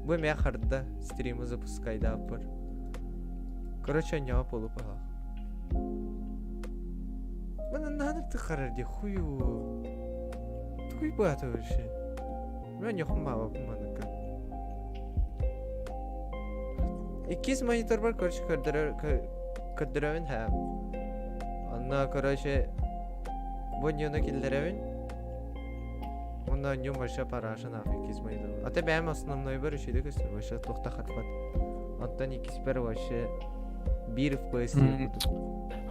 Бу эмиэ харда стримы запускайдааппар. Короче, анньаҕа полу паһаах. Мана наһаа тыхарар ди хую. Тугуй баата вообще? Мен ньохум баабаппын маныка. Иккис мониторбар короче көрдөрөр көрдөрөбүн һээ. Онно короче бу ньуну киллэрэбин. Онно ньум вообще параша нахуй иккис монитор. А ты бэйэм основнойбар үчүгэй көстөр вообще туохта хатпат. Оттон иккиспэр вообще биир FPS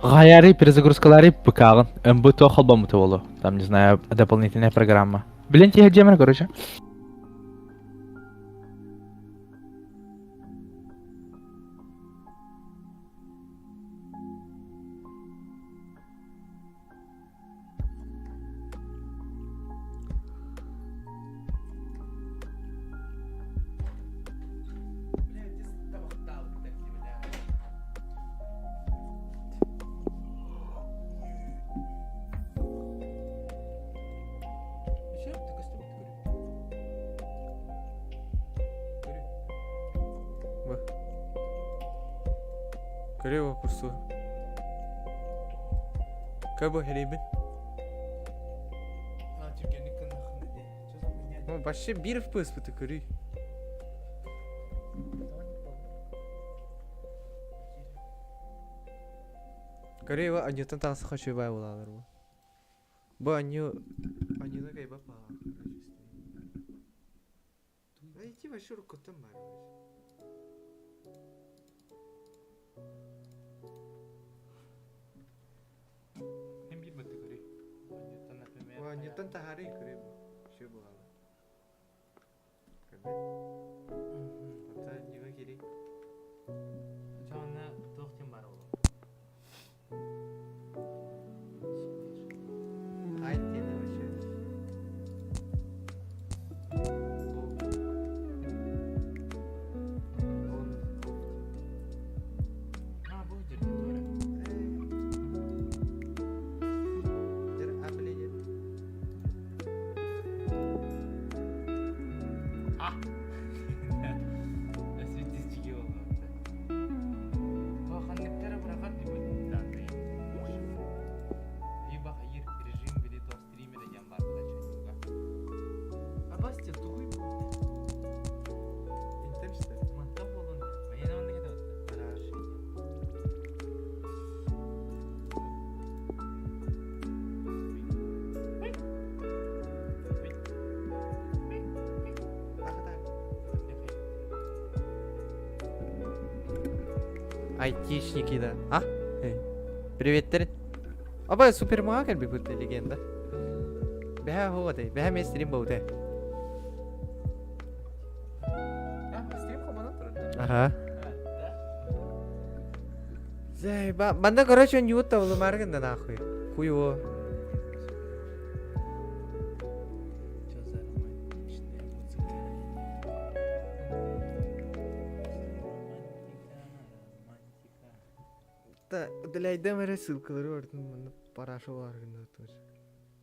Гаяры перезагрузкалары ПК-ҕын МБТ холбоммута буолуо. Там, не знаю, дополнительная программа. Блин, тиһэ короче. Көрүө курсу. Кабы херибин. Ну, вообще бир FPS быты көрүй. Көрүй, анютан тағысы хочу бай булалар бу. Бу аню анюны кайба па. Айти вообще рукотан бар. Hem bir бытты көрүй. Анюттан, например. Анюттан тахары көрүй бу. Все булалы. Көрбөт. Ата ньюга кири. Чоңна туох тем бар ол. Айти вообще. Он А, бу жерде тура. Жер аплеер. А! Светизчиге болду. Туоханныктары бырахат дибут данные. Либо хайыр режим били то стример деген бар була А басте тугуй бу. Интер что? Мантан болун. Баяна онда кетет. Разрешение. Айтишники, да. А? Эй. Приветтер. Аба супермаркет би бут легенда. Бэхэ ходы, бэхэ мен стрим болды. стрим хомонон турар. Ага. Зай, ба, банда короче ньюта улымаргын да нахуй. Хуево. Что за романтичная музыка? Романтика, романтика. Та, удаляйдым эрэ ссылкалары бардым, манна параша баргын тоже.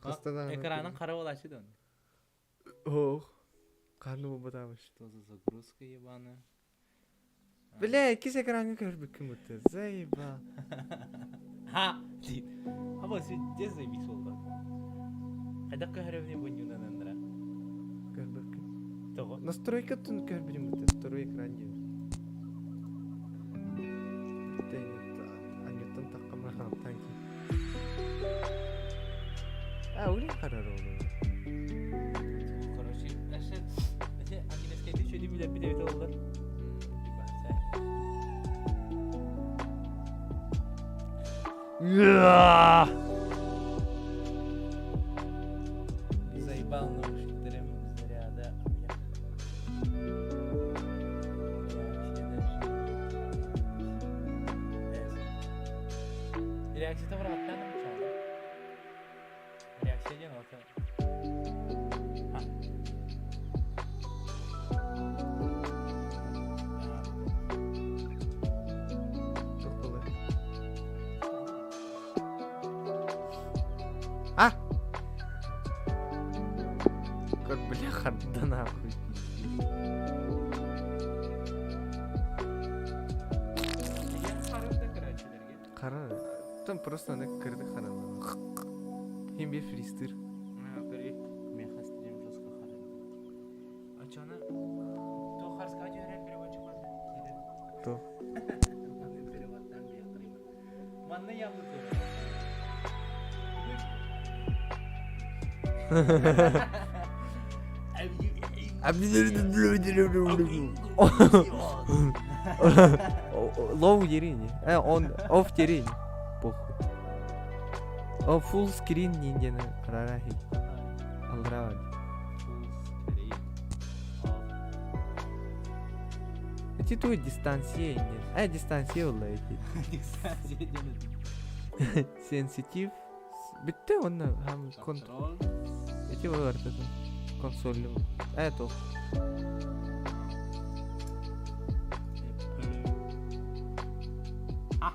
Хастадан. Экранын кара болачы да. Ох. Канны бабатамыш. Что за загрузка ебаная? Бля, кис экранга көрбүккүн бутты. Заеба. Ха! Дейт. Аба сен заебись болду. Кайда көрөмне бунюнан андыра. Көрбүккүн. Того. Настройка тун көрбүрүм бутты. Второй экран диyor. Анюттан таккамар хаптан ки. А, улин карар олу. Короче, әше әше акилескейди шөйдү билеп бит олдар. Заебал наушниктерим заряда. Реакция бар аттан чалды. Реакция ден ота. А. Тоқтолы. А! Как бля, харда нахуй. Оттон просто аны кырдык харанна. Хим бир фристыр. Меха стрим жестко харан. А чё она? То харска түһэрэр переводчик бар. То. Манна явно Low дерини. Он off дерини. Похуй. О full screen ниндені рарахи. Алрава. Эти ту дистанция не. Дистанция олла эти. Sensitive. Bitti онно хам Контрол. Эти олар консоль. Это. А.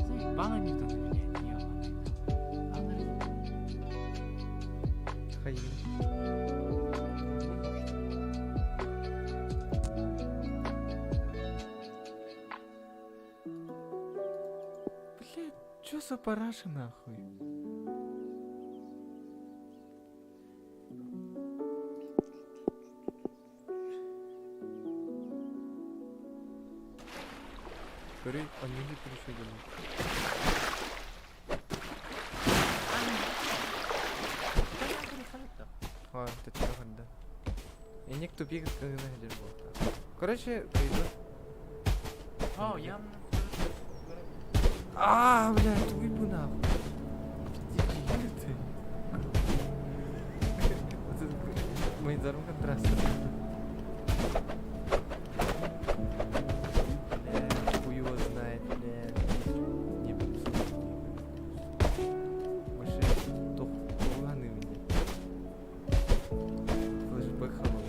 Заебало никто на меня, ёбаный. Хайы. Блядь, чё за параша нахуй? Көрүй, аннеги перешедем. А, ты ханда. Эник тупик кыгына болта. Короче, пойду. О, я... А, блядь, уйбу нахуй. Дебил ты. Мой даром контраст. Бля, хуй его знает, бля. Не Вообще, тухуганы меня. Флэшбэк хамон.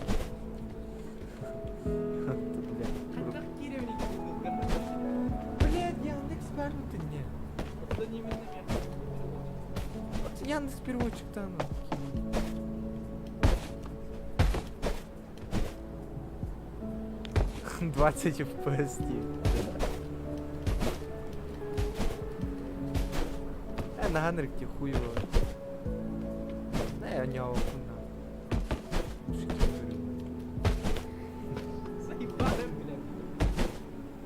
Бля, Блядь, Яндекс бармыты не. Яндекс переводчик там. 20 FPS. Наганрик ти хуево. Не, у него хуна. Заебали, блядь.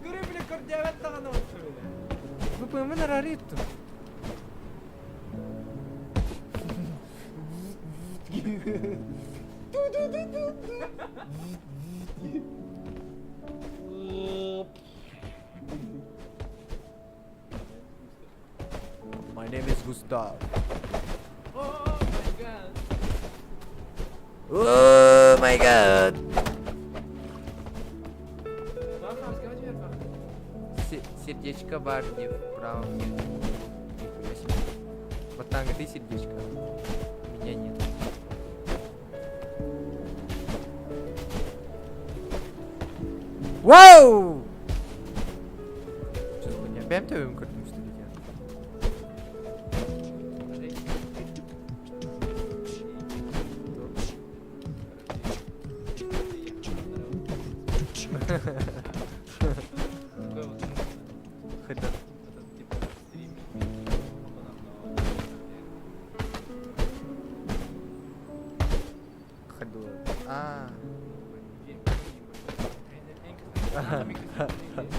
Көрө бile көрдөөбөт даҕаны отто бile. Вы мен рариту. My name is Gustav. Oh my god. Oh my god. Сердечко Барни в правом верхнем углу. Нихуя себе. Вот там ты сердечко. У меня нет. Вау! Что за хуйня? Бэм тебе көрдүм что ли я? Хотя. Ходу. А.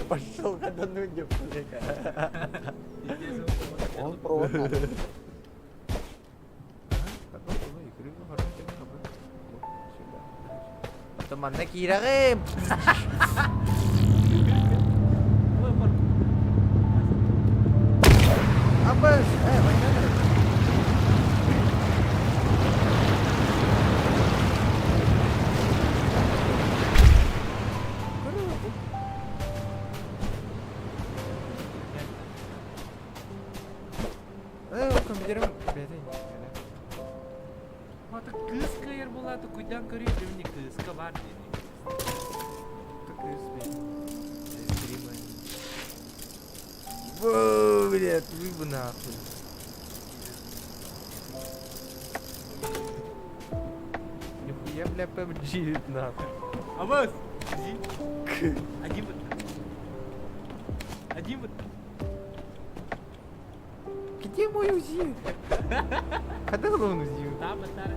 Пошел ходануть, блядь. Он провод. Манна киирэҕим. Абас, война. Компьютерым бэтэй. Ата кыз кыйыр булаты куйдан көрүй дүмни кызка бар дени. Такой себе. Воу, блядь, вы бы нахуй. Нихуя, бля, PUBG, нахуй. Абас! Один. Один вот. Где мой УЗИ? Когда он УЗИ? Там, старый.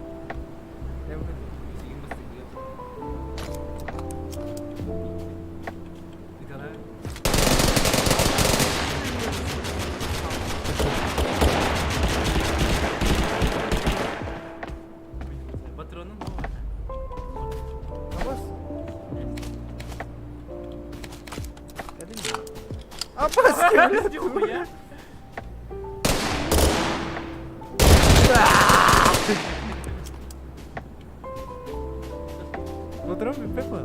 Патроны новые. Абас. Абас, Нихуя. Патрон пепла.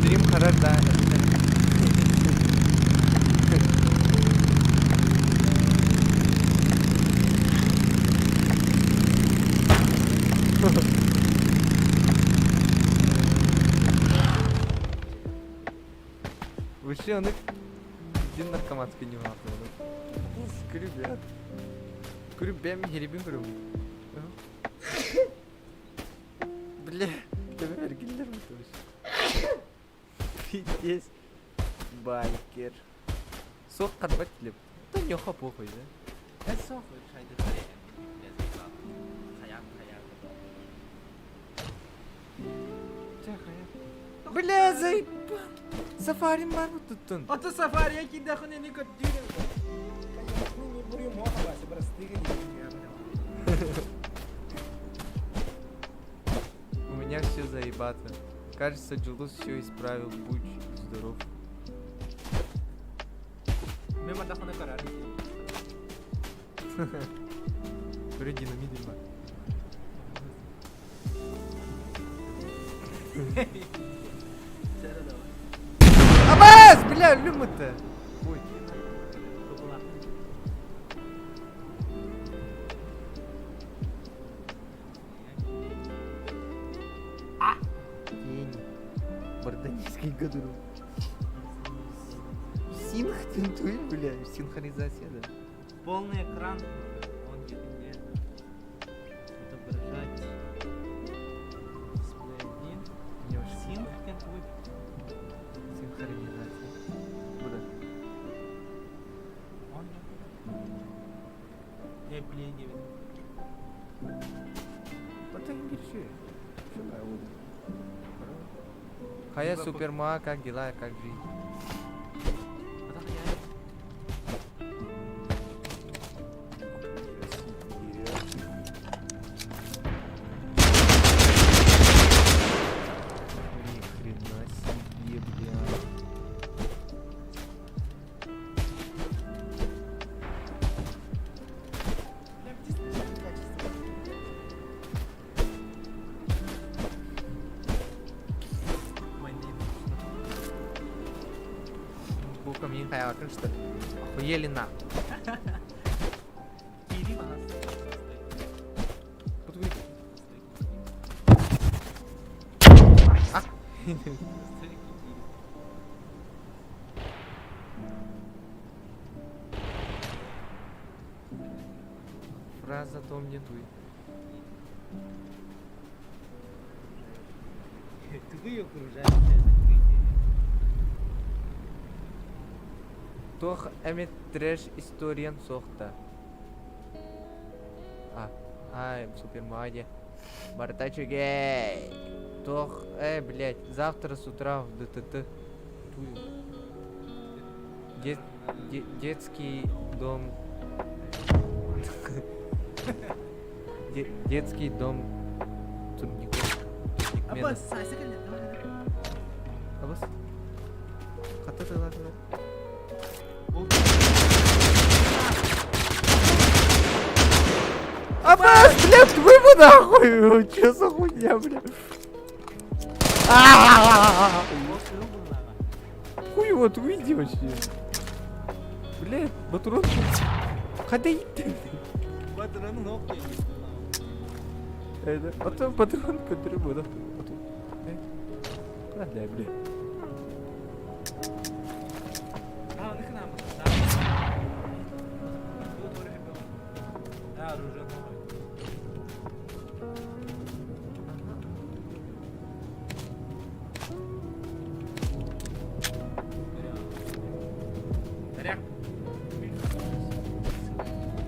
Стрим хорош, да. Вообще, он один наркоманский не надо. Ребят. Күрүбэм херибин көрүм. Бля, тебе бергиллер Пиздец. Байкер. Сок карбат клеп. Да нёха похуй, да? Бля, заебал. Сафарин бар бу туттун. Ото сафари кидда хуне не көттүрүм. У меня все заебато. Кажется, Джулус все исправил. Будь здоров. Мен бардахына карар. Бир динамит бар. Абас, бля, люмыта. Ой. Тень. Барданийский гадру. Синх тинтуй, бля, синхронизация, да. Полный экран. Он где Отображать. Дисплей 1. Не очень. Синх тинтуй. Синхронизация. Куда? Он Я плей не видно. Вот и биржи. Хая Суперма, как дела, как жизнь? Ни хрена себе, бля. Бука мне что ли? Охуели на. А! Фраза том не туй. Тугы окружающее закрытие. Тох эмит трэш историям сохта. А, ай, супер мади. Бартачу гей. Тох, блядь, завтра с утра в ДТТ. Тую. Детский дом. Детский дом турников. Турникменов. Абас. Хата тыла. Абас, блядь, твою нахуй! Чё за хуйня, блядь? Хуй его, ты уйди вообще. Блядь, батурон. Хада иттин. Батыранын ок Это, потом патрон, который буду. Куда, блядь?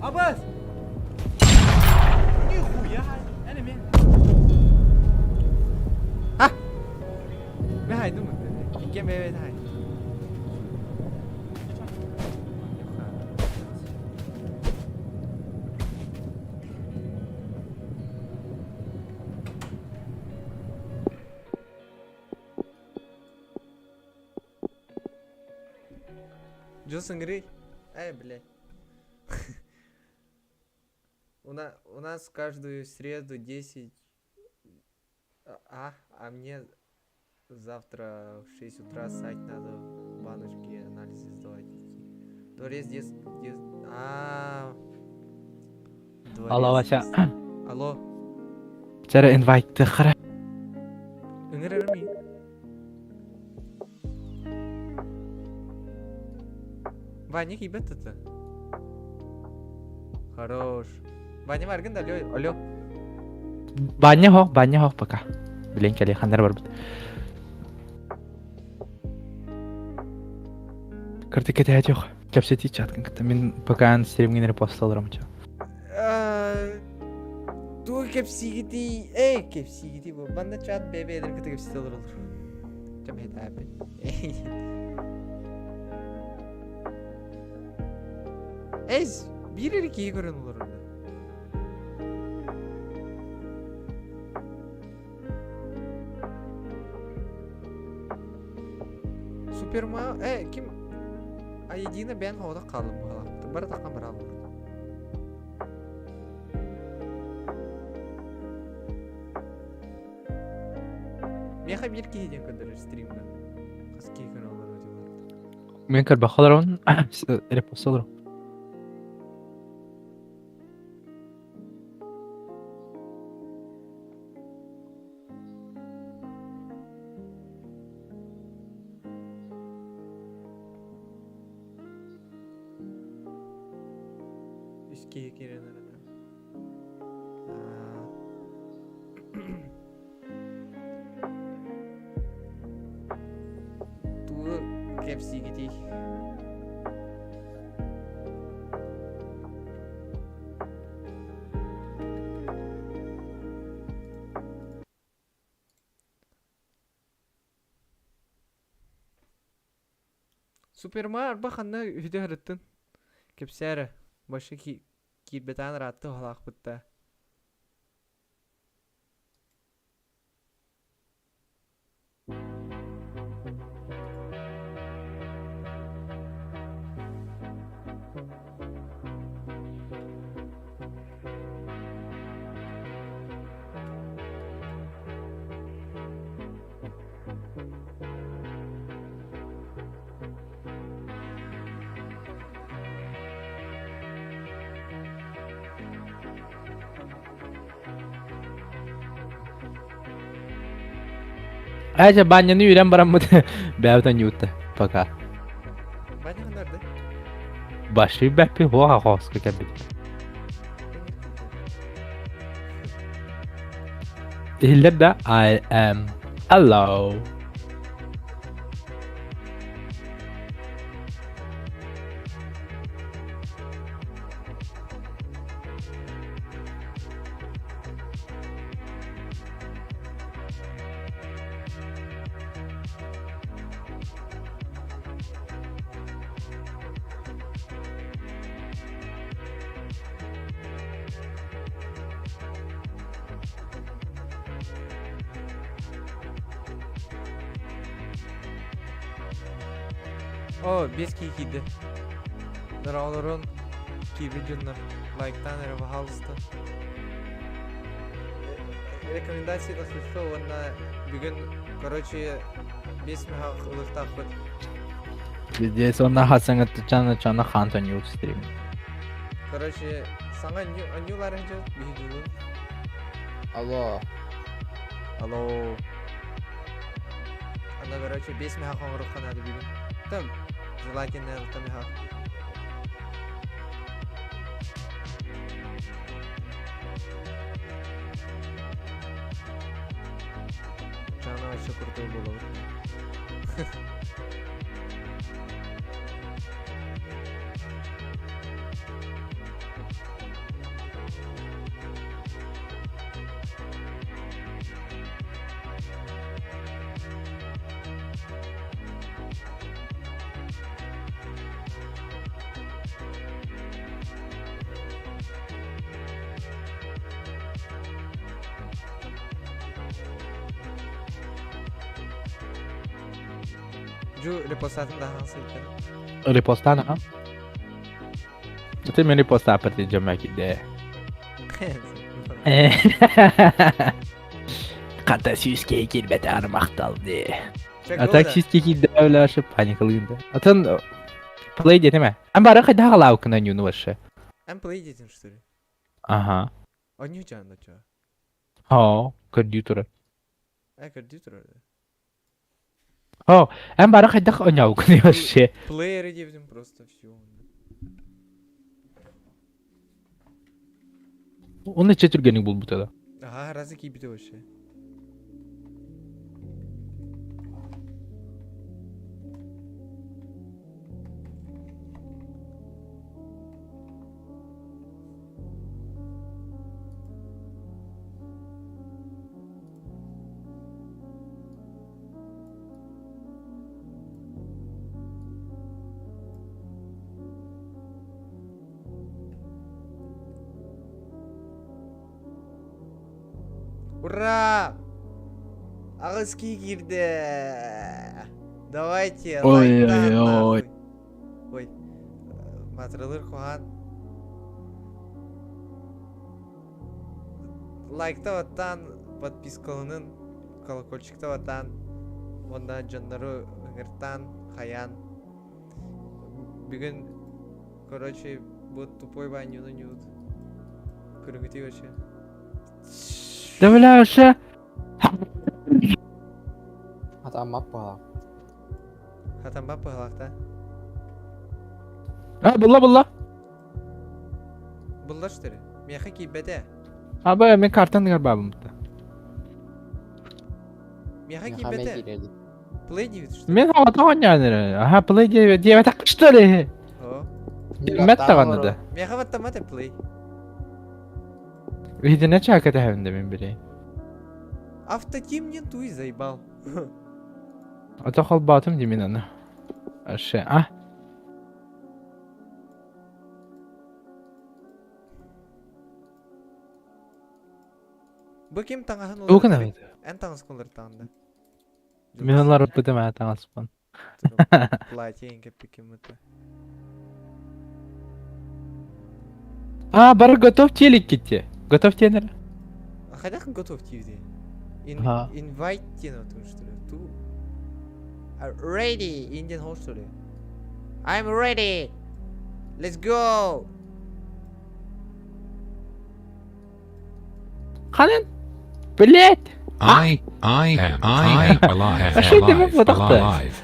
Абас! Нихуя! Энеми! А! Мэ думаю, Икем бэбэ хай. Джосон Грей. Эй, блядь. У нас каждую среду 10. А мне завтра в 6 утра ссать надо, баночки анализы сдавать идти. Дворец дес... дес... А. Алло, Дворец Вася. Алло. Чара инвайт хара. Ыҥырар. Ваня кибет это. Хорош. Ваня Маргин, алло, алло. Баня хох пока. Блин, кали хандар бар бит. Кырты кете хатёх. Кепсети чат кын Мин пока ан стримгин репост алырым ча. Ту кепсигити, эй, кепсигити бу. Банда чат бебе эдер кыты кепсити olur olur. Чам хет апи. Эз, бир эр киһи көрөн олорор да. Суперма, ким А едино бен хода қалым қалам. Бар таққан бар алыр. Меха бир киһи диэн көрдөрөр стримга. Хас киһи көрөн олорор диэн. Мен көр бахаларон репост алырым. Үс киһи киирэн эрэ. Туу кепсигити. Суперма арба ханна үһүдэ харыттын. Кепсәрі. Башы ки кирбетан ратты халақ бытта. Әже баняны үйрен барам бут. Бәбтан ютта. Пока. Баня nerede? Башы бәпи хоа хоска кәбит. Иһиллэр да I am hello. О, без киһи. Дараларын киби дьоннор. Лайктан эрэ пожалуйста. рекомендации тахсыахха уонна бүгүн, короче, 5 мөһөөх ылыахтаахпыт. Здесь он нахасыңы чана чана хан тоньюк стрим. Короче, саҥа анньуулар дьон биһиги Алло. Алло. Ана, короче, 5 мөһөөх оҥоруохха наада бүгүн. Там, желательно 6 мөһөөх. Чана вообще крутой было. Жу репостатын да сылдьан. Репостан, а? Ты мне репоста апати джамаки де. Хата сүүскэ киирбэтэ армахталды. А так сүүскэ киирдэ өлөшө паникалыында. Атын play диэтиме. Ан бары хайда халаукына нюну вообще. Эн play диэтин, что ли? Ага. Онньуу чаанда чо. Хо, көрдүү турар. Э, көрдүү турар. Хо, эн бары хайда оняукына вообще. Плееры диэбитим просто все. Оны четүргеник булбута да. Ага, разы киирбитэ вообще. Ура! Аҕыс киһи киирдэ. Давайте, Ой, лайктаан ой, ой. нахуй. Ой, матралыр куһаан. Лайкта баттаан, подпискаланын, колокольчикта баттаан, уонна дьоннору ыҥыртаан, хайаан. Бүгүн, короче, бу тупой Ванюну ньют. Көрүҥүтүй вообще. Да бля, вообще. Хатаммат буолар. Хатамбап быһалаахта. А, булла булла. Булла что ли? Миэхэ киирбэтэ. А бу мен картан дигар бабым. Миэхэ Миэхэ киирбэтэ. киирэлик. Play диэбит что ли? Мен хавата Ага, play диэбит так что ли? О. Мет таҕаны да. Миэхэ баттаммат play. Видене чака тэһэбин мен билей. Автотим не туй заебал. Ата холбатым димин аны. Аше, а? Бу ким таҥаһын Тугу гынабыт? Эн таҥас уларытаҕын да. Мин олорбутум аа таҥаспын. Платье кэппиким это. А, бары готов телек китте. Готов тенер. А хотя готов тивди. Ага. Invite тен что ли? Ту. Ready Indian host что ли? I'm ready. Let's go. Ханан. Блять! I am I alive А что это alive вы так-то? alive.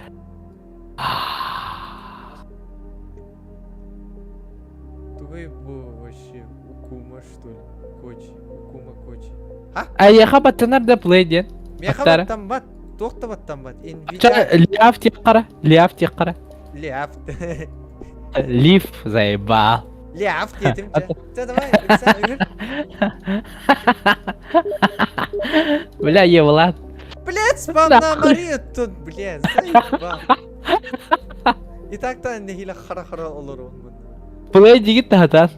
Тугай бу вообще укума что ли? Кочи, укума кочи. Айяха баттанар да play диэн. Меха Аттара. баттамбат, туохта баттамбат. Ча, ляв тиққара, ляв тиққара. Ляфт. Лиф заебал. Ляфт диэтим чэ. Чэ давай, ыкса, ыҥыр. Бля, Евлад. Блять, спамна Мария тут, блядь, заебал. И так-то нэһиилэ хара-хара олоруон. Play дигит тахатан.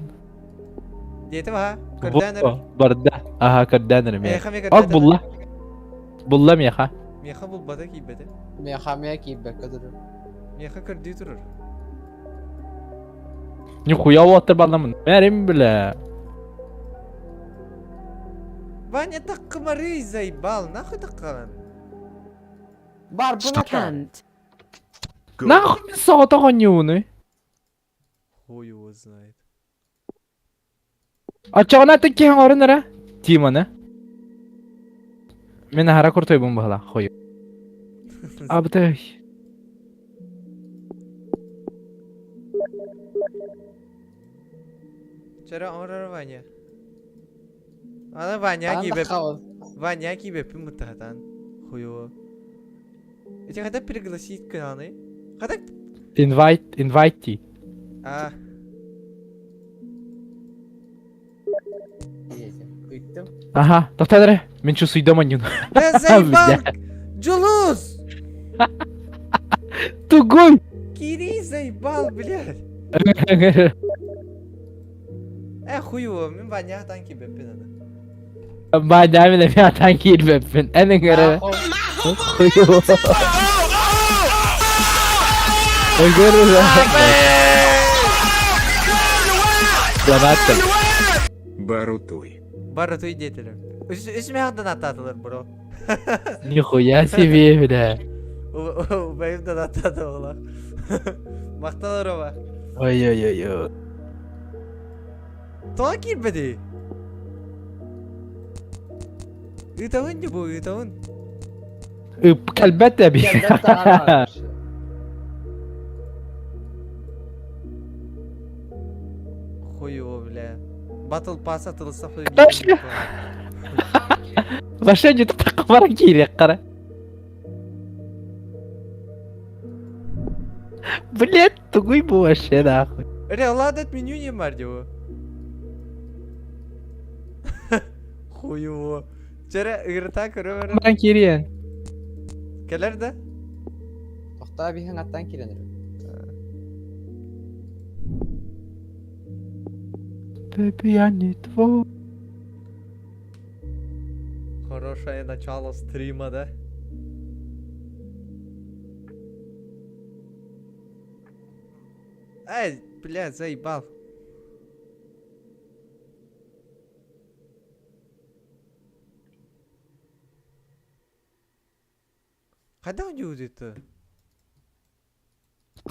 Диэтим ха, көрдөөн эрэ. Барда. Ага, көрдөөн эрэ Миэхэ миэхэ. эмиэ Ок көрдөөтө. булла. Булла миэхэ. Миэхэ булбата киирбэтэ. Миэхэ эмиэ киирбэккэ турар. Миэхэ көрдүү турар. Нихуя уоттар балламын. Мәрим бля. Ваня таккымарый заебал, нахуй таккалан? Бар бу Can't. Нахуй мен соҕотох оонньууну? Хуй его знает. Оччоҕуна атын киһи оҥорун эрэ. Тиманы. Мин аһара куртуйбун быһыла, хою. Абытай. Вчера оҥорор Ваня. Ана Ваня киибэп. Ваня киибэппин быттаһатан. Хуево. Эти хотя пригласить каналы. Хотя... Invite, invite. А. Ага, тоқтат эрэ. Мин чувствуйдам анньын. Да заебал! Джулус! Тугуй! Кири заебал, блядь! Э, хуево, мин Ваня атан киирбэппин аны. Ваня мин эмиэ атан киирбэппин. Эн ыҥыры. Хуево. Ыҥыры. Донаттым. Барутуй. Барутуй диэтилэр. Үс мэх донаттаатылар, бро. Нихуя себе, бля. Убайым донаттааты оҕолор. Махтал Рома. Ой-ой-ой-ой. Тоҕо киирбэтий? Ыытабын дии бу, ыытабын. Ып кэлбэт эби. Хуево, бля. Батл пасс атылса хуй. Вообще. Вообще не таққа киирек қара. Блять, тугуй бу вообще нахуй. Реладат меню не мардио. Хуево. Вчера игрота көрө Баран киириэн. Кэлэр да? Тохтоо биһин аттан киирэн Baby, я не твой. Хорошее начало стрима, да? Эй, бля, заебал. Когда он будет-то?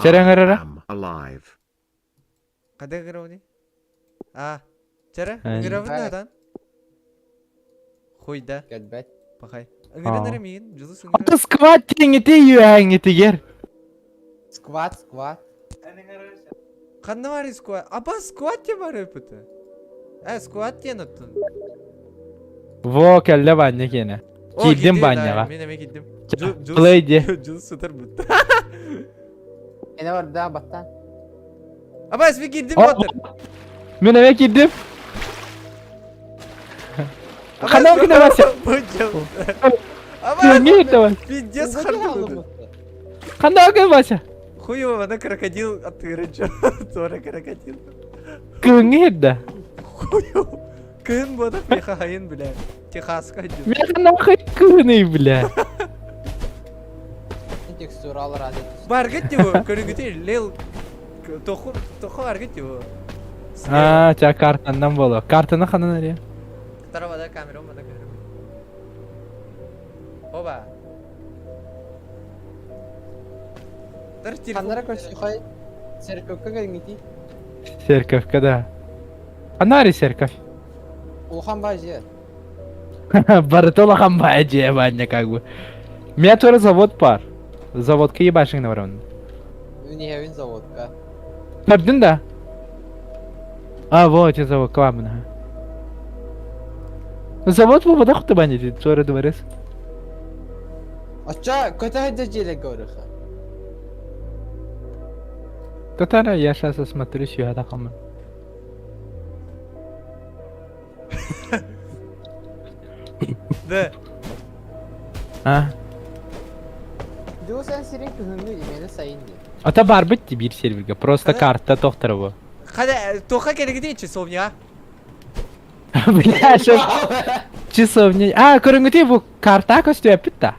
Чэрэ am alive. Когда игровни? А, чэрэ, Эй. игровни да? Хуй да, Кэлбэт. пахай. А. Ыҥыран миин, Дьулус ыҥыран. Ата скват тиҥити үөһэҥҥитигэр. Скват, скват. Ханна баар скват? Аба скват диэн баар эппитэ. Э, скват диэн оттон. Во, кэллэ банньа киэнэ. О, Киирдим киирдим, банньаҕа. да, Мин эмиэ киирдим. Play диэ. Дьулус сытар бутта. Эне барда баттан. Абас, мин киирдим О, батыр. Мин эмиэ киирдим. Ханан күнэ Вася. Абас, Күҥҥэ давай. пиздец хардыбыт. Ханан күн Вася. Хуево, ана крокодил аттыгырынча. Туора крокодил. Күҥҥэ да. Хуево. Кыһын буота пехахайын, бля. Техаска дьыл. Мен ханан кыыный, бля. Текстуралар азы. Баргыт его, көрүгүтэ лел тоху тоху баргыт его. А, ча картаннан боло. Картаны ханан эрэ. Второго камера, мана камера. Оба. Тар телефон. Ханнара көрсүхай. Церковка кэлиҥҥитий. Церковка да. Анари церковь. Улахан баа дьиэ. Барыта улахан баа дьиэ баня как бы. Меня тоже завод пар. Заводка ебашың бар онно. Мин заводка. Көрдүн да? А, вот я завод кламына. Завод бу бада хуты баня дейді, туара дворец. Оччо көтө сылдьар дьиэлэргэ барыха. Татара, я сейчас осмотрюсь, я тахамын. Да. А? Дьулус эн сирин күһүҥҥү имэни сайын дии. Ата барбыт ти биир серверге, просто Хана- карта тохтара бу. Хада тоха керегите часовня. Бля, шо часовня. А, көрүҥҥүтүй бу карта көстүөппүт да.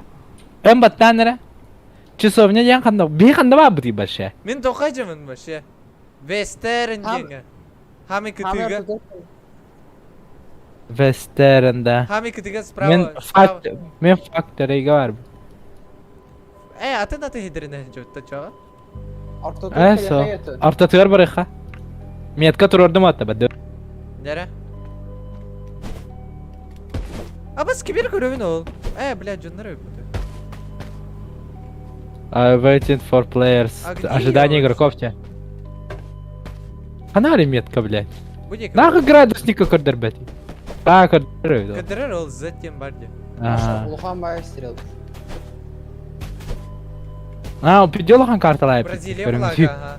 Эн баттаан эрэ. Часовня диэн ханна, бии ханна баабытый вообще? Мин тоха жамын вообще. Вестерн Хам- диэҥҥэ. Хами кытыыга. Вестерн, да. Хами кытыга Мен справа, справа. факт, мен факторыйга бар. Э, атын аты хидерine жотта чоға. Ортотугар Э, со. кэлиэхэ этэ. Ортотугар барыха. Метка турордум атта бады. Нере? Абас кибер көрөбүн ол. Э, бля, жоннор өпүтү. I waiting for players. А где Ожидание я игроков те. Ханари метка, блядь. Бу не Нахуй градусника көрдөрбөт. Та көрдөрөбүт. Кыдырыр ол заттен бар де. Ага. Улахан баҕайы стрел. А, пидел карталай. Бразилия флага, ага.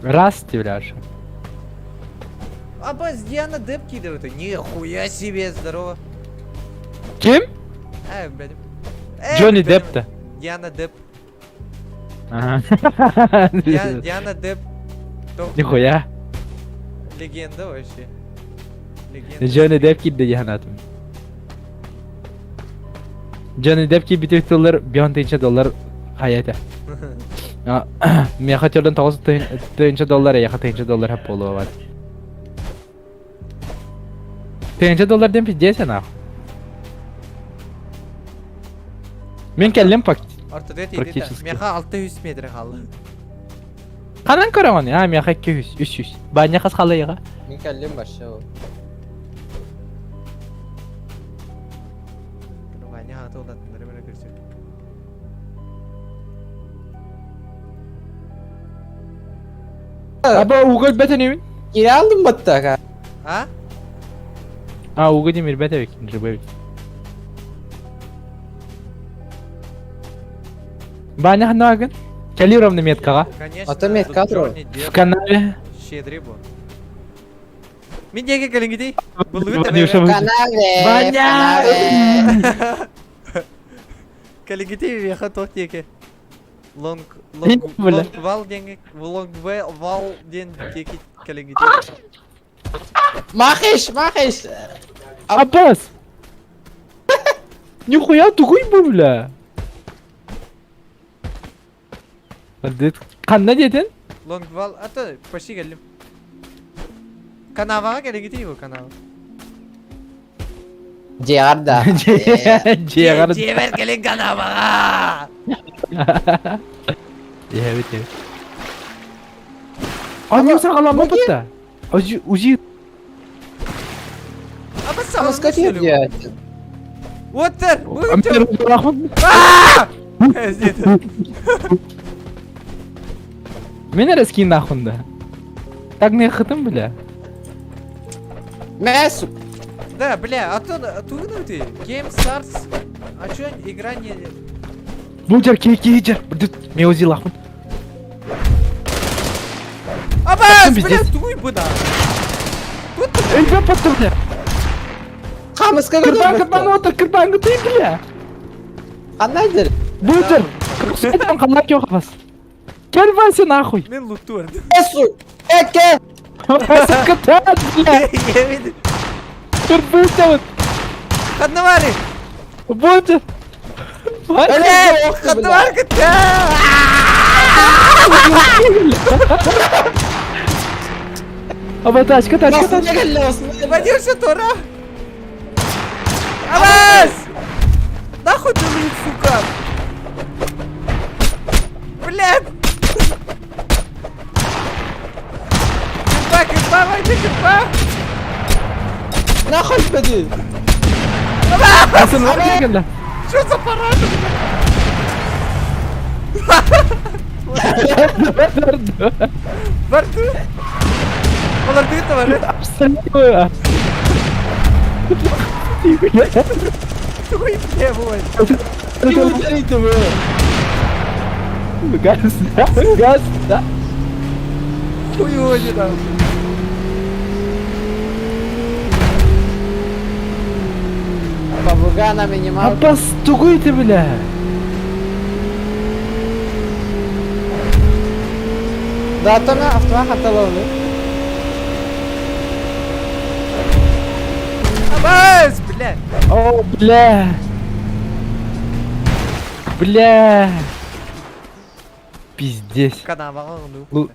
Раз ты, бляша. Абас, Диана Деп кидывает. Нихуя себе, здорово. Ким? Э, блядь. Э, Джонни блядь. Депп-то. Диана Деп. Ага. Диана Деп. Топ Нихуя. легенда вообще. Легенда. Джонни Депп киирдэ дии санаатым. Джонни Депп киирбит тыллар 5 доллар хайа этэ. Миэхэ төрдөн 9 доллар, эйиэхэ 1000 доллар хап буолуо баар. 1000 доллар диэн пиздец нахуй. Мин кэллим Ортода тиийдэ. практически. Миэхэ 600 метр хаалла. Ханан көрөҕүн? А, миэхэ 200, 300. Баанньа хас халыйыга? Мин кэллим вообще ол. Ваня хата улаттыннары бere көрсө. Аба угол бэтэнибин? Кире алдым баттака. А? А, угол демир бэтэбик, жыбэбит. Баанньа ханна Кэлии ровно меткаҕа. Конечно. А то метка тут туруор. Джонни В Депп канаве. щедрый был. Мин диэки кэлиҥҥитий? Буллугут Ванюша, эмэ. Канаве! Ваня! Канаве! Кэлиҥҥитий миэхэ туох диэки? Лонг лонг Бля. лонг вал диэҥҥэ лонг вал диэн диэки кэлиҥҥитий. Махиш, махиш! Аббас! Нихуя тугуй бу, бля! Ханна диэтин? Лонг вал а то почти кэллим. Канаваҕа кэлиҥҥитий бу канава. Дьиэҕэр да. Дьиэҕэр. Дьиэбэр кэлин канаваҕа! Дьиэбит дьиэбит. Анньуу саҕаламмат да. Узи узи Абас Аныска саҕаланна что ли? диэтин. Вот тэр! Мен эрэ скин нахуй да. Так не хытым, бля. Мэ, сука. Да, бля, а то тугну ты. Game starts. А чё игра не... Бу дьэр киһи киһи дьэр. Мен узи лахпын. Абас, бля, Пиздец. туй бы да. Тут Өлбөт баттым, бля. Хамыска Кырбан кырбан отыр, кырбан ты, бля. Ханна дыр? Бу дьэр. Кырбан қаллар кео қапас. Кел Вася нахуй. Мен лутту өрдüm. Э, сука! Эке! Вася кытаат, бля. Yemin. Кырбыта вот. Ханнавари. Вот. Вася. Бля, ханнавар кытта. Аба тачка, тачка, тачка. Вадюша, Тора. Абас! Нахуй ты лут, сука? Блядь! Кырба, кырба, Вадя, кырба! Нахуй бэди! Асан кэллэ. Что за параша? Барды! Оларды товары. Абсолютно. Туй, бля, вот. Газ, газ, да. Хуёни там. Бабуга на минималку. Аббас, тугуй ты, бля. Да, то мен автомат хаталауны. Абас, бля. О, бля. Бля. Пиздец. Канаваҕа ну. Лу-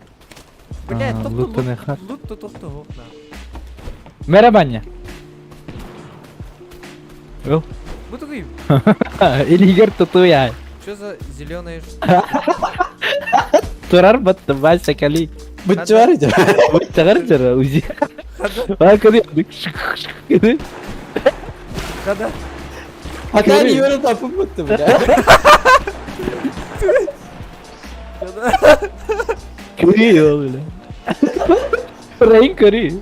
Бля, А, тохто лутаны ха. лут тохто на. Мэрэ баня. Ыл. Бу тугуй? Илиигэр тутуй. Что за зеленая Турар батты Вася кали. Быччар ити. Быччагар жара узи. А кали. Хада. Хата юры тапып бутты бля. Кри ол бля. Рейн кри.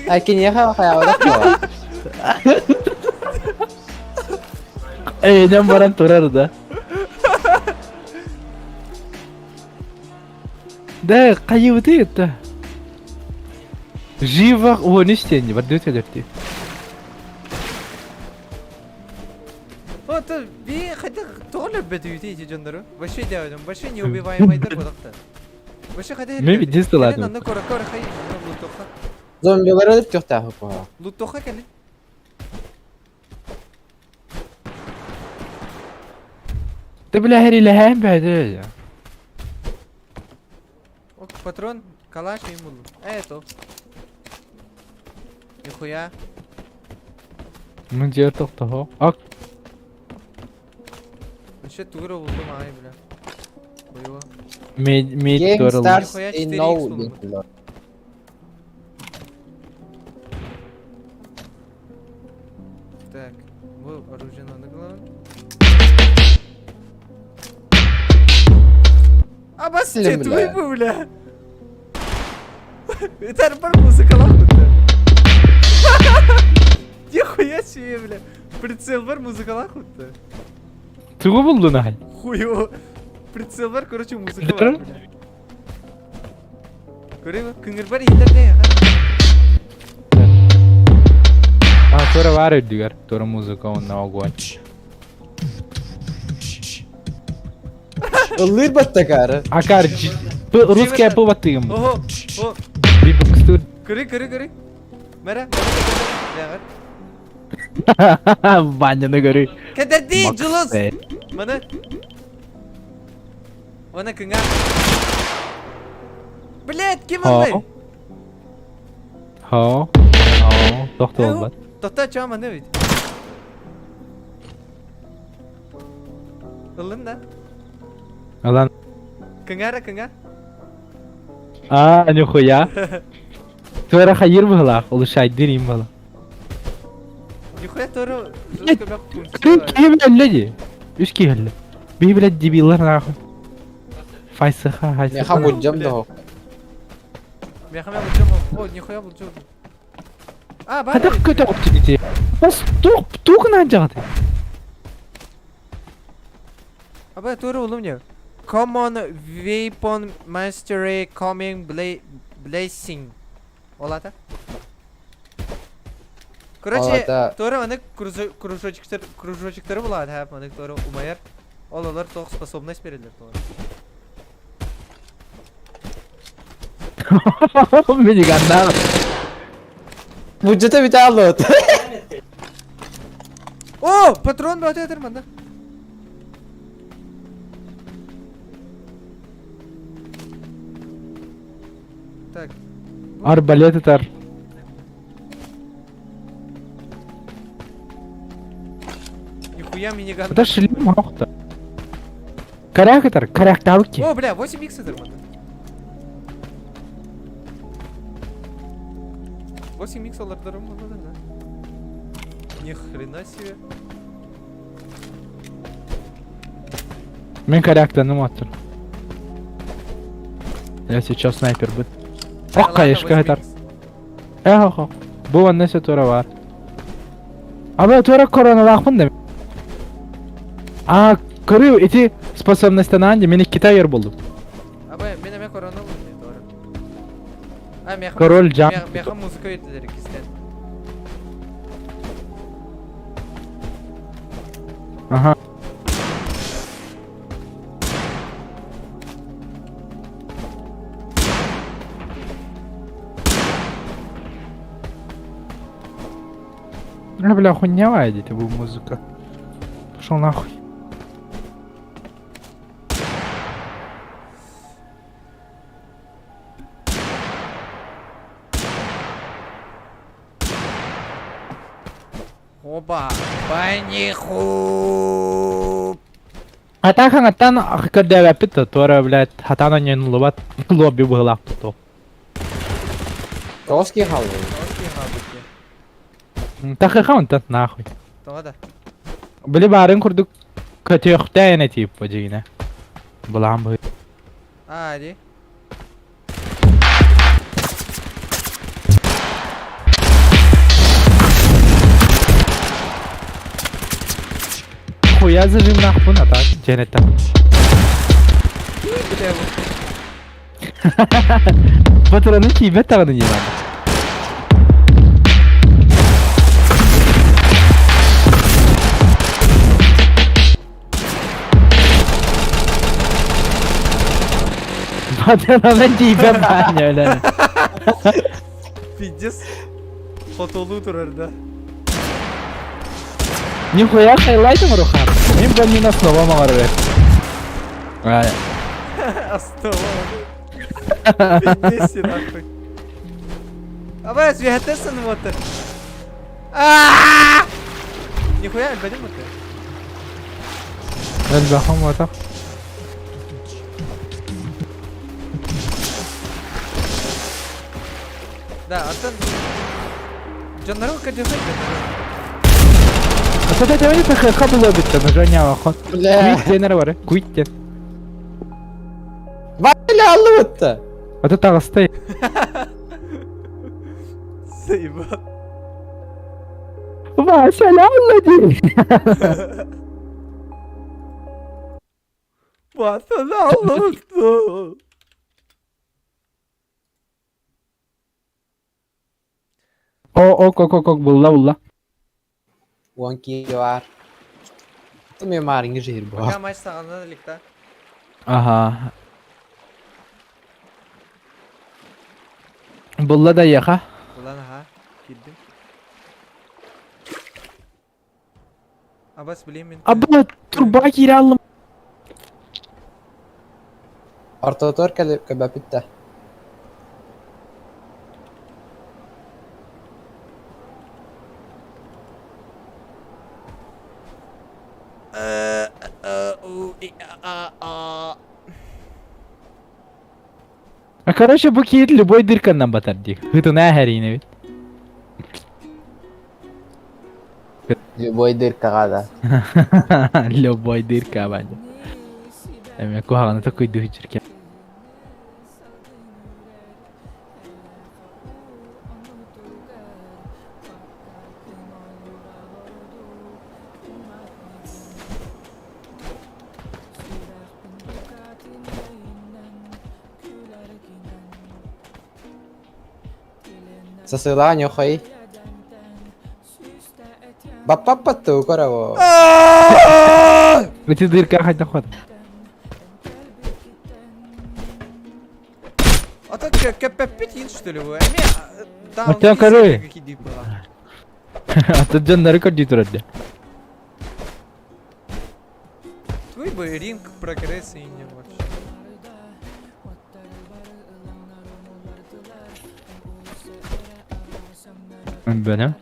А кинеха хаябата буолар. Эйнен баран турар да. Да, хайыбыты это. Живо он истинни, бардыт эдерти. Вот би хотя тоҕо өлбөтүгүтүй ити дьоннору? Вообще идеально, вообще неубиваемайдар буолахта. Вообще хотя Мен видео ладно. Анны коракка орахай, лутоха. Зомбилар өлүп төхтәхи куһа. Лутоха кэлин. Ты бля херилэһээн бэдэ. Ок, патрон, калаш и мул. Это. Нихуя. Мын дьиэ тохтоһо. Ак Вообще тугура булдум ай, бля. Хуево. мед мед Game туралы. starts Нихуя in 4x no булдум. Так, бу оружие на голову. Обосте, Бля. твой бу, бля. Это бар музыка лахута. Нихуя себе, бля. Прицел бар музыка лахута. Тугу булдун ахай. Хуево. Прицел бар, короче, музыка бар, бля. Көрөбү? Күңүр бар итерде. А, тура бар үрдүгэр. Тура музыка онна огонь. Ыллыр баттакары. Акар, русская пыл баттыгым. Ого, о, Бибукстур. көрү, көрү, көрү. Мара. Мара. Ваняны көрү. Кедерди, Джулус. Мана. Мана күңа. Блядь, ким ыллый? Хо. Хо. Тохтолбат. Тоқта, чё маны ведь? Ыллын да. Алан. Күңара, күңа. А, нихуя. Тура хайыр была, улучшай дырим была. Нихуя тору жестко бак Ким ким люди? Үс киһэллэ. Би блядь дебиллар нахуй. Файсыха, Меха хайсыха. булдьам да. Меха мен булчум. О, нихуя булчум. А, бар. Хадах көтө оптити. Бас тук тук на жагаты. Аба тору улум не. Common Weapon Mastery Coming Blessing. Олата. Короче, Олата. тору аны кружочектер кружочектер болады, ха, аны тору умаяр. Ол алар тоқ способность берелер тору. Мени гандал. Бюджете бите алды. О, патрон бат этер манда. Так. Арбалет этар. Нихуя миниган. Это шлем охта. Коряк этар, коряк талки. О, бля, 8 х этер манда. 8 х алардарым болады, да? Ни хрена себе. Мен коряктаным аттыр. Я сейчас снайпер быт. Ох, кайышка этар. Эх, ох. Бу оннесе тура бар. Аба тура короналаахпын да. А, көрү ити способностьтан анди мени Китай ер болду. Аба, мен эме корона болду, doğru. А, меха Король жан. Меха музыка бердилер кистен. Ага. А, бля, хуйня идите бу музыка. Пошел нахуй. Опа! Паниху! Хата хаҥаттан көрдөөбөппүт да, туора, блядь, хатаан онньонуллубат лобби быһыылаах туту. Тоҕус киһи хаалла. 9 киһи хаалбыт дии. Тахыха онтон нахуй. Тоҕо да? Били баарын курдук көтүөхтээн типа дьиҥинэ. Былаан быһыы. Аа, дии. Хуя зажимнахпын, а так, дьэнеттен. Бля, бу. Батыраны тиийбэт даҕаны ньыман. Батыраны тиийбэт баанньа өлөн. Пиздец. Хотолуу турар да. Нихуя хайлайтым рухар. Мин бу основа оҥорор. Основа. Пиздец нахуй. Абай, святесын вот. Нихуя, өлбөтүм вот. Элбэхом уотах. Да, антон дьоннору кадюхай дьоннору. Ата тэбэни тахыха було битте, нажанява хот. Бля. Куит диэн эрэ бары, куит диэн. Бля, аллыбытта. Ата таҕыстай. Заебал. Вася, алла дии. Пожалуйста. О, ок, ок, ок, ок, булла, булла. 10 киһи баар. Мен маарыҥҥы жиһир буо. Пока матч саҕалана илик да. Ага. Булла да яха. Булан аха. Киирдим. Абас билиим мин. Аба, турба киирэ аллым. Ортотугар көбөпүт да. А короче, бу киит любой дырканнан батар дии. Хытына эһэриинэбит. Любой дыркаҕа да. Любой дырка баня. Эме куһаҕаны такуйдуу чирке. Сасылаа ньохой. Баппаппаттуу көрөбө. Эти дырка хайдах хот. А то көппөппүт иин что ли бу? Эми Оттон көрүй. Аты дьоннору көрдүү турар дии. Твой бы ринг прогресса и не вообще. Бөне.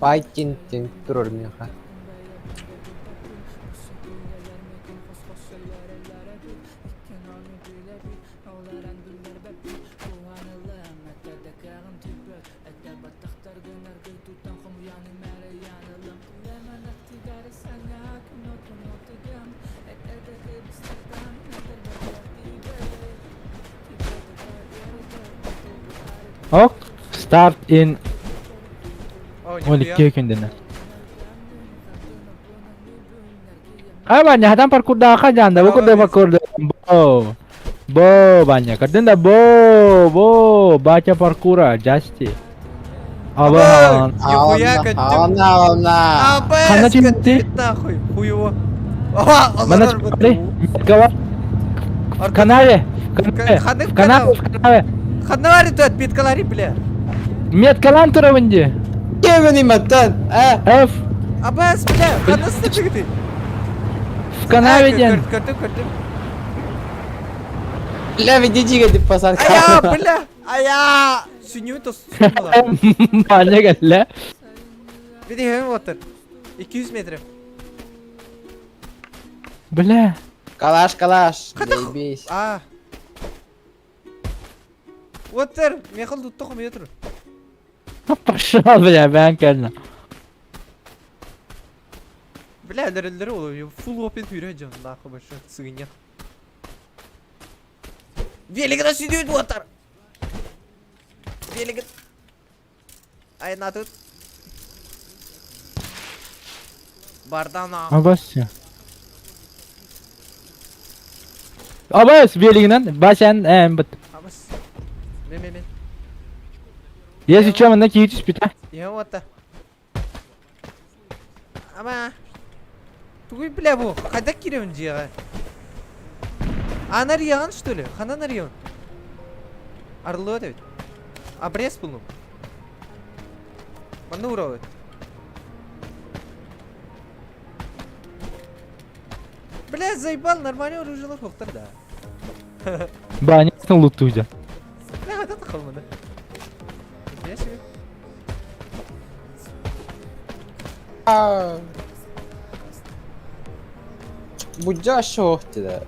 Файтинг тин турар миэхэ. Ок. Start in О, 12 күндэнэ. Ай, Ваня, хатан паркурдаахха дьаанда, бу курдук паркурда. Бо. Бо, Ваня, көрдүн да бо, бо, батя паркура, Джасти. Аба. Нихуя көттүм. Ална, ална. Ханна Абас тимти? көттүм нахуй. Хуево. Ага, Мана олорор чапты. Меткалар. В канаве. В канаве. Ханнык В канаве, в канаве. Ханнавари тут меткалари, бля. Меткалан туравынди. Кевин иматтан. Э, F. Абас, бля, ханнасы чыгыты. В канаве ден. Көрдүм, көрдүм. Бля, веди деп басар. Ая, бля! Ая! Сүнньүбүн тостула. Маня кэллэ. Види хэм отыр. 200 метров. Бля. Калаш, калаш. Хата- Заебись. А. Отыр, мехал тутта хомуйа тур. Пошел, бля, бэйэн кэллэ. Бля, өлөрөллөрө ол full open хүрэ дьон нахуй больше сыгынньах. Велигна сидит отыр. Велигн. Ай, на тут. Бардана. Абас. Абас велигинэн Васян эм бит. Абас. Мен мен мен. Если чё, манна киһи түспүтэ. Иһэн уотта. Ама. Тугуй бля бу? Хайдах киирэбин дьиэҕэ? Аан арыйаҕын что ли? Ханан арыйабын? Арыллыбат эбит. Обрез буллум. Манна уурабыт. Бля, заебал, нормальный оружиелар суохтар да. Банясын лутуйда. Бля, хайдах тахалмады. Я себе. Будья шохтida.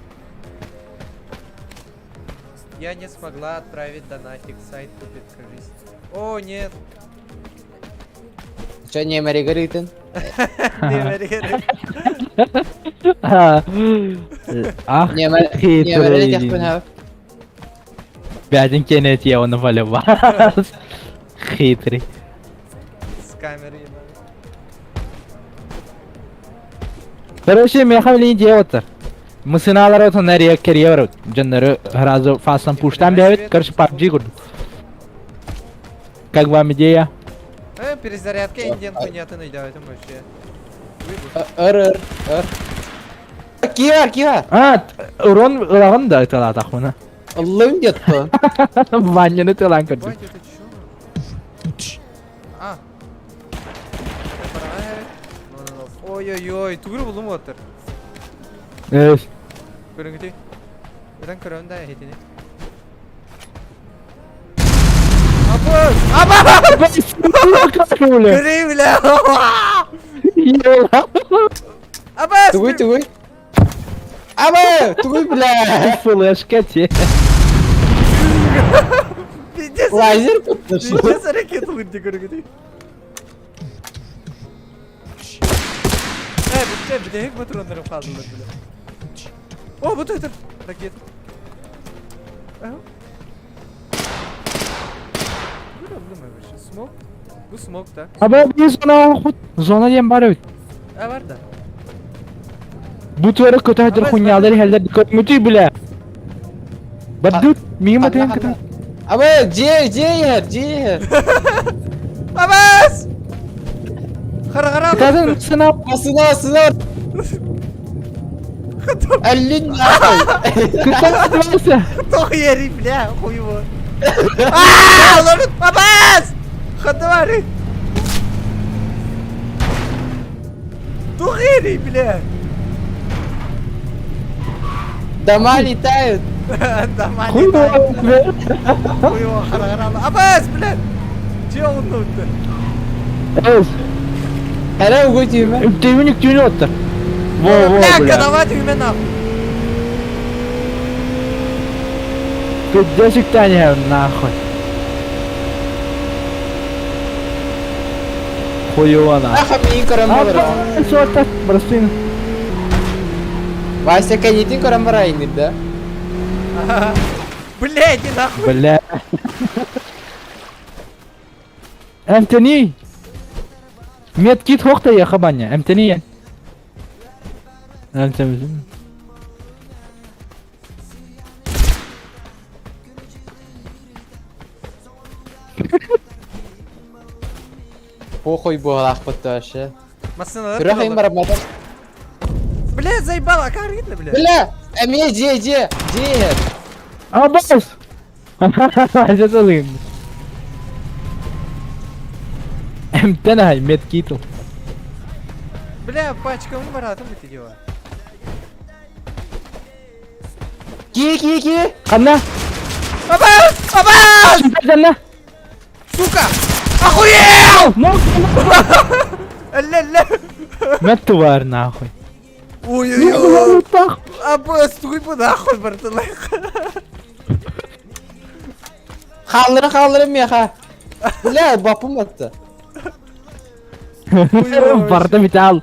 Я не смогла отправить донатик, сайт тупит, кажись. О, нет. Че не Маргаритын? Ах, Не Маргарит. Бәдин кенет я оны валевас. Хитрый. С камеры ебать. Короче, меха блин делать. Мысыналар отон нария керьер. Дьоннору сразу фастом пуштан бэбит. Короче, PUBG курдук. Как вам идея? Перезарядка индиан хуйнятын өйдөбөтүм вообще. Ыр, ыр, ыр. Киар, киар. А, урон ылаҕын да ыталаатахпына. Ыллым детто. Ваняны тылаан көрдүм. Батя, ты чё? А. Ой-ой-ой, тугур булдум оттор. Э, Көрүҥүтүй. Ытан көрөм да эһитини. Абыс! Абас! Көрүй бля! Абас! Тугуй, тугуй. Абы, тугуй, бля. Флешка те. Пиздец! Лазер подошел. Пиздец ракета лырды көрүҥүтүй. Э, бүттэ, бүтэһик патроннарым хааллылар бля. О, бу тұр, ракета. Ага. Вообще. Смок? Бу смок да. Аба bir зона охут. Зона диэн бар эбит. А бар да. Бу туора көтөһөдөр Абас, хуйнялар иһэллэр көрмүтүй бля. Бардут, миим атыан кытын. Абы, же, же ер, же ер. Абас! Хара хара. Кытатын сына Асына, асына. Әллин кытатын Тох ери, бля, хуево. А, ловит Абас! Хатвары. Тух ери, бля. Дома летают. Дома Хуй летают. Хуево, хара хара. Абас, бля. Че он Эс, Хара угу түйме. үктеймин үктеймин оттар. Во, во, Бля, бля. кровать у меня нахуй. Пиздец үктәне нахуй. Хуево нахуй. Аха, мин көрөм болор. Суоттар, бросин. Вася кәнитин көрөм бар инде да. Бля, иди нахуй. Бля. Антони. Медкит хохта я хабаня. Антони. Антони. Похуй буолаах вообще. Массыналар Түрөх айым бар мата. Бля, заебал, а как видно, бля? Бля, эме же, же, же. Абас. Это Эмтена медкит. Бля, пачка баратым бит дела. Ки, ки, ки! Ханна? Абас! Абас! Ханна? Сука! Охуел! Ну, Ля-ля! Мэ тварь нахуй. Ой-ой-ой! Абас, тугуй бу нахуй бартылайх. Хаалларын хаалларын миэхэ. Бля, бапым атты. Барда металл.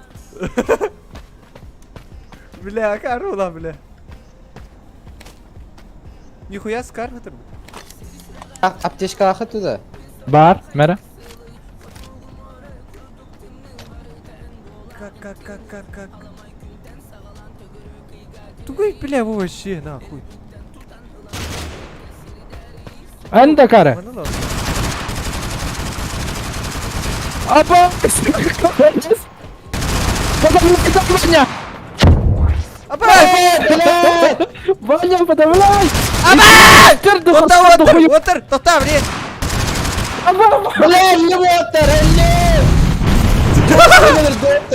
Бля, корола, бля. Нихуя скар хатыр. Аптечкалаха туда. Бар, мэра. Как, как, как, как, как. Тугой, бля, вообще, нахуй. Анда кара. Апа! Ваня! Апа! Ваня, подавляй! Апа! Отыр, отыр, отыр, тоқта, блин! Бля, не отыр, не!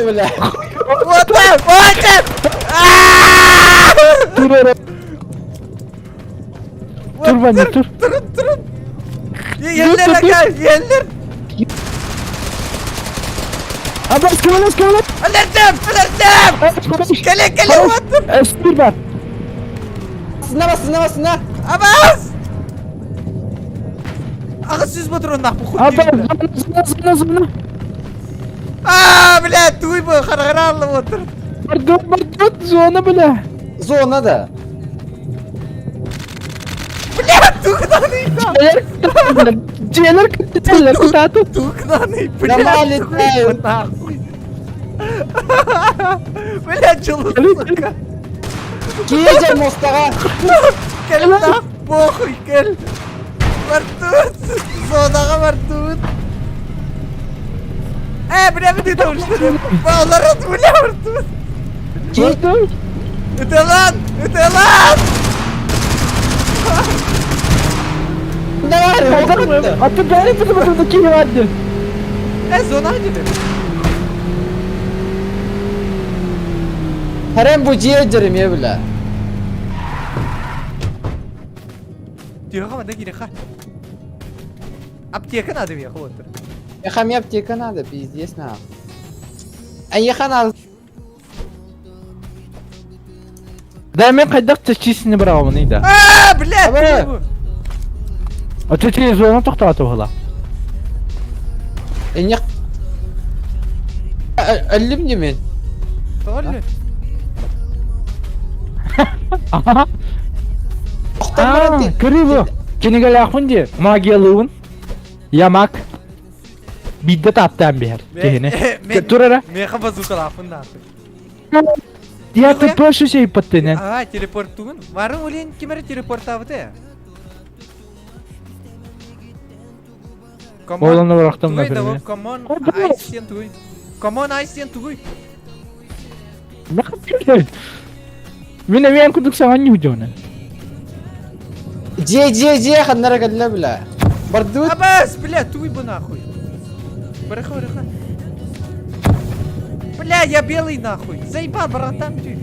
Бля! Отыр, отыр! Тур, Ваня, тур! Тұрын, тұрын! Еллер, ака, еллер! Абас, кемелес, кемелес! Өлердім, өлердім! Келе, келе, отыр! Эспир бар! Сына бас, сына бас, сына! Абас! Аға сөз патрон нахуй хуй. Абас, зона, зона, зона! А, бля, туй бы, харгараллы отыр. Бардут, бардут, зона, бля! Зона да. Бля, тухнаны, Дьиэлэр дьиэлэр кутаату. тухнаны, бля, Давай, летаю. нахуй. Бля, чулу, сука. Киже мостаға. Кел нах, похуй, кел. Бартут, зонаға бартут. Э, бля, мен де ушты. Балалар, бля, бартут. Бардут. Өте лан, өте лан. Давай, Аты бәрі бізі бізі киіп атты. Э, зона dedi. Харем бу жиэ жерим бля. Тихо, манда кире ха. Аптека надо мне, отыр. Еха мне аптека надо, пиздец на. А еха надо. Да мен қайдақ чечисini бұрағымын дейді. А, бля, Абы. А чечи зона тоқтатып ғыла. Эне Өллүм не мен. Тоғыр. Аха. Кырыбы. Кенегелақпын де, магиялуын. Ямак. Бидде таптан бер. Кehine. Турара. Меха базукалапын нахуй. Я ты прошу сей паттенен. А, телепорт тугун. Марын улен кимер телепорт абыты. Оланы бұрақтым, Тугуй, например. Come on, айс сен тугуй. Come on, айс сен тугуй. Мен мен кудук саған не удёна. Же же же ханнара кэллэ бля. Бардут. Абас, бля, тугуй бы нахуй. Бараха, бараха. Бля, я белый нахуй. Заебал, братан, ты.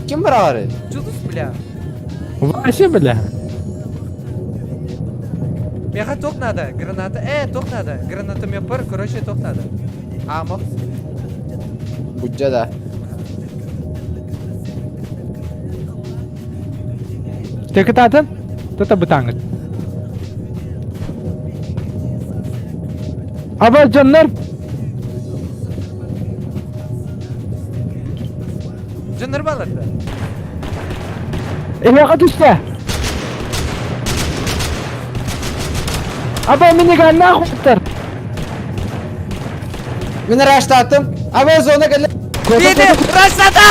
Ким барары? Чудус, бля. Вася, бля. Меха ток надо, граната. Ток надо. Граната мне пар, короче, ток надо. Амо. Буджа да. Текататын? Тата бытаңыт. Аба жаннар. Жаннар баларда. Эляға түсті. Аба мені нахуй тұр. Мен раштатым. Аба зона кэллэ. Беде, Рашада!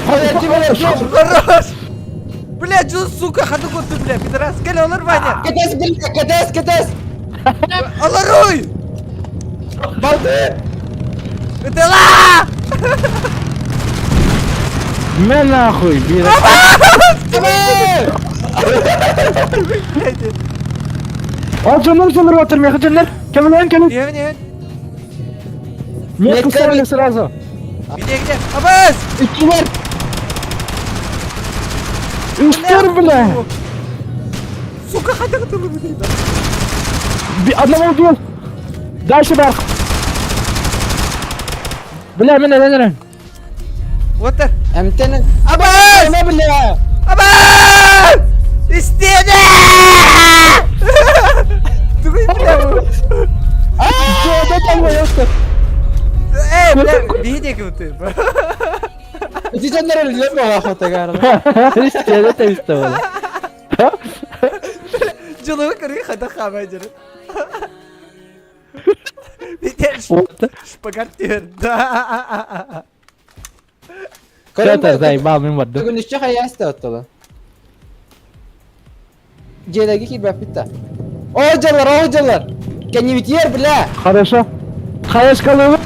Хорош! Бля, чё, сука, хаду ты, бля, пидорас. Кел, олар, Ваня. Кэтес, бля, кэтес, кэтес. Оларуй! Балды. Это ла! Мен нахуй, бира. Ал жаннар жаннар отыр, меха жаннар. Кемелен келin. Не, не. Мен кысарали сразу. Где, где? Абас! Икилер. Үстэр, бля! Сука, хотя бы Одного убил! Дальше, Барх! Бля, мен элен Вот так. Эмтэн. Абас! Бля! Абас! Истиэнэ! Тугуй, бля, бу? Э, бля, биһи кыбыты. Ити дьоннор өллөр буолаах отагар. Истиэнэ тэбистэ буолла. Дьолугу көрүү хата хаама дьэрэ. Битер шпагат түһэрдэ. Петр, заебал, мин бардым. Бүгүн хайаста оттола. Дьиэлэргэ киирбэппит да. Оо дьаллар, оо дьаллар! Кэннибитигэр, бля! Хорошо. Хаешкалыыбын.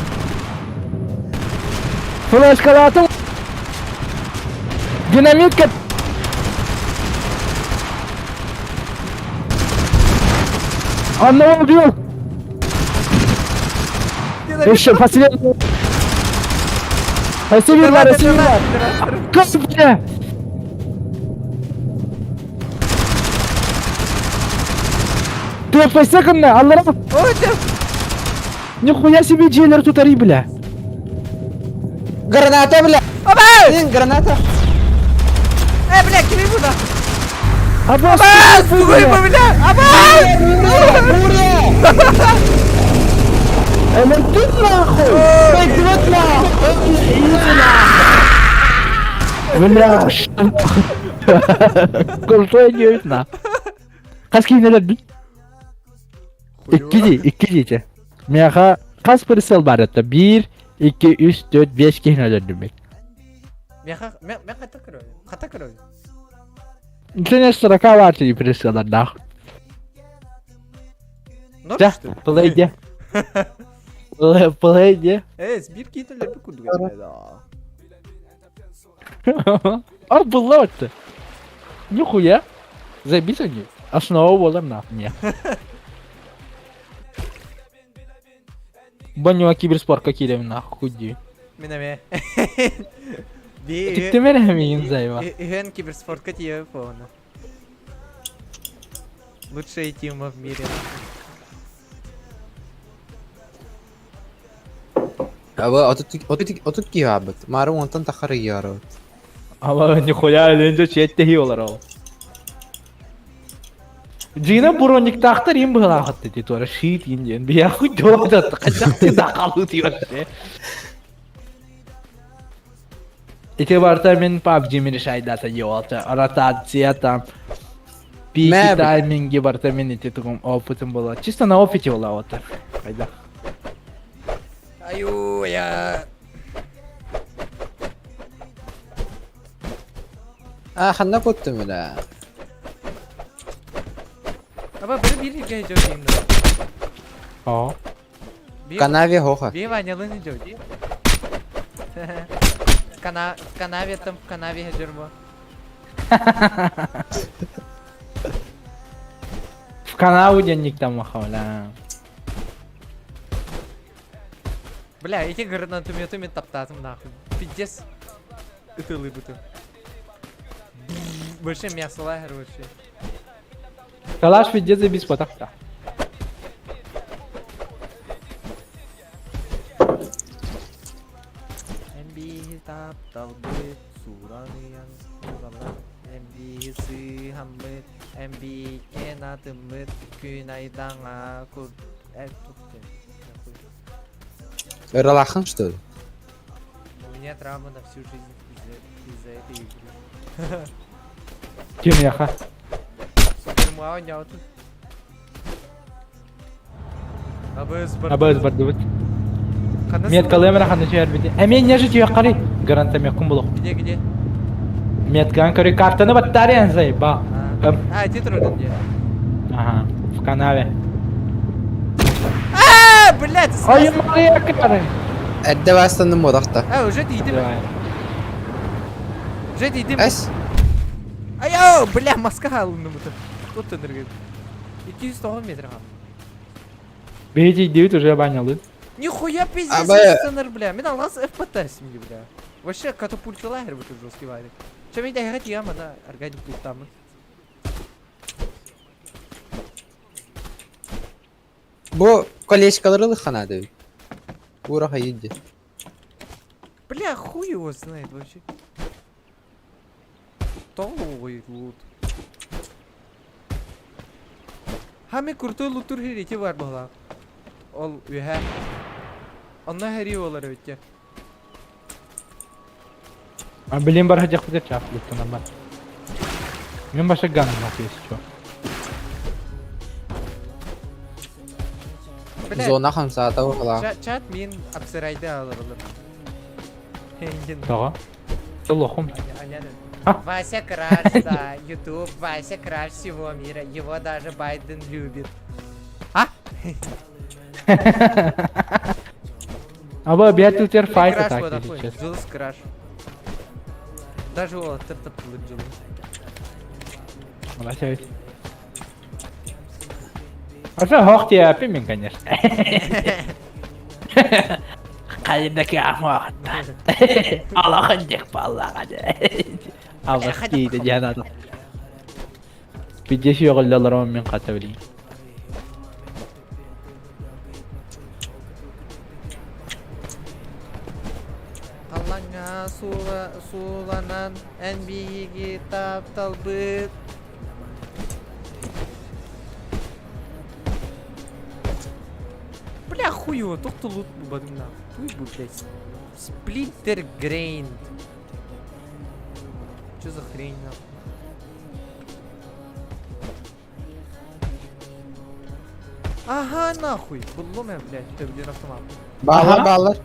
Флешкалаатым. Динамитка. Одного убил. Еще последний. Спасибо, спасибо. Как, бля? Ты фасеканна, Аллах. Нихуя себе дилер тут ори, бля. Граната, бля! Блин, граната! Э, бля, кими буда? Абас! Абас! Тугуй бу, бля! Абас! Буря! Өлөрдүн нахуй! Пойдет нахуй! Бля, Крутой не на. Хас киинелердин? Икки дии, икки диэчэ. Миэхэ хас прицел баар этэ? Биир, икки, үс, түөрт, биэс киһини өлөрдүм мин. Миэхэ, мэ хата көрөбүн. Хата көрөбүн. Итинэ строка баар тии прицеллардаах. Норм Дьэ, что ли? плей диэ. Плей диэ. Э, биир киһи өлөрбүт курдук этэ да. А было это. Нихуя. Забить они. Основа буолар нахуй. Не. Баню киберспортка киирем нахуй дии. Мин эмиэ. Тиктимэр эмиин зайва. Үһүөн киберспортка тиийэ буолна. Лучшая тима в мире. Аба 30 киһи аабыт. Маары уонтан тахар ыйаарыбыт. Ама нихуя өлөнжө чиэттеһи олар ол. Дьиҥинэ брониктаахтар им быһалаахат ити туора шиит иин диэн биһиэхэ дьоодот хачахты дахалыы вообще. Ити барыта мин PUBG мешайдата диолта ротация там пики Мэ, тайминги барыта мин ити тугум опытым была. Чисто на опыте была вот так. Хайда. Аю, я. А, ханна куттум бля. Аба бары биир илгэ дьон да. О. Канаве хоха. Би Ванялын идет. Кана в канаве там в канаве дерьмо. В канаву денег там махавля. Бля, эти гранатометами таптатым нахуй. Пиздец. Это лыбыты. Больше мясо лагерь вообще. Калаш везде забись потахта. Эмби тапталбыт сураныян суранан Эмби сыһаммыт эмби кенатыммыт күн айдаҥа кур э тух ты Ыралаахын что ли? У меня травма на всю жизнь из-за этой игры. Кимиэхэ? Супер оонньоотун. Абыс бар. Абыз бардыбыт. Меткалыам эрэ ханна түһэрбити. Эмиэ нежить үөххари. Гранатомеккун булух. Где, где? Меткан көрүй картаны баттариан заебал. А, ти труден где? Ага, в канаве. А, блядь! Ой, Мария Кары! Эрдэ баастанным буолахта. А, уже тиийдим. Давай. Уже тиийдим. Эс. Айо, бля, маска алынным это. Тут энергия. 209 метр. Бейте 9 уже банялы. Нихуя пиздец, Аба- СНР, бля. Мен алғас ФПТ семьи, бля. Вообще катапульталар вот жесткий варик. Чэ, мин эһэҕэ тиийэн мана органик туттааммын. Бу колечкалары ылыхха наада эбит. Уура хайыы дии. Бля, хуй его знает вообще. Толовый лут. Хами крутой лутур херити бар была. Ол үһэ. Онно хери олар эбитте. А блин бар хадьахпыт чаап луттанаммат. Мен баша ганым если чё. Зона хамсаата уһалаах. Чат мин апсырайды алырылым. Тоҕо? Лохум. Вася Краш, да, YouTube, Вася Краш всего мира, его даже Байден любит. А? Аба биятылтер файт атаки сейчас. Джилс Краш. Даже ол тыртып Джилс. Молодец. А что, хох тебе мен, конечно. Хайдаки ахмаатта. Алахандек баллаға. Аллах дейді жанады. Бидеш yo'g'illalар мен қата білейін. Аллаңа сууланан эн биһиги тапталбыт. Бля, хуй его, только лут бадым Хуй бы, блядь. Сплинтер Грейнд. Что за хрень, нахуй? Ага, нахуй. Буллум я, блядь, ты блин автомат. Баалар баалар.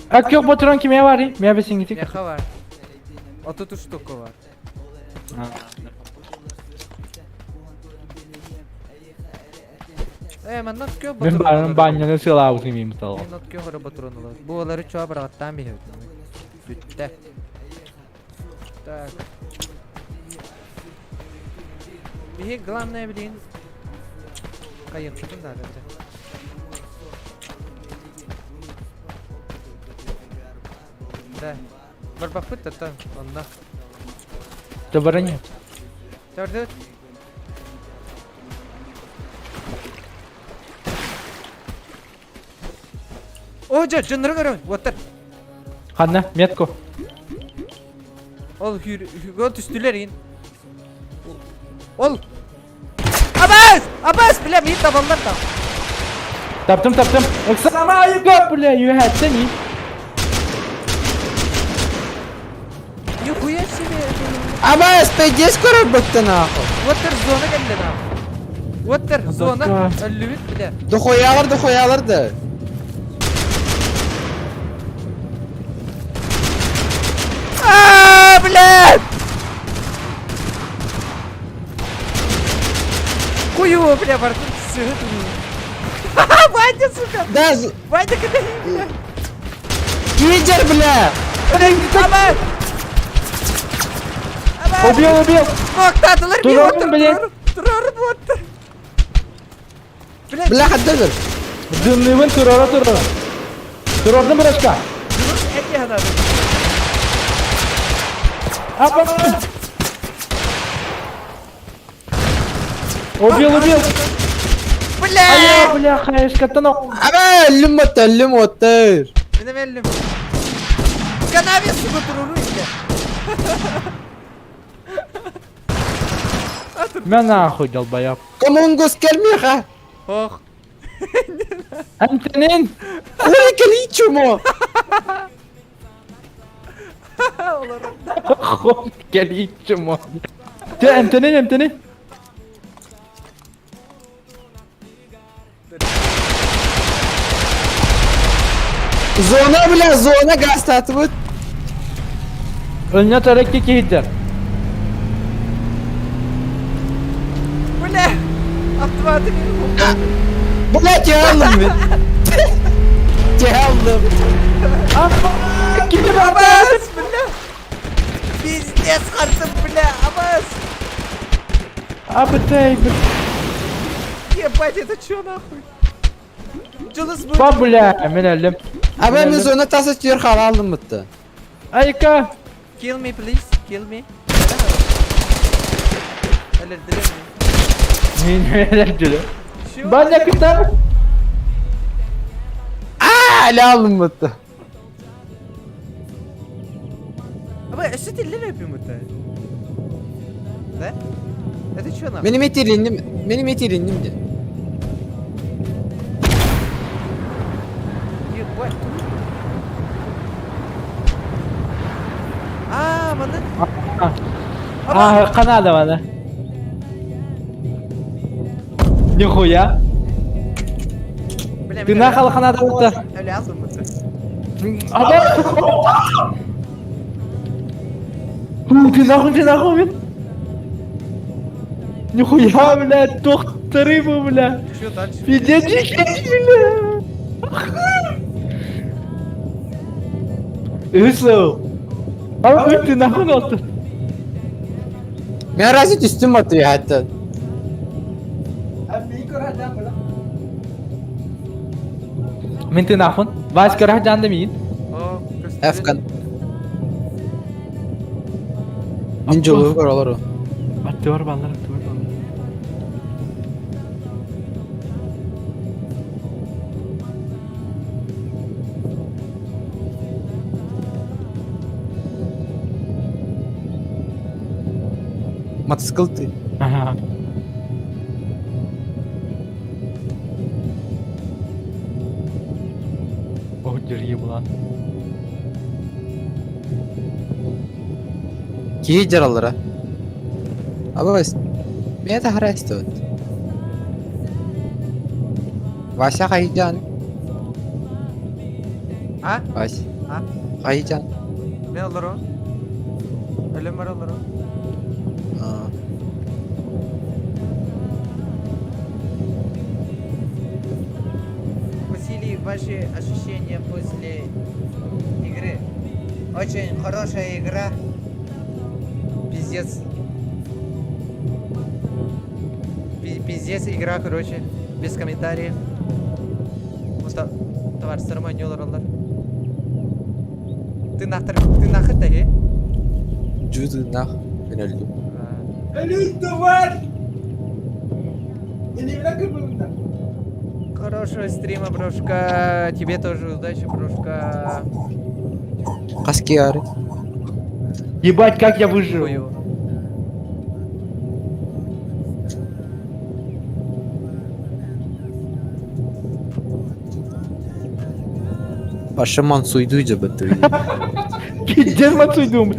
Ак yok патрон кимге бар? Мия бесин гитик. Меха бар. А тут штука бар. Э, манна кө Мен барым баняны сылабыз имейм тал. Мен от кө патрон алар. Бу алары чоа бараттан бихе. Бүтте. Так. Бихе главное, блин. Кайыктын да, да. Да. Барбапыт это онна. Табарани. Төрдү. О, жа, жыныры көрөм. Оттар. Ханна, метку. Ол хүр, ол түстүлер ин. Ол. Абас! Абас, бля, мин табаллар там. Таптым, таптым. Оксана, you got, бля, you had seni. Нихуя себе. Абас, пойди скоро бытты нахуй. Оттар зона келди нахуй. Оттар зона. Өлүбүт, бля. Дохуялар, дохуялар да. А, блядь! Хуево, бля, бартын сыгыт. Ваня, сука! Да, Ваня, когда бля? Кидер, бля! Абас! Абас! Убил, убил! Ноктадылар, Турарым, блядь. Турарым, оттар. Блядь, Бля, хаддадыр. Дымныйбын турара турара. Турардым бирашка. эти надо. Апа! Убил, убил! Бля! Ая, бля, хаешка, тонок. Аба, өлүм отты, өлүм оттыр. Мен өлүм. Канаве, сука, туруру, бля. Мен нахуй, долбоёб. Комунгус келмеха. Ох. Антонин! Ой, келичумо. Хуй, келичумо. Ты, Антонин, Антонин! Зона, бля, зона газ татыбыт. Өлнө тарекке кейдер. Бля! Автоматы Бля, теалым мен. Теалым. Абас, бля! Пиздец, хартым, бля, Абас! Абытай, бля. Ебать, это чё нахуй? Джилыс Ба, бля, мен өлдім. Аба мен зона таса түйер хала алдым бітті. Айка! Kill me, please. Kill me. Мин Баня кытар! Али алдым бітті. Аба, өссө тиллер өпүм бітті. Да? Это что нахуй? Мени метелинdim, мени метелинdim де. Ебать. А, манна. А, Канада мана. Нихуя. Бля, Ты нахал Канада бутта. Өле алдым бітті. Аба! Ты нахуй, ты нахуй, блин. Нихуя, бля, тох рыбу, бля. Что дальше? Пиздец, бля. Үсу. А ты нахуй oldu? Мен разве түстім атты hatta. Мен ты нахуй? Вась көрөх жанды мин. О, Афган. Мен жолу бар олар. Атты бар балlar, атты бар балlar. Мотоцикл ты. Ага. О, держи була. Кии жаралара. Аба бас. Мен та харасты. Вася хайжан. А? Вася. А? Хайжан. Мен олар о. Өлем бар олар о. Василий, ваши ощущения после игры? Очень хорошая игра. Пиздец. Пиздец игра, короче. Без комментариев. Товар сарманёлар олар. Ты нахер, ты нахер таги? Жуду нах. Мен өлдүм. Өлүм Хорошего стрима, брошка. Тебе тоже удачи, брошка. Каски ары. Ебать, как я выжил. Хуёво. Пашаман суйду жабытты. Пиздец, мацуйдум.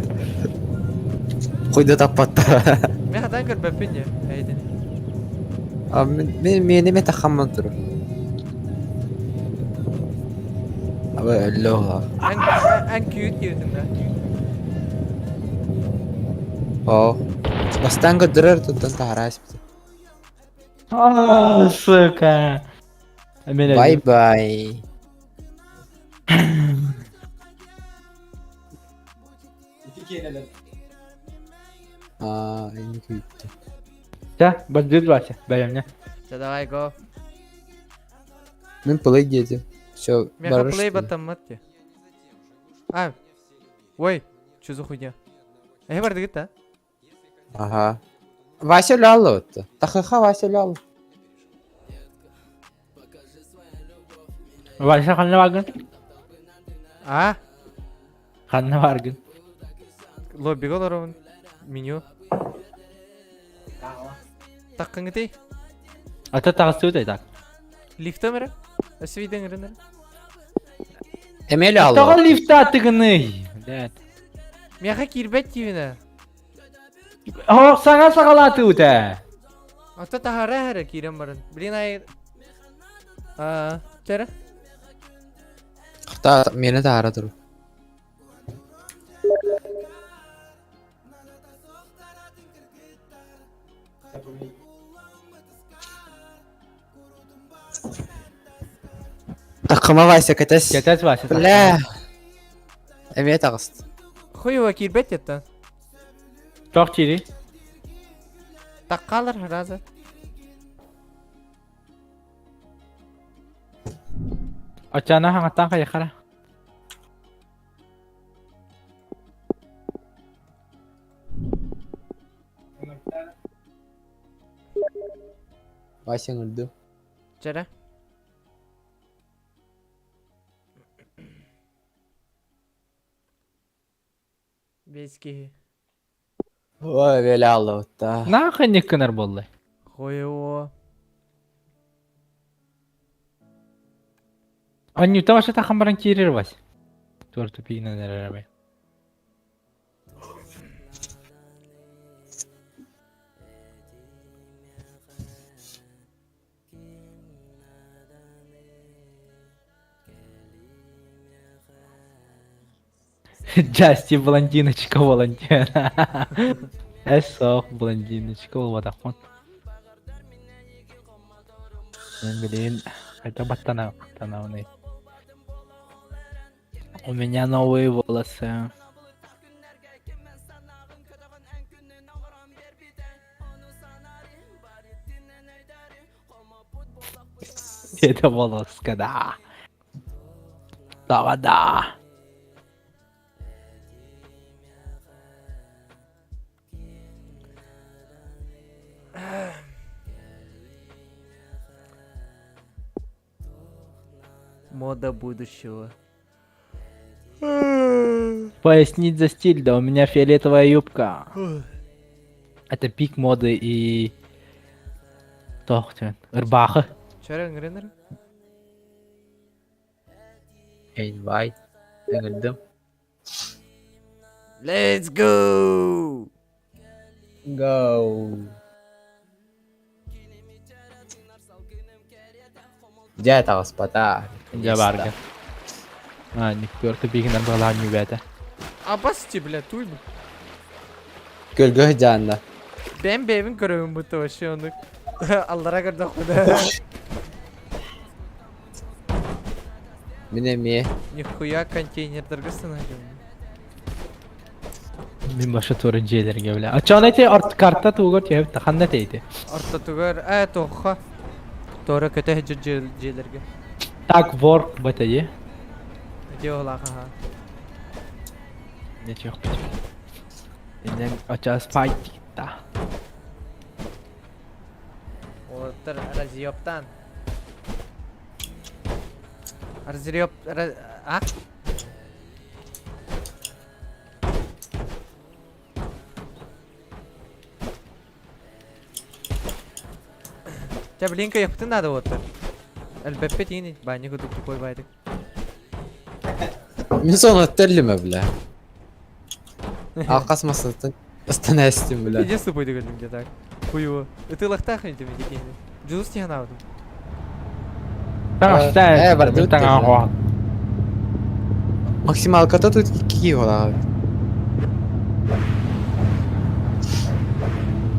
Койда таппатта. Мен хадан көрбөппүн де. Әйден. А мен мен эме тахамман тур. Аба өллөға. Эн күйіт күйітін да. О. Бастан көдөрөр туттан тахарас. А, сука. Мен Бай-бай. А, энэ күйттү. Да, бандит Вася, бәрімне. Все, давай, го. Мен плей дедим. Все, Меха плей баттаммат те. А, ой, что за хуйня? Эй, бар дигит, да? Ага. Вася лялы отты. Тахыха Вася лялы. Вася ханна баргын? А? Ханна баргын. Лобби олар меню. Таккың ити? Ата тағысы өте так. Лифті мірі? Өсі виден ірінір. Эмели алы. Тоғы лифті атыгыны. Блядь. Меха кирбет тивіне. О, саңа сағалаты өте. Ата тахара хәрі кирен барын. Блин, ай... А, чәрі? Та мени тахара тур. Такыма Вася катас. Кетес Вася. Бля. Эме тагыст. Хуева кирбет еттен. Тоқ чири. Таккалар разы. Ачана хаңаттан қайықара. Вася ыҥырдым. Чэрэ. Бэс киһи. Ой, бэлэ аллабытта. Нахуй не гынар буоллай. Хойуо. Анюта вообще тахан баран киирэр Вась. Туор тупигинэн эрэрэ Джасти блондиночка волонтер. Эсох блондиночка буолбатахпын. Мен билигин хайда баттана баттанабыный. У меня новые волосы. Это волоска, да. Да, да. Мода будущего. Пояснить за стиль, да у меня фиолетовая юбка. Это пик моды и... Тохтен. Ырбаха. Чара ыҥырынар? Invite. Ыҥырдым. Let's go! Go. Дьэ таҕыспата. Дьэ барга. А, никто бигинен балаан юбэтэ. Абасти, бля, туй. Көлгө дьаанна. Бэм бэйбин көрөбүн бутта вообще оннук. Аллара көрдөхпүнэ. Мин эмиэ. Нихуя контейнердарга сынадым. Мин баша туран дьиэлэргэ бля. Ачаан эти арт карта тугар түһэбит ханна тейти. Ортотугар э тохха. Тора көтө дьиэлэргэ. Так work бата Дьиэ аха. Не чех. Инен ача спайт та. Олоттор разъебтан. Разъеб... А? Чэ, блинка ехпытын надо вот. Элбэппит иин баанньа курдук тупой байдык. Мин соны өттерлиме бля. Алқас масатын ыстан эстим бля. Иди тупой дегеним где так. Хуево. Ытылахтаах интим ити киһини. Дьулус тиһанаабытым. Таҥас барды таҥа Максималката тут кики олаа.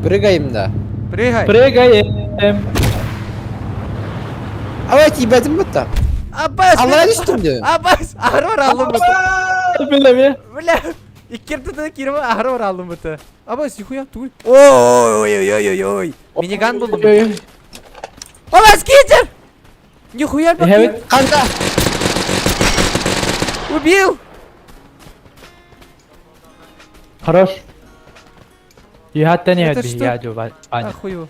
Прыгаем да. Прыгай! Прыгаем. Ава тибетим бутта. Аббас! Аллаа түстүм дии. Аббас! Аһара бараллым бутта. Билеме. Бля! Иккерден кирме аһара бараллым бутта. Аббас, нихуя туй. Ой, ой, ой, ой, ой. Миниган булдум. Аббас, китер! Нихуя Evet. Канда. Убил! Хорош. Юхаттан Это яд что? я жо Аня. Ахую.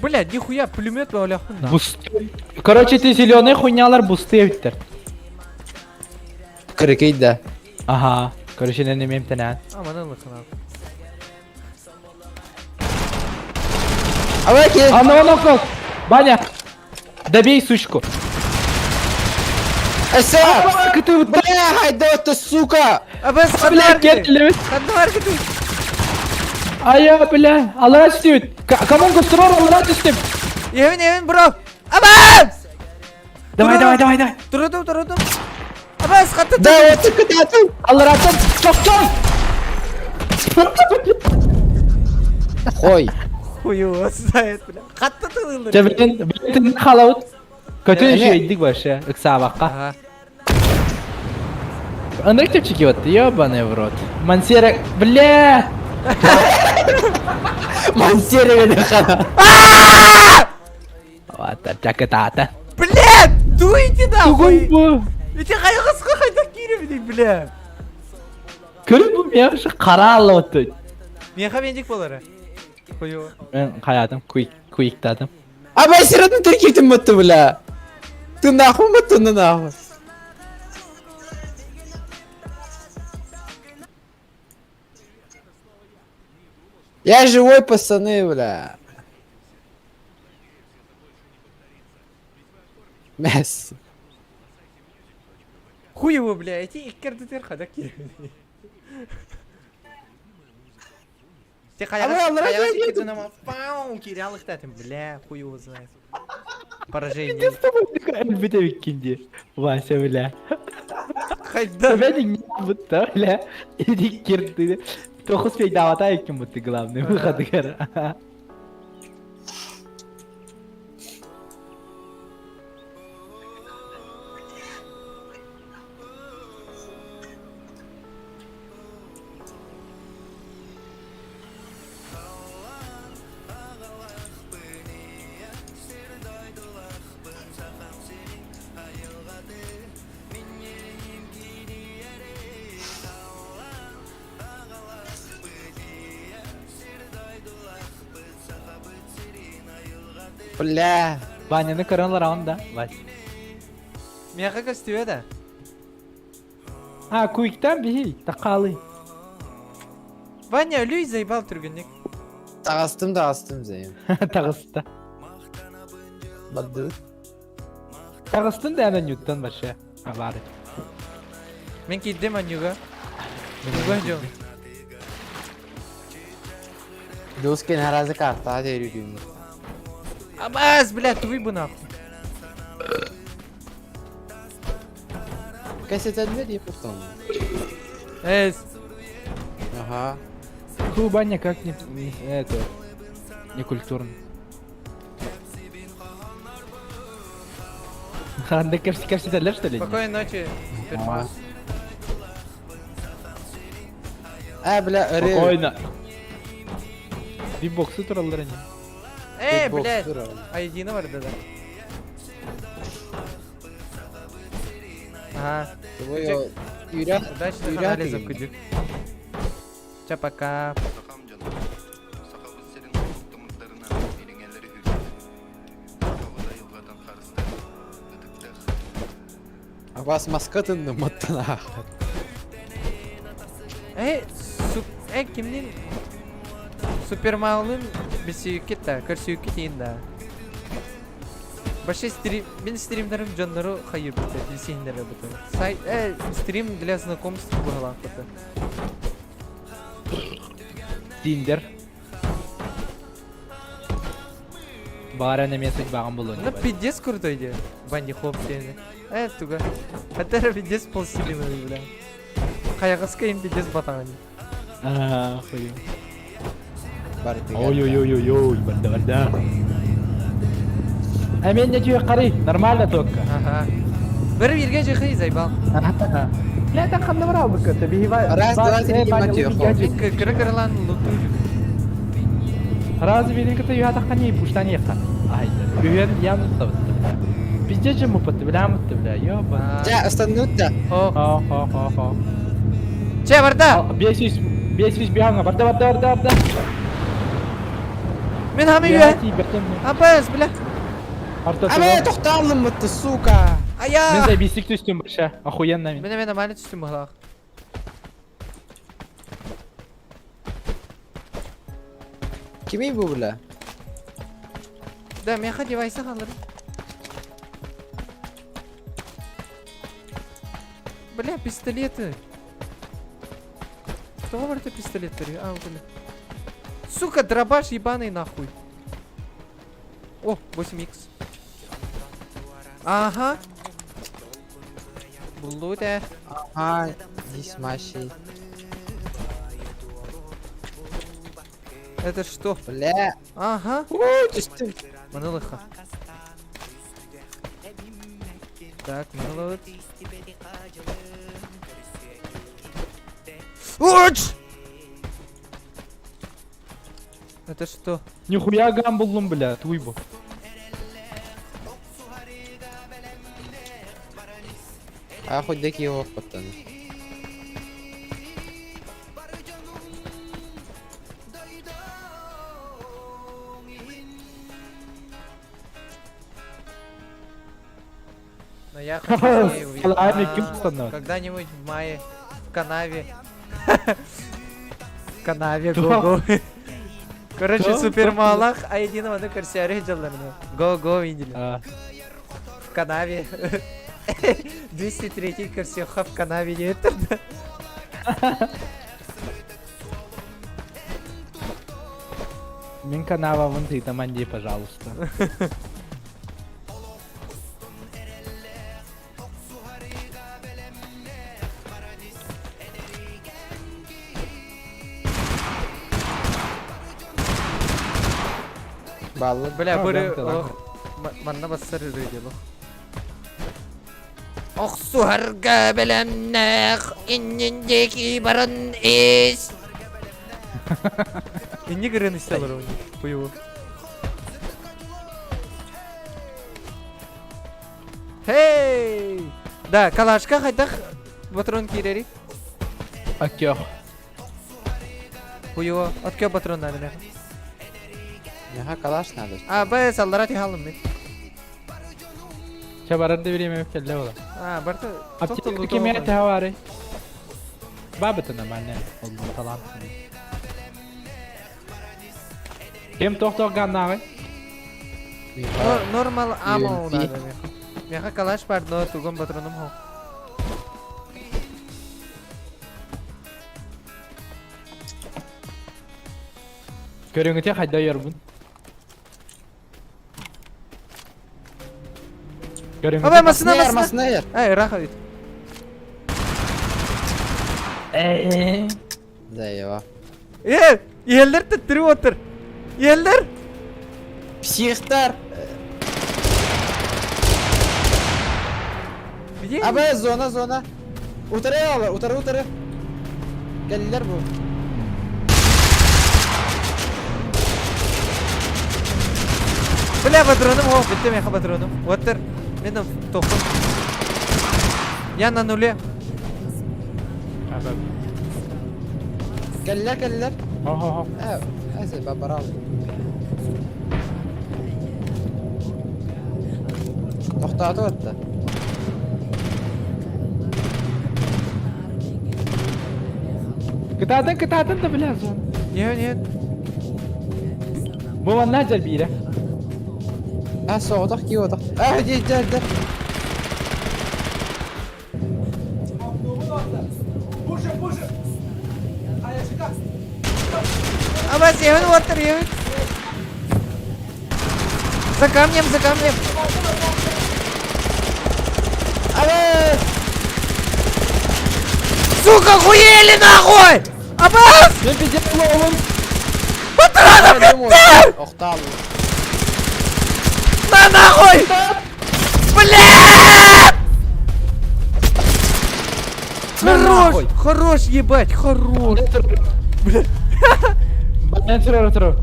Бля, нихуя, пулемет бля, да. Буст. Короче, ты зеленый хуйнялар бусты эбиттер. Кырыкый да. Ага. Короче, не немем тенен. Аман ылыхына. Ава ки. Ана он окнул. Баня. Добей сучку. Эсэ. Ты вот Бля, хайда это сука. Аббас, бля, кетлебит. Ханнар кытый. Ая, бля. Алла түстүбүт. Камон гострор алла түстүм. Евин, евин, бро. Аббас! Давай, давай, давай, давай. Турудум, турудум. Аббас, хатты. Да, это кытатын. Алла Токтон. Хой. Хую, знает, бля. Хатты тылылыр. Жа билен билен халаут. Көтөн Эме. шүйдик башы. Ыксабакка. Ага. Андрей чики вот, ёбаный в рот. Мансера, бля! Мансереве хана. Вот, чакатата. Бля, дуйте нахуй. Тугуй бу. Ити хайгыска хайда кире бля. Көрүн бу мен шы кара алып отты. Миэхэ медик буолара. Хуёво. Мен хаятым, куиктадым. А мен сиротын тиркитим бутты, бля. Ты нахуй бутты, ну нахуй. Я живой, пацаны, бля. Месси. Хуево, бля, эти иккердитер хада киирбит. Те хайаҕас киирэ бля, хуй его знает. Поражение. Өлбүтэ биккин дии. Вася, бля. Хайда. Бэдиҥ бутта, бля. Иди кирды. Тохус пейдаавата иккин бутты главный выходыгар. Бля. Ваняны көрөн олороҕун да, Вась. Миэхэ көстүбэ да. А, куиктан биһи, такаалы. Ваня, өлүй заебал түргенник. Таҕыстым, таҕыстым зайым. Таҕыста. Барды. Таҕыстын да эн ньуттан вообще. Абары. Мен киирдим анньуга. Туган дьон. Дускин харазы картаға терүдүм. Абаз, бля, туй бу нахуй. Кэсетенме дип потом. Эс. Ага. Фу, Баня, как не, не это, не культурно. Ханда кепси кепси что ли? Спокойной ночи, Супермас. А, бля, ыры. Спокойно. Битбоксы тураллар они. Эй, блядь. А едино бар да. Ага. Удачных анализов, Кудюк. Ча пока. Сахабыт сирин омуктарынан ириҥэлэри үрдүк. Сахабыт айылҕатын харыстыах, ытыктыах. Абас маска тынным маттана. Эй, суп... Эй, кимнин... Супермалын бисүйүккет да, көрсүйүккет иин да. Вообще стрим... Мин стримнерим дьоннору хайырбыта, билсиһиннэрэ быта. Сайт... стрим для знакомств быһалаахпыта. Тиндер. Баара эмиэ сыдьбаҕын булуон. Ну пиздец крутой де. Банни хоп диэни. Туга. Хотя пиздец полсилиновый, бля. Хайаҕаска им пиздец батаҕын. А, хуй. Ой-ой-ой-ой-ой, барда барда. А мен не түйе қарай, нормально только. Ага. Бір бірге жихи заебал. Бля, там ханна барал бы ката, Раз, два, три, мать Кыры кырылан луту. Разве великата юата хани пуштани ха. Ай, үйен ян табыт. Пиздец же мы бля, бля, ёба. Жа, останут-то. О. Хо, хо, хо, хо. Че, барда? Бесись, бесись бьяңа, барда, барда, барда, барда. Мен хами үйе. Абас, бля. Абе, тоқталым мытты, сука. Ая. Мен заебистик түстүм баша, охуенно мен. Мен мен нормально түстүм бұлақ. Кими бу, бля? Да, мен ха девайсы қалырым. Бля, пистолеты. Кто говорит пистолет? А, бля. Сука, дробаш ебаный нахуй. О, 8х. Ага. Блуда. Ага, здесь маши. Это что? Бля. Ага. Ой, түстүм. Манылыха. Так, манылыт. Уч! Это что? Нихуя гам буллум, бля, туйбу. А хоть деки его паттаны. Но я хочу с ней увидеться. Салами Кимстона. Когда-нибудь в мае в канаве. В канаве, го-го. Короче, Что? супермалах, а единого ну корсиаре дьалларына. Го-го видели. А, В канаве. 203 корсиоха в канаве нет. Мин канавабын тыытаман дии, пожалуйста. Баллы. Бля, А, бары да, да. ох, манна бассар ырыдел. Охсуһарга бэлэмнээх иннин диэки баран ис. Инник ырыаны истэлэр они. Хуево. Хей! Да, калашка хайдах патрон киирэрий? Актер. Хуево. Откё патрон надо меха. Миэхэ калаш надо. А, б, саллара тихалым мен. Чэ барар да бириэмэ кэллэ буола. А, барта... Аптека кимиэ тэһэ Бабыта нормально. Ол талант. Ким тохтох ганнааҕый? Нормал аммо UMP. надо меха. Меха калаш бар, но тугом патроном хо. Көрүҥүтэ хайда ойорбун. Көрүҥүтэ Абай, масына, Маснайар, масына! маснайар. Ай, ыраах эбит. Э. Заева. Э, иһэллэр төттөрү отыр. Иһэллэр! Психтар! Где? Абы, зона, зона. Утары алар, утары, утары. Кэллилэр бу. Бля, патроным, о, бүттэ миэхэ патроным. Отыр. Мен тохтум. Я на нуле. Кэллилэр, кэллилэр. Хо-хо-хо. Э, эсэ, барал. Тохтоото атта. Кытаатын, кытаатын да бля зон. Нет, нет. Бу манна дьэлбиирэ. А, соҕотох кии отох. А, дьэ, дьэ, дьэ. Боже, боже! Хайашка! Абас, я отыр, я. За камнем, за камнем. Абы! Сука, хуели нахуй! Абас! Мен пиздец оҕлум. Патронов нет! Охтаал. На нахуй! Бля! Хорош! Хорош, ебать, хорош! Мен турар турар.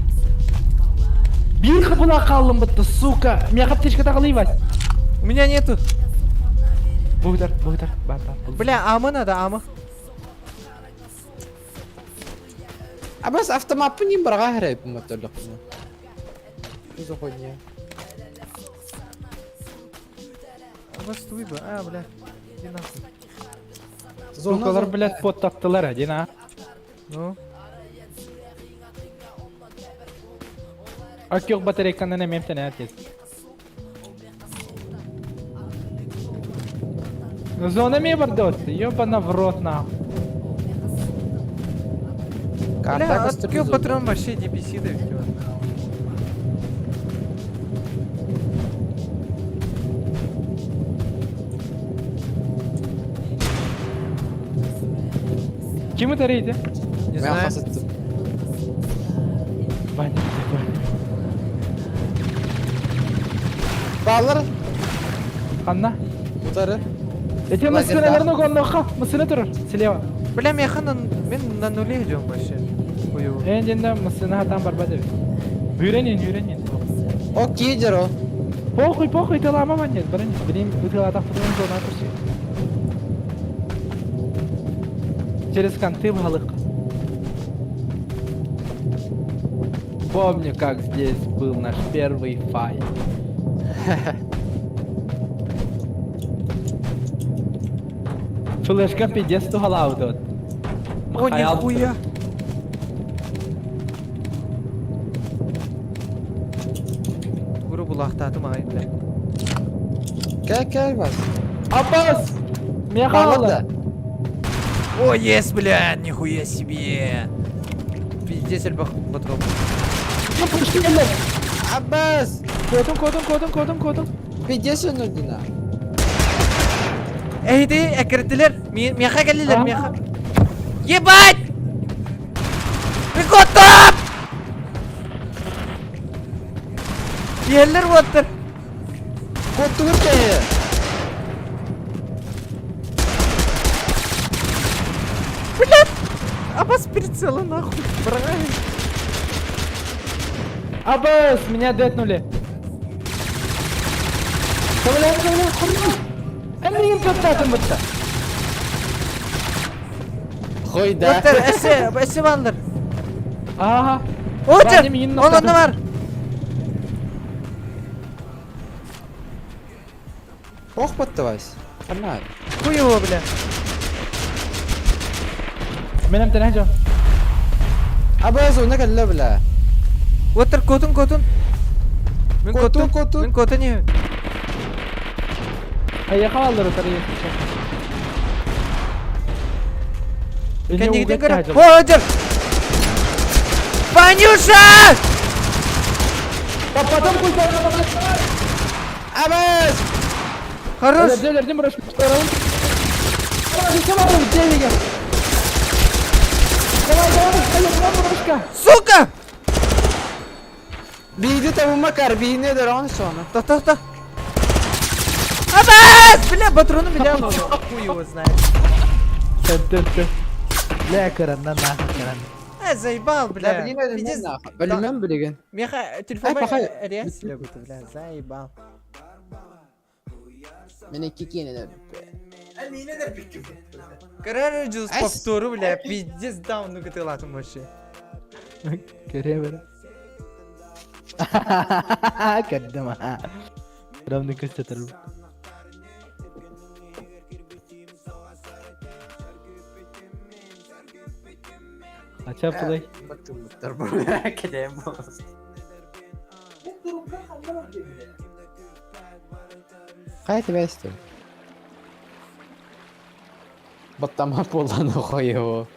Биир хапыла хааллым бытта, сука. Миэхэ аптечка таҕалый У меня нету. Бугдар, бугдар, бар, бар. Бля, амы надо, амы. Абас автомаппын им барга хэрэй моторлохпун. Что хуйня? Абас туй бы, а, бля. Иди нахуй. Сукалар, блядь, поттаттылар, один, а. Ну. Ак yok батарейканан эмиэмтэн отец. Зона ме бардот, ёбана в рот нахуй. Бля, откё патрон вообще DPC да всё. Ким это рейде? Не знаю. Ваня, Ваня. Баллар Анна. утары. Эти Лагерь, масыналарын огонноха, масына турар, слева. Бля, меха на, мен на нуле идем вообще. Хуёво. Энденде масына там барба деп. Үйренен, үйренен. О, кидер о. Похуй, похуй, ты лама манет, баран. Блин, бытыла так потом зона турси. Через конты в галык. Помню, как здесь был наш первый файт. Флешка пиздец туһалаабыт вот. О, нихуя! Тугуру булаахтаатым аҕай, бля. Кэл кэл бас. Аббас! Миэхэ Баалар аҕала! да. О, ес, бля, нихуя себе! Пиздец элбэх патрон. Аббас! Куотун, куотун, куотун, куотун, куотун. Пиздец өнүрдүнэ. Эһиги эккирэтилэр, миэхэ кэллилэр, миэхэ. Ебать! Прикоттап! Иһэллэр уоттар. Куоттугур кэһи. Блядь! Абас прицела нахуй. Брагай. Аббас, меня детнули. Ковалян, ковалян, хуйня. Эн миигин көттөтүн бытта. Хой да. Оттар, эссе, эссе бааллар. Ага. Отер! Ваня миигин Ол онно бар. Ох баттавась. Ханна. Хуй его, бля. Мен эмтэнэ дьон. Абас онно кэллэ бля. Оттар котун котун. Мин Котун, котун котун. Мин котун иһин. Айаха аллар утары Кэннигитин көрө. О, отер! Ванюша! Потом Абас! Хорош! Өлөрдүм, Давай, давай, давай, Сука! Бииди табыма карбины дөрөөн сону. Тох, тох, тох. Абас! Бля, патроны меня хуй его знает. Бля, кыранна нахуй кыран. Э, заебал, бля. Бля, блин, Пиздец. нахуй. Өлүмэн билигин. Меха, телефон Ай, пахай. реакция бля, заебал. Мен икки киэнэ Карару джус повтору, бля, пиздец даун, ну ты латум вообще. Көрө бер. Көрдүм. Равны көстөтөр. Ача плей. Хайа тебэстим. Баттама буолан хойо.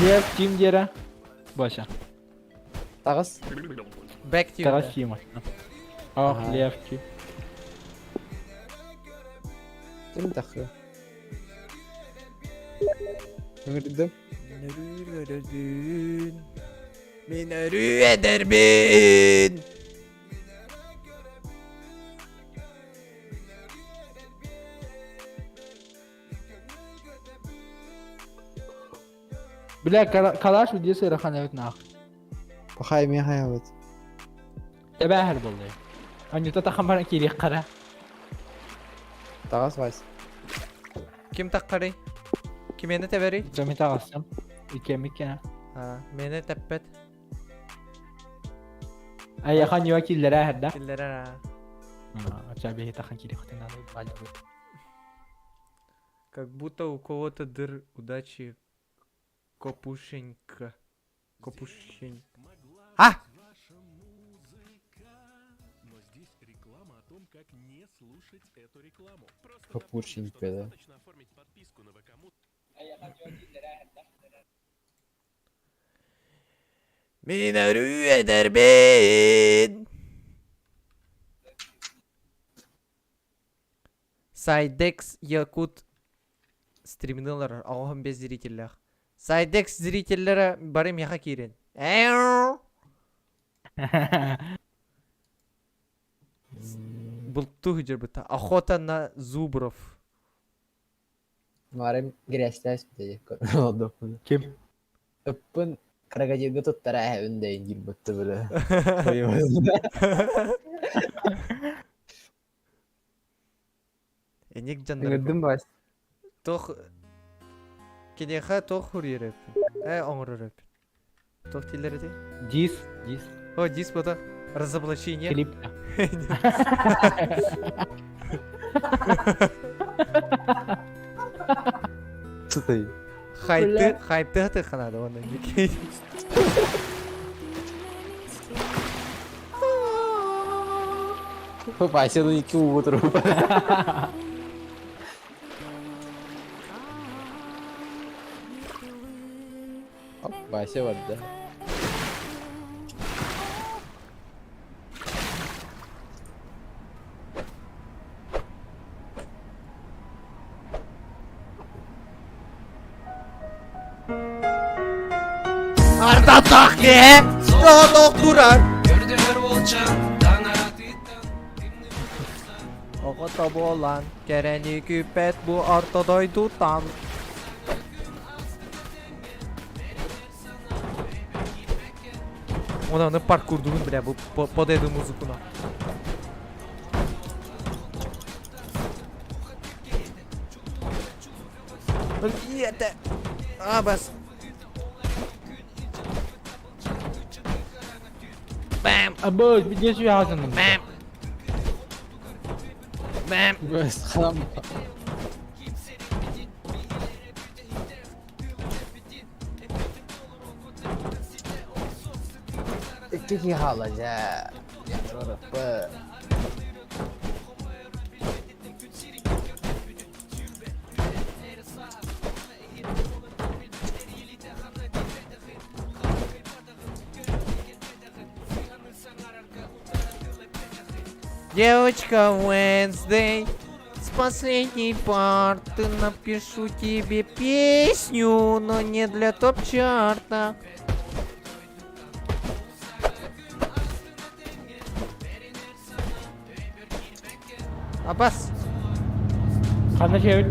Лев ким диэрэ? Баша. Таҕыс. Back to you. Таҕас ким Ах, Ага. Лев ким. Ким тахы? Ыҥырдым. Мин өрүү эдэрбин. Бля, калаш видео сырахан эбит нах. Пахай мен хаябыт. Тэбэһэр буоллай. Анюта тахан баран киириэх хара. Таҕас Вась. Ким таххарый? Кимиэнэ тэбэрий? Дьоми таҕастым. Иккиэммит кэнэ. А, миэнэ тэппэт. Айаха ньуа киллэрэ эһэрдэ. Киллэрэр аа. Оча биһи тахан киириэхтин надо. Как будто у кого-то дыр удачи копушенька. Копушень. А! Капученька, да. Мин өрүү эдэрбин. Сайдекс Якут стримнылар оҕоһун без зрителлээх. Сайдекс зрителлэрэ бары миэхэ киирин. Бултуу сылдьарбыта. Охота на зубров. Маарым грязьтээс битэ олордохпун. Ким? Ыппын крокодилга туттара эһэбин дэйин диир бile. Эник дьоннор. Ыҥырдым Вась. Туох киниэхэ туох суруйар эбиппин? Э, оҥорор эбиппин. Туох дииллэр этэй? Дис, дис. О, дис бута. Разоблачение. Клип. Нахуй. Хайты, хайты атыха надо, он дикий. Вася, ну икки уу труп. Оп, Вася барда. Ардатах не? Турар. Оҕото буолан кэрэни күүппэт бу орто дойдутан. Онаны паркурдугун бля бу под эту музыку на. Это... Абас. Бэм! Абы, где связано? Бэм! Бэм! Икки киһи хаалла дьэ. П. Девочка Wednesday, с последней парты напишу тебе песню, но не для топ-чарта. Абас. Ханна чевит.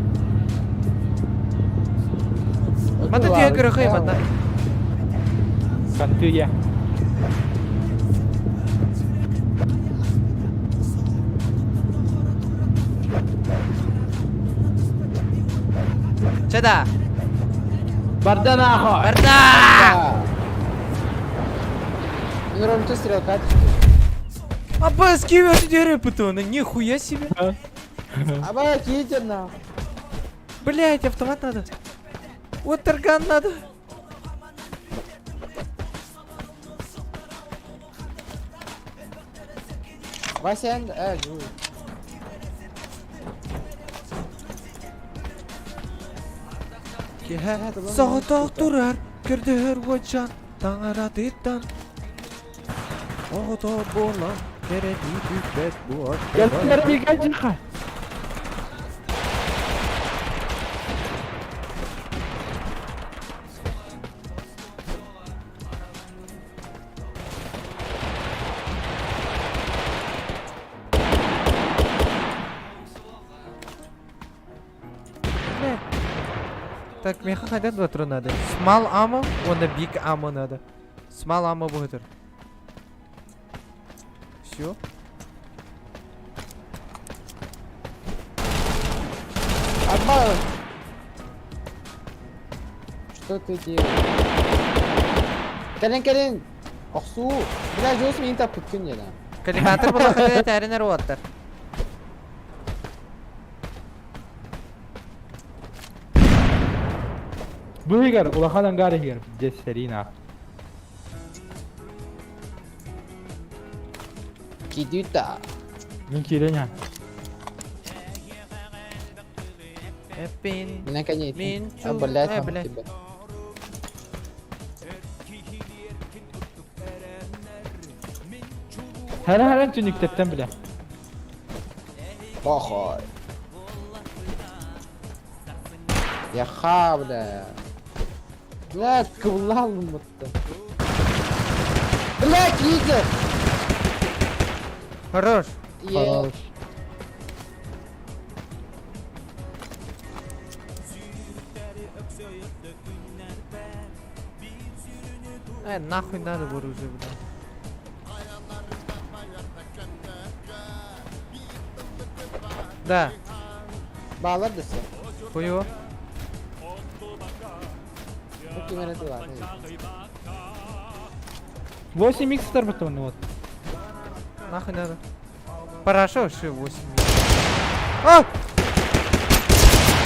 Мата түйе көрөхөй манна. Кантыя. Чеда. Барда нахуй. Барда! Мин стрелка. Абас, кивет дерево нихуя себе. Аба, кидите на. Блять, автомат надо. Уотерган надо. Вася, жу. Соҕотох турар, көрдөһөр уочан, таҥаратыттан. Оҕото буолан, кэрэни күүппэт Gelsinler bir gel Так, меха хайдан ватру надо. Small ammo, он big ammo надо. Small ammo будет. Все. Аба! Что ты делаешь? Кэлин, кэлин! Охсуу! Бля, жос мин таппыккын дьэ. Калибатор была хотя тарин роттер. Бу игер, улахан ангар игер. Дес серина. Кидюта. Мин киреня. Эпин. Наконец. Мин А, блядь, э, там блядь. тебя. Хара хара түнүктеттен биле. Похуй. Я ха, бля. Блядь, кывлал будто. Блядь, лидер! Хорош. Е. Нахуй надо оружие, бля. Да, Баалар десе. хуево. Бу кимере тылар. 8 х тарбатон вот. Нахуй надо. Хорошо, ши 8. А!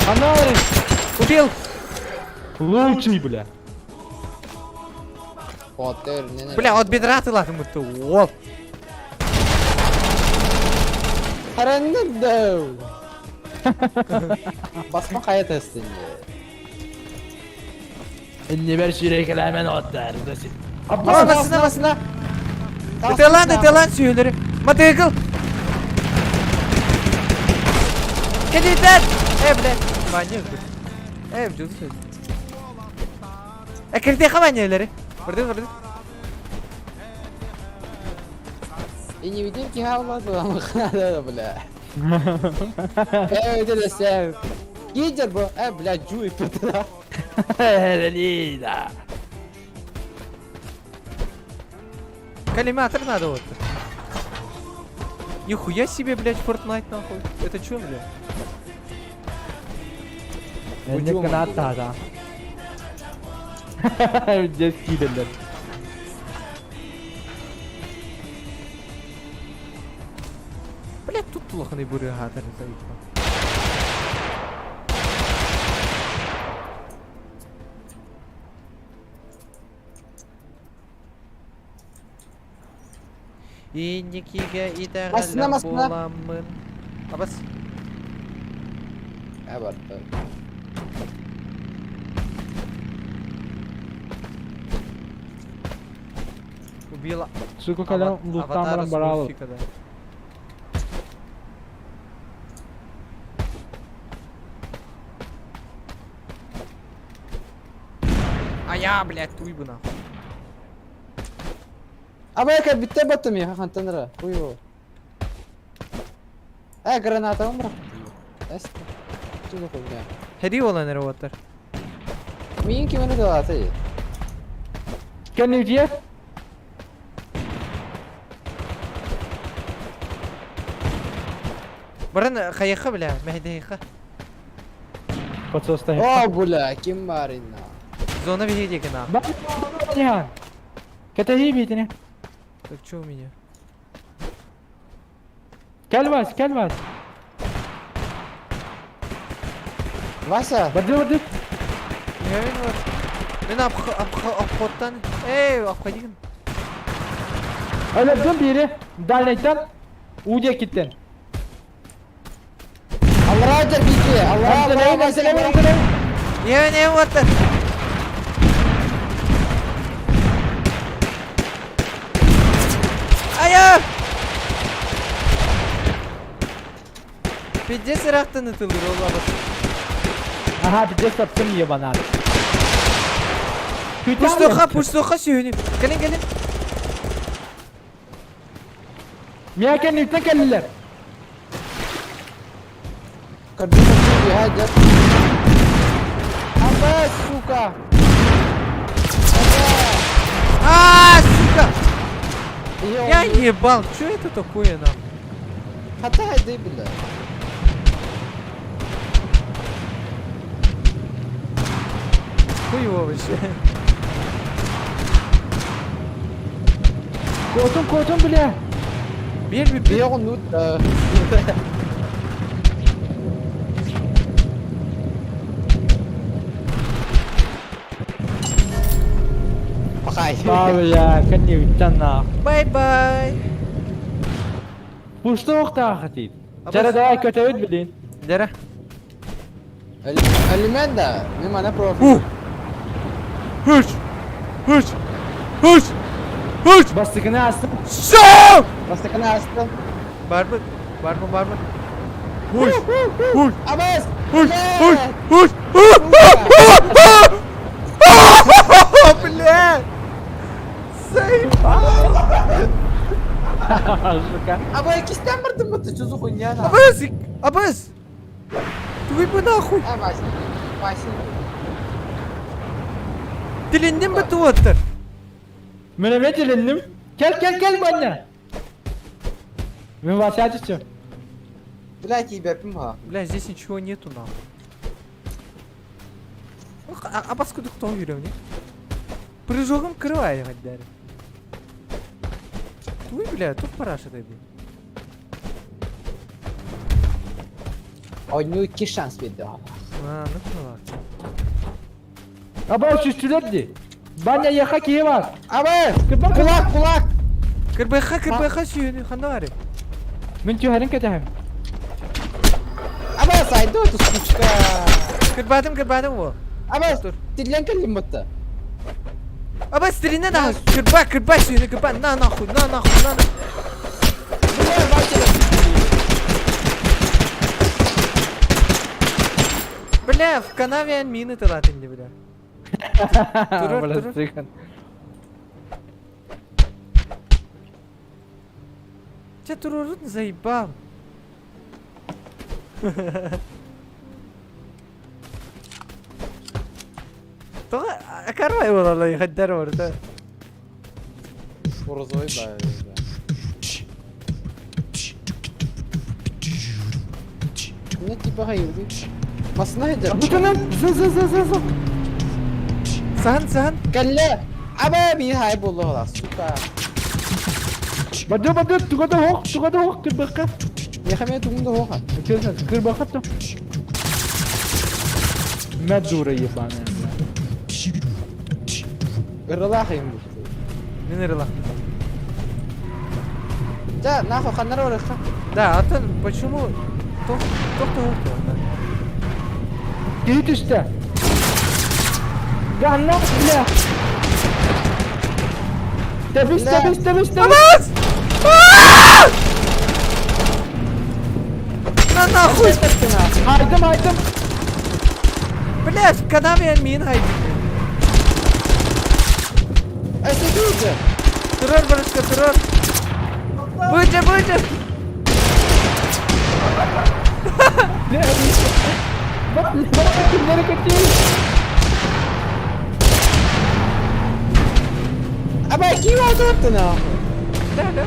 Анары! Убил! Лучший, бля. Бля, от бедра атылатым бутты, уол. Харандыр Басма хайа тестин. Иннибэр сүүрэкэлээмэн оттаар. Аббас, басына, басына. Ыталаан, ыталаан сүүһүлэри. Мотоцикл. Кэлитэн! Э, бля. Ваня өлбүт. Э, дьулус өлбүт. Э, кирдиэхэ Ваня өлөрү. Көрдүҥ, көрдүҥ. И не видим кихалма, бля. Э, это сэ. Гидер бу. Э, бля, жуй пытра. Лида. Коллиматор надо вот. Нихуя себе, блядь, Fortnite нахуй. Это чё, блядь? Энник гранат Дьэ киирэллэр. Блядь, тут улаханай бырыаһаатар заебал. Инникигэ Массына, итэҕэллэх массына. буоламмын. Абас. Э, барда. Убила Сука кэлэн луттаан аватара баран бараалы. Смурфика, да. А я, блядь, туйбу нахуй. Абайка бүттэ баттым я хантан ра. Хуй Э, граната умра. Эс. Что за хуйня? Хеди olan эрэ уоттар. Миин кимини далаты. Кэннибитигэр Баран хайыха бля, мэһэдэйха. подсоста. О, бля, ким бар инна. Зона биһиги диэки наа. Ба. Кэтэһии биитини. Так что у меня? Кэл Вась, кэл Вась. Вася, Барды барды. Я вот. Мен обходтан. Эй, обходи. Өлөрдүм биири. Дальнайтан. Уу диэкиттэн. Аллах бики, Аллах, Аллах, Вася, Не, не, вот. Ая! Пиздец ырахтан ытылыр ол абас. Аха, пиздец таптым ебана. Пустоха, пустоха сүйүнү. Кэлин, кэлин. Миа кэнниттэн кэллилэр. Кабина бегает. Абэ, сука! А, сука! Ё, Я ебал, что это такое нам? Хатай, ды, бля. Хуй его вообще. Куотун, куотун, бля. Бер, бер, бер. Бегу, ну, да. Пахай. Да, бля, кэнниттэн на. Bye-bye. Пустоохтаахатит. Чара давай көтөбүт билин. Дера. Алименда, мимо на профиль. У! Хуш! Хуш! Хуш! Хуш! Бастыкыны астым. Все! Бастыкыны астым. Барбы, барбы, барбы. Хуш! Хуш! Абас! Хуш! Хуш! Хуш! Бля! Заебал! Сука. Абай, кистен бардым бы, ты что за хуйня на? Абас! Абас! Твой бы нахуй! А, Вася, Вася. Тилиннин бы туоттар? Мен эмиэ тилинним. Кэл, кэл, кэл манна. Мен Вася түстүм. Блядь, тебя пимха. Бля, здесь ничего нету нахуй. Ох, А, а поскольку кто уверен, не? Прыжоком крывали хоть дали. Туй, бля, тут параша ты был. Одну икки шанс берди. А, ну поняла. Аба сүстүлэр дии. Баня яха киһи бар. Аба! Кырба Кулак, кулак! Кырбыха, кырбыха сүйүнү ханна бары? Мин түһэрин кэтэһэм. Аба, сайды эту сучка! Кырбадым, кырбадым о. Аба, тиллэн кэллим бутта. Аба, стрина на, кырба, кырба сүйүнү, кырба, на нахуй, на нахуй, на. Бля, Вася! Бля, в канаве мины тылатын ди, бля. Турар, Бля, турар. цыган. Че турурут заебал. Тоҕо карвай буолаллар ихэддэр орда. Борозой ба. Не типа хайылды. Масына хедер. Бутынан зы зы зы зы зы. Саһан саһан. Кэллэ! Аба, биир хай буолла, сука. Баду баду тугада хок тугада хок кырбакка. Меха мен тугунда хоха. Кырбакка то. Мә дура ебаная. Ырылаах им бу. Мин ырыла. Да, нахуй ханнар орыха. Да, а то почему тох тох тох тох. Киһи түстэ. Ганна, бля. Тэбис, тэбис, тэбис, тэбис. Абас! На нахуй! Айдым, айдым. Бля, в канаве мин хайдым. Эсэдиже. Турар барышка, турар. Быджа, быджа. Бля, бak, bak kimlere kaçıyor. Аба, ким алдырыпты нахуй? Да, да.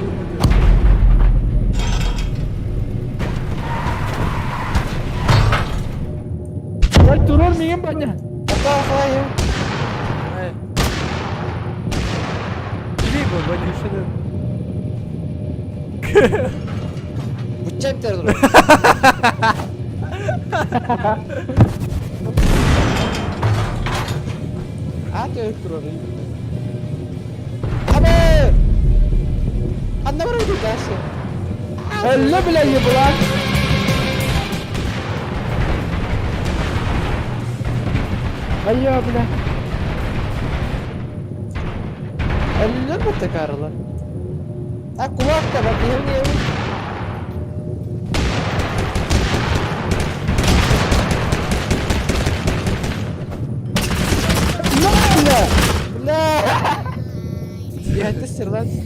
Ой, турар миигин баня. Ата хай. Ай. Либо, Ванюшина. Бутчап тердир. А ты турар. Аба! Анна бар дальше. Әллә бля еблан. Айя, бля. Әллә бутта карла. А кулак та бак не не. Бля! Бля! Я это стерлась.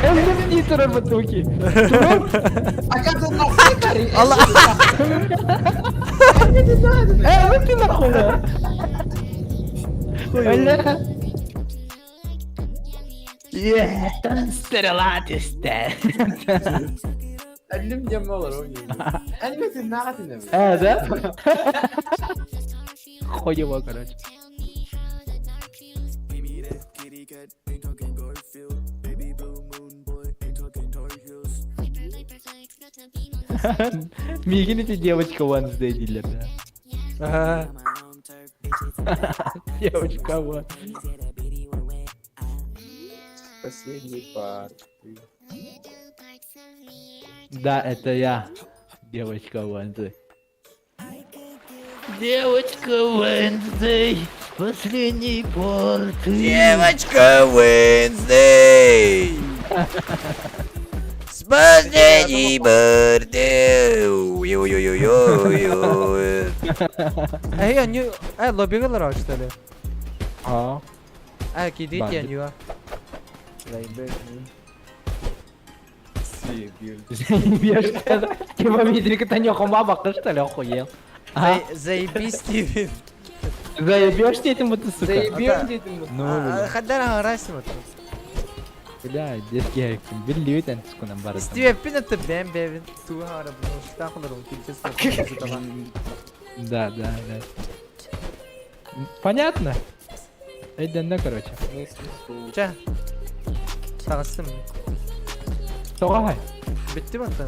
Әллә мин турар бутуки. А как он нахуй кари? Алла. Э, вы ты нахуй. Әллә. Әллем дем олар Әллем сен нағат инем. Э, да? Хуево, короче. Мигин эти девочка Wednesday дилер, да. Ага. Девочка вот. Последний пар. Да, это я. Девочка Wednesday. Девочка Wednesday, последний порт. Девочка Уэнсдей! С последней порты! Ой-ой-ой-ой-ой. Эй, они... Эй, лоббигалар что ли? А. Эй, кидите Бандит. они, а. Заебешь, Типа Митрик, это не хума что ли, охуел? А? Заебись, Стивен. Заебешь ты этим вот, сука? Заебем дедим. Ну, бля. Хаддар расим это. Бля, детский билли өтен түскүнөн бар. Стивен, пин это бэм бэм. Туха, Да, да, да. Понятно? Эйден, короче. Ча. Тағыстым. Тоҕо хай? Bitti mi hatta?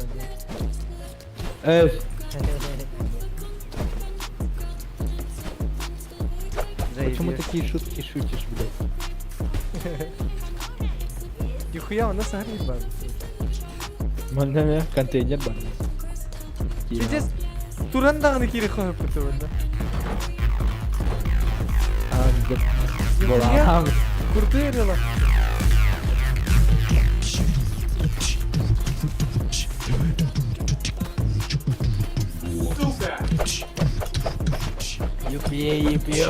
Э, почему такие шутки шутишь, блядь? Нихуя, у нас агрит бар. Манна ме контейнер бар. Пиздец. Туран даҕаны кири хоһуппут да. Буолаам. Курдырыла. Юпи, юпи.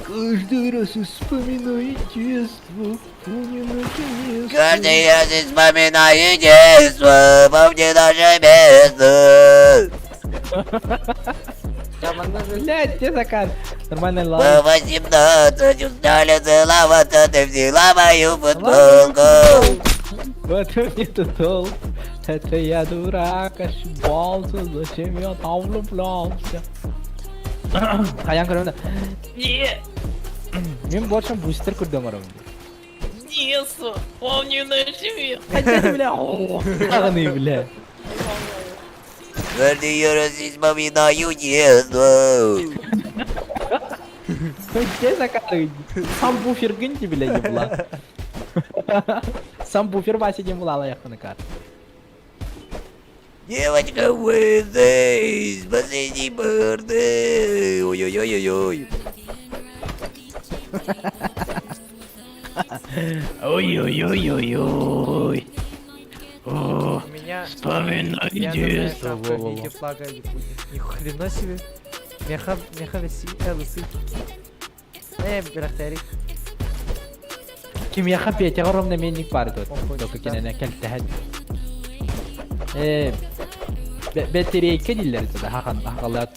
Каждый раз вспоминаю детство, помню наше место. Каждый раз вспоминаю детство, помни наше место. Блядь, где заказ? Нормальный По лайк. 18 устали целоваться, ты взяла мою футболку. В этом нету толк. Это я дурак, ошибался, зачем я там влюблялся? Хайан көрөмүн. Мен больше бустер көрдөм арам. Детство, помню наше место. Хотя бля, Ағаны, бля. Каждый раз вспоминаю детство. Где заказ? Сам буфер гынти, бля, не була. Сам буфер Вася не була, лаяқны кар. Девочка, выйди из последней борды. Ой-ой-ой-ой-ой. Ой-ой-ой-ой-ой. У меня Вспоминаю я знаю, детство. шапка в виде флага Якутии. Ни хрена себе. Меха, меха веси, лысы. Бирахтарик. Ким яха Петя ровно менник бар тут. Охуй, Только да. кинене келтеһен. Э, беттерейке диллер туда хахан хахалат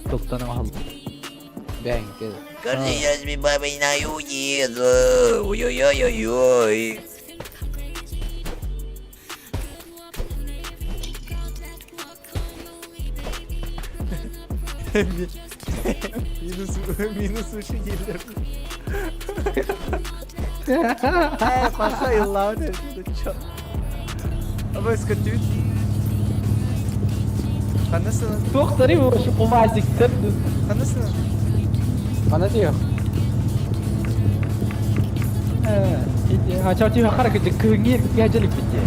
тултан ахал. Бәңке. Каждый раз вспоминаю детство. Ой-ой-ой-ой-ой. Минус, минус уши диллер. Паша и лауде, ты чё? Абы скотют. Ханасына, Доктор его еще УАЗик ханасына. Ана тиох. А чау тебе харак де кыңир гәҗелек бите.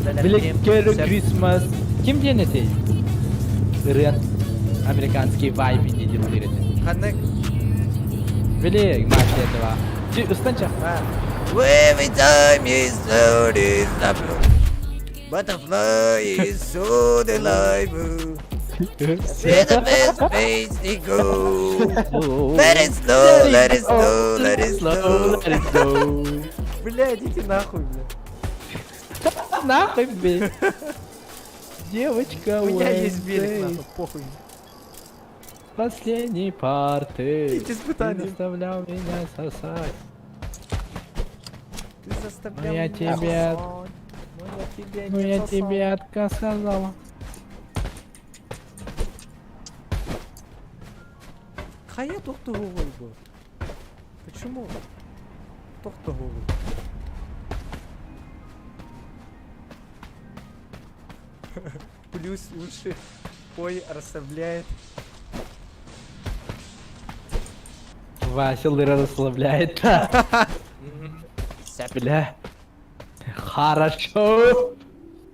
Black Merry Christmas. Ким диэн этэй? Ырыан американский вайб не делает. Ханна, Били мафия этого. Ти устанча. а, Every time is so Butterfly is so delightful. See the best place to go. Let it snow, let it snow, let it snow. Let it go. бля, идите нахуй, бля. Нахуй, блядь. Девочка, У меня есть велик, Wednesday. нахуй, похуй. Последний парты. Эти испытания. Ты заставлял меня сосать. Ты заставлял Ну я меня тебе- сосать. Ну я тебе Ну не я сосал. тебе отказ сказала. Хайа тохтоговой был. Почему? Тохтоговой. Плюс уши. Ой, расслабляет. Вася лыра расслабляет. Бля. Хорошо.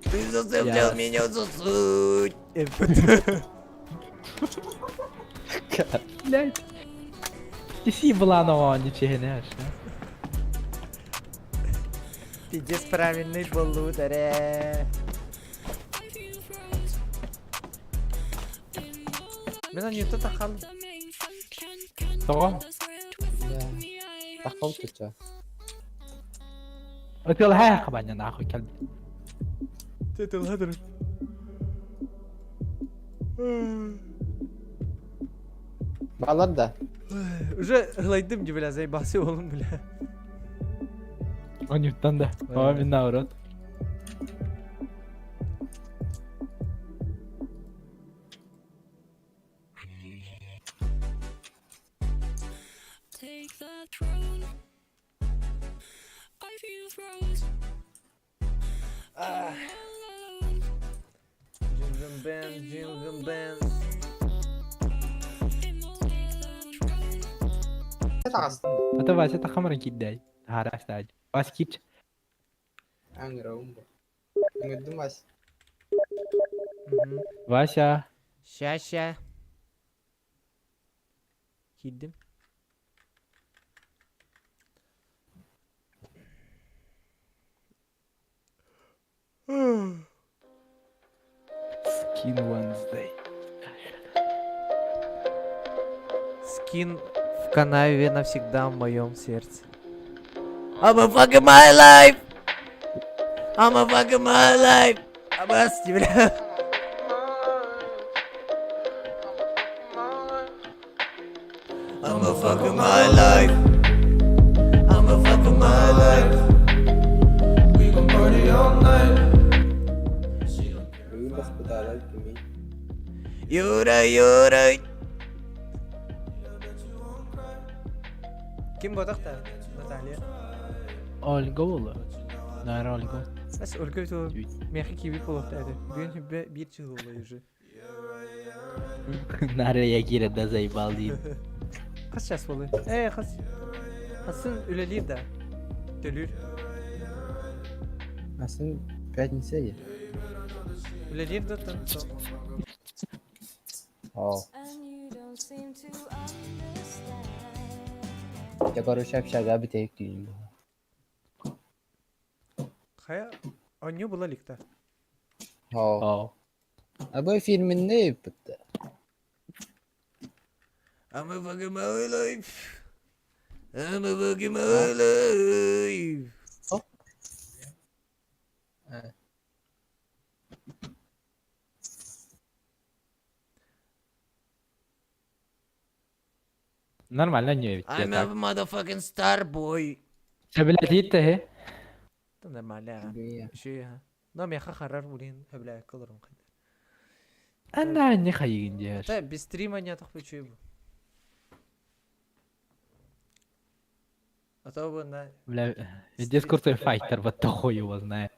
Ты заставлял Я- меня сосать. Блять. Ти съебла ничего не аж, Пиздец правильный был ударе. Мен не то тахал. Того? Тахал туча. Өтел хай хабаня нахуй кел. Ты это ладер. Балар да. Уже глайдым не бля, заебался oğlum бля. Он не да. О, мен наоборот. Jingle bells. Ата Вася тахамаран киирдэ. Таһаарастаaj. Вася киирч. Аңырауым бу. Ыҥырдым Вася. Мгм. Вася. Ща, ща. Киирдим. Skin Wednesday. Скин в канаве навсегда в моем сердце. I'm a fucking my life. I'm a fucking my life. Абас, бля. I'm a fucking my life. I'm a fucking my life. We gon' party all night. Бүгүн баспытаалар кимий? Юра, Юра. Ким бодох та? Наталья. Ольга буолла. Наверное, Ольга. Бас Ольга то мехи киви болуп это. Бүгүн хүбе бир жыл болду уже. Наверное, я Кира да заебал дейм. Хас час болду. Э, хас. Хасын үлелир да. Төлүр. Асын пятница дии. Үлелир да тон. Оо. Я короче общага бүтэйик түүнүм бу. Хая оню була ликта. Оо. Оо. А бу фильминне ыппытта. I'm a fucking my life. I'm a fucking my life. Нормально не ведь. I'm a motherfucking star boy. Блядь, итте. Та нормально. Бүгүн Ши ха. Но меха харар булин хөблә кылырым кайда. Ана не хайыгын диэр. Та без стрима не тохпы чуй бу. А то бы на Бля, здесь крутой файтер, вот хуй его знает.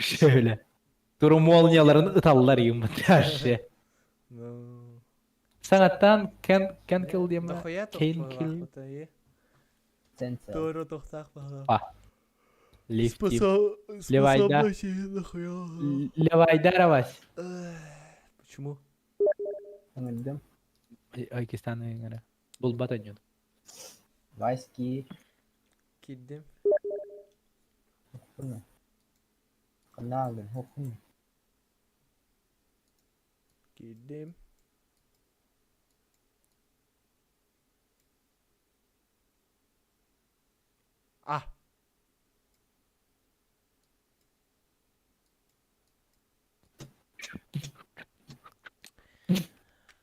Şöyle. Durun молнияларын ыталлар юм буташы. Ну. Санаттан кен кен кил дием. Дохуя Кейн кил. сенсор. Торо тохтах бала. Лифт. Левайда. Левайда Вась. Почему? Ыҥырдым. Айкистан ыҥыра. Булбат өнүн. Васьки. Киддим. Хоккуна. Каналын хоккуна. Киддим. А.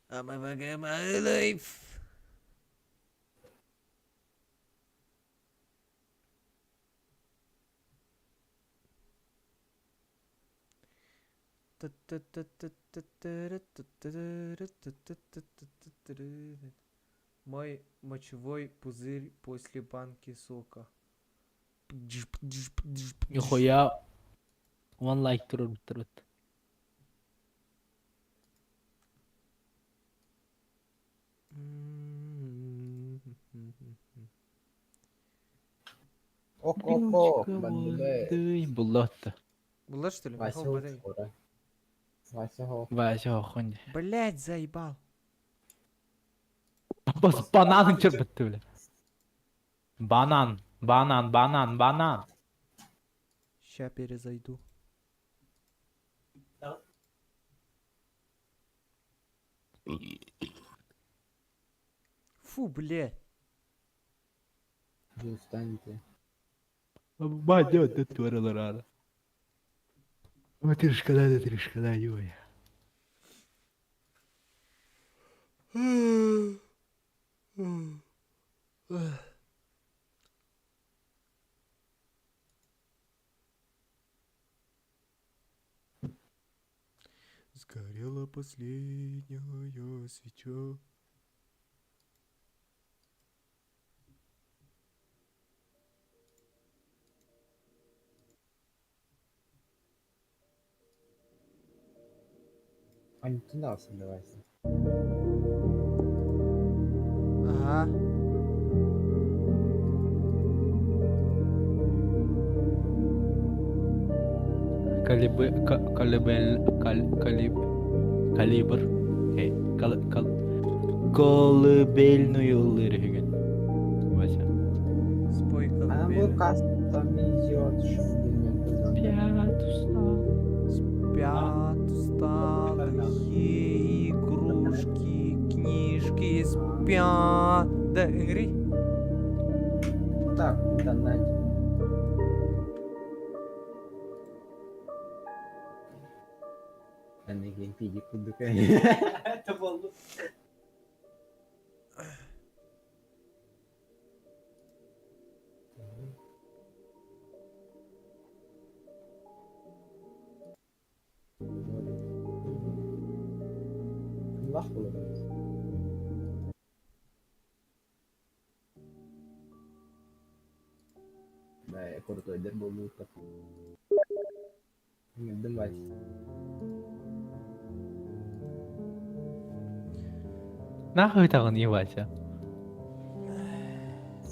I'm a fucking my life. Мой мочевой пузырь после банки сока. Нихуя. One like турur турут. Ок ок ок. Бандылы. Буллотта. Было что ли? Вася Михаил Батай. хоккура. Вася хок. Вася хонь. Блять, заебал. Бас банан чырпытты бля. Банан, банан, банан, банан. Ща перезайду. Фу, блядь. Устаньте. Бадет туралар ара. Матрешкада да трешкада ёя. Сгорела последняя свеча. Онтун даҕасын давайсын. Ага. Калибы, калибель, кал, калиб, калибр, эй, кал, кал, колыбельную ыллыыр үһүгүн. Вася. Спой Ана бу колыбельную. кастомизиот Спят устал. Спят усталые игрушки, книжки спят. Да, ыҥырый. Так, интернет. Энеге пиди курдук. Это болду. Лах болот. Бля, крутой буолбут. Ыҥырдым Нахуй таҕын Вася.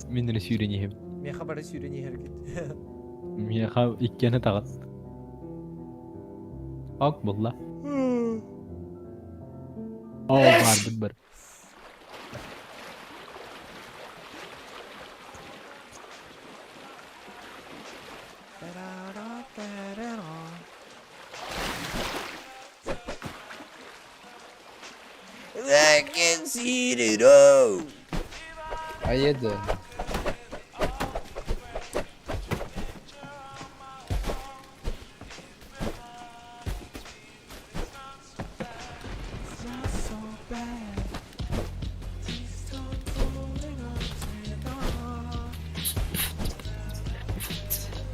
Мин эрэ сүүрэн иһэбин. Миэхэ бары сүүрэн иһэргит. Миэхэ иккиэнэ таҕыс. Ок булла. Оо баарбыт бар. I can see it all. Поеду.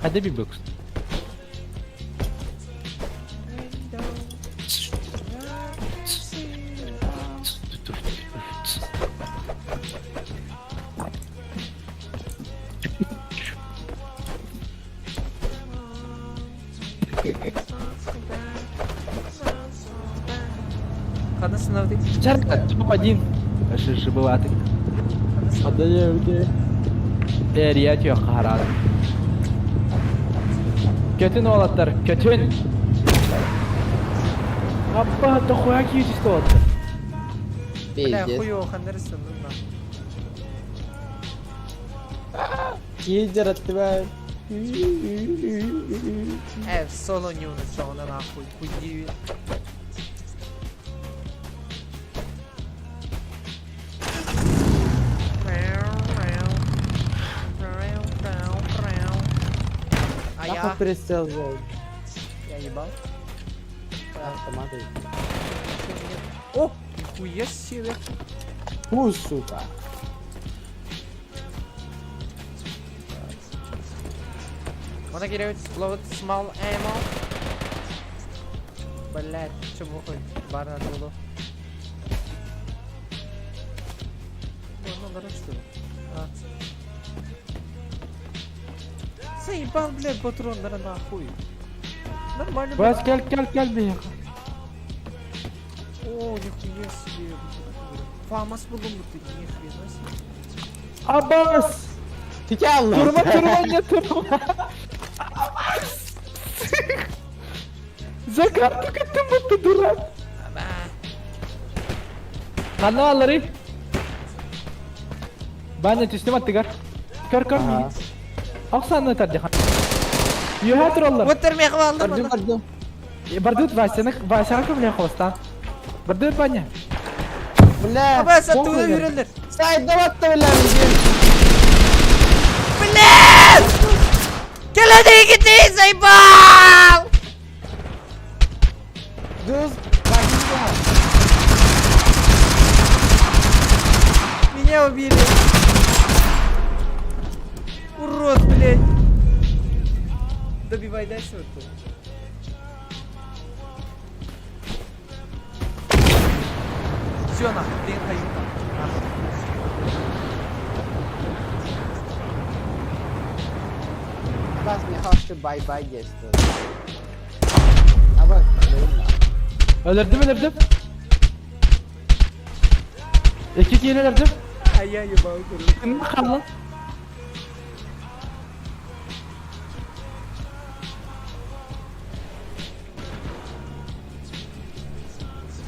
Hadi bir bak. Ханна сынавдый? Чарка, топ-1. Шишибылаты. Адаевде. Эрия түйө харады. Көтүн уолаттар, көтүн! Аппа, дохуя киирсте уолаттар. Бля, Пиздец. хуёво ханнарысын, ну на. Киллер от тебя. Соло не уничтожена нахуй, хуй А Нахуй я? прицел взял. Я ебал. Автоматы. О, нихуя себе. Фу, сука. Wanna get out, load small ammo? Блять, чё бухой? Бар надо было. Ну, ну, что ли? А. Заебал, блядь, патрон, да нахуй. Нормально, Бас, блядь. кел, кел, кел биһиэхэ. О, нихуя себе. Фамас булдум ты, ни хрена себе. Аббас! Ты тяло! Турма, турма, не турма! За карту кеттим будто дурак. Ханна аллары. Баня түстүм аттыгар. Көр көр мини. Оксаны тардыхан. Юха тураллар. Вот термех алдым. Бардым, бардым. Бардыт Васяны, Васяга көмле хостан. Бардыт Баня. Бля. Абас, оттуда Похуй, үрелер. Сайт дават бля. Блядь! Келеди ты заебал! Дус. Меня убили. Урод, блядь. Добивай дальше вот тут. Все нахуй, блин, хаю. Бас, мне хочется бай-бай действовать. А вот, блин. Өлөрдүм, өлөрдүм. Икки киһини өлөрдүм. Ай-ай, ебал көрүм. Хаалла.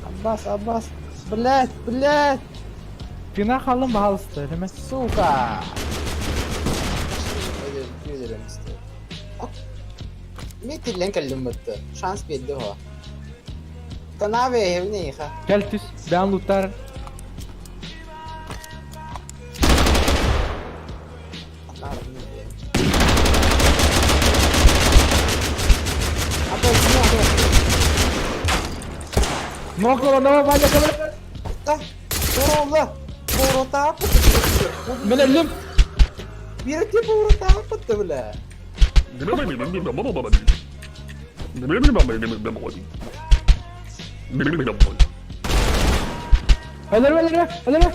Аббас, Аббас. Блять, блять. Тына хааллым, баһаалыста, өлөмө. Сука. Өлөрүм истэ. Мен тиллэн кэллим бытты. Шанс биэрди хо. Канаве эһэбин эйиэхэ. Кэл түс, бэйэн луттар. Ноколо, Ваня, Да, Турула, Пурутапы. Мен өллүм. Бирти пурутапы, бля. Өлөрүм, өлөрүм, өлөрүм.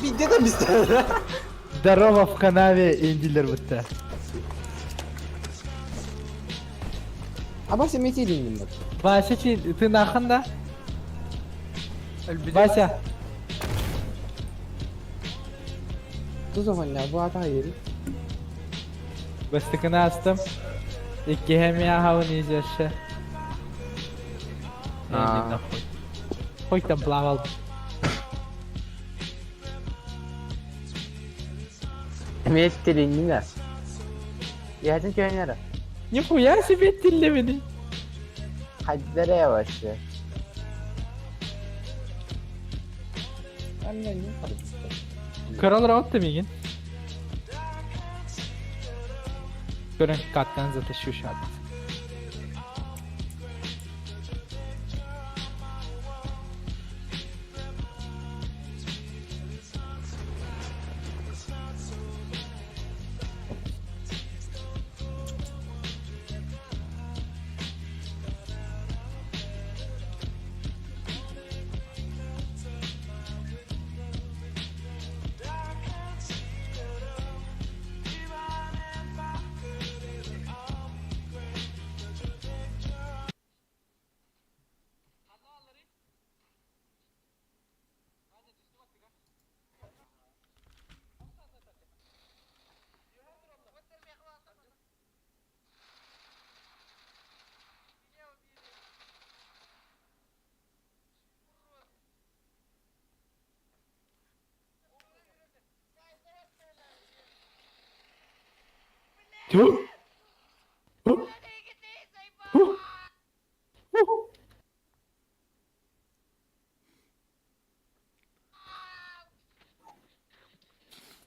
Бидде да бистер. Здорово в канаве индилер бутта. Абас эметилин бит. Вася, ты нахан да? Вася. Тузованна бу ата yeri. Бастыкына астым. Иккиһэ миахабын изяще. А. Хоть там плавал. Эметилин Ятын көннәре. Нихуя себе тиллемени. Хаддere вообще. Анна не Kral rahat demeyин. Көрөн каттан заты шушат. Тю.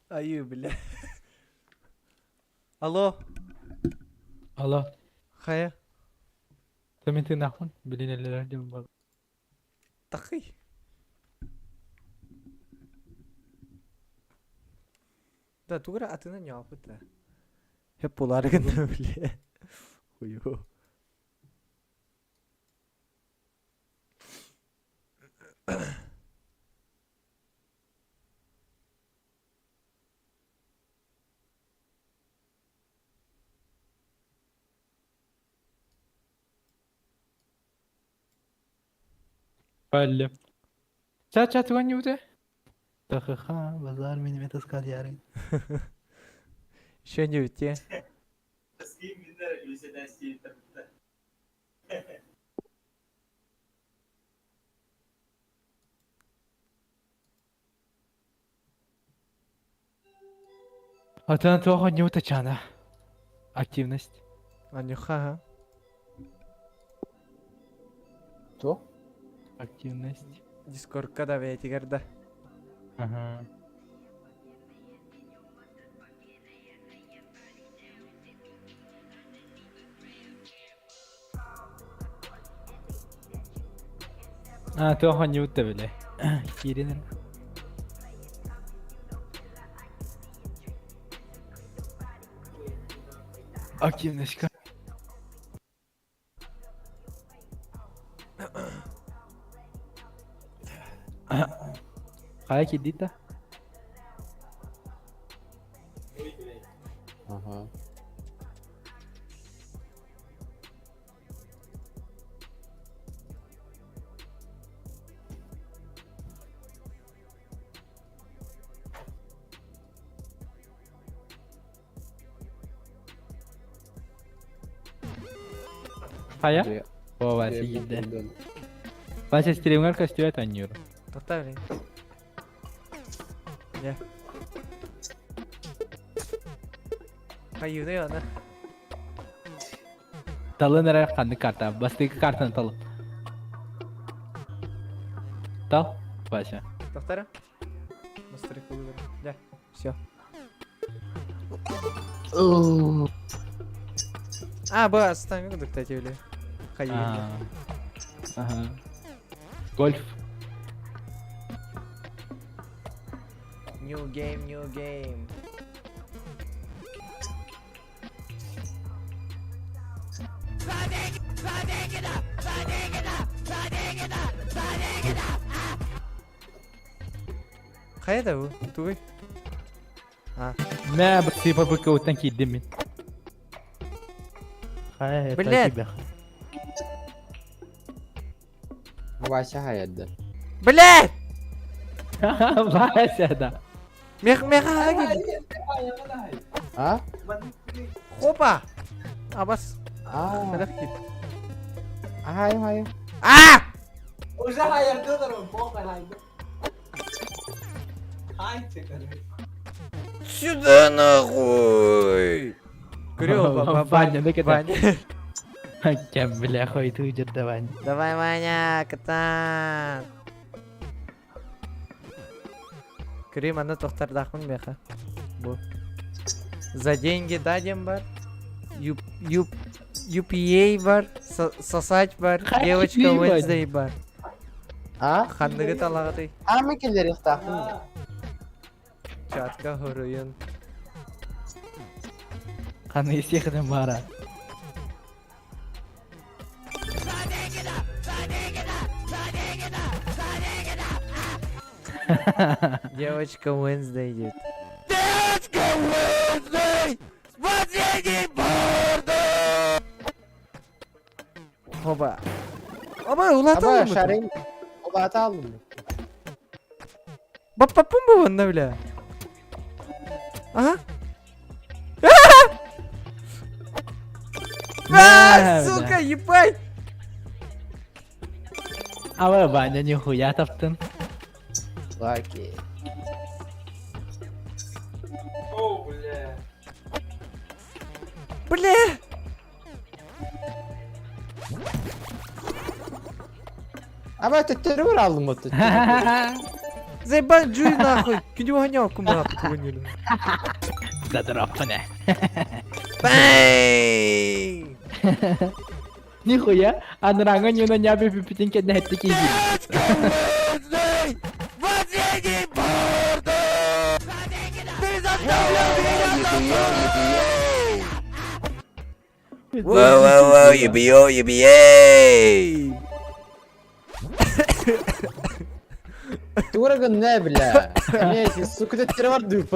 Айы, бля. Алло. Алло. Хая. Ты ты нахуй? Блин, эллер бар. Тахый. Да, тугра атына не опыта. Хеп буларгын бля. Хую. Палли. Ча-ча туган Та-ха-ха, базар меня таскал ярый. Еще не уйти. А ты на того не уточана. Активность. Анюха. То? Активность. Дискордка да бәйтигер да. Ага. А, того не утабили. Кирин. Активность. Хайа кидита. Ага. Хайа? О, Вася киирдэ. Вася стримҥар көстүбэт оонньуур. Тоқта блин. Не. Хайыыный аны. Талын эрэ ханнык карта? Бастакы картаны талын. Тал, Вася. Тоқтара. Настройка выбора. Да, все. А, б, оставим, кстати, или. Хайыыный. Ага. Гольф. New game, new game. Хайа да бу? Тугуй? А. Мэ, б попытка киирдим мин. Хайа, Блядь. Вася хайырды. Блядь! Вася, да. Мех меха А? Хопа! Абас. А. Хадах кип. Ай, ай. А! Уже хайырды похуй хайды. Сюда нахуй! Крёва, Ваня, ну-ка, Ваня. Кем, бля, хуй ты уйдет, давай. Давай, Ваня, катан. Крым, аны тохтардахмын меха. Бу. За деньги дадим бар. Ю, ю, UPA бар. Сосать бар. Девочка Wednesday бар. А? Ханныгы талагаты. А мы келер ихтахын. Чатка хоруйын. Ханы всех бара. Девочка Wednesday идет. Девочка Wednesday! Спасение борда! Оба. Оба, улата Аба, шарин. Улата алдым. Баппапум бу онна бля. Ага. А, сука, ебать! Аба, Ваня, нихуя таптын. Лаки. О, бля. Бля! Аба, төттері бар алдым вот. Заебал Джуй нахуй! Кинь гонял кума поняли. Задропане. Бэй! Нихуя, анраңа не на нябе пипитинке на это кизи. Девочка Wednesday! Спасение борда! Ты заставлял меня танцевать! Воу-воу-воу, ебио, ебией! Тураган не, бля. Не, сука, төттері бар дүйіп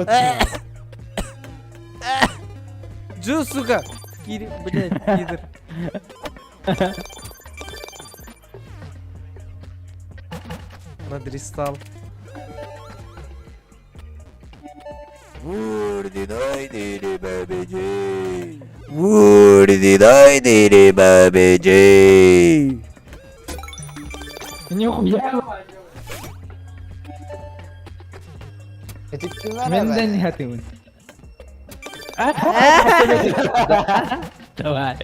Джу, сука! Кири, блядь, пидор. Надристал. Вурдинай бабиджи! Нихуя. Менден не хатымын. Давай.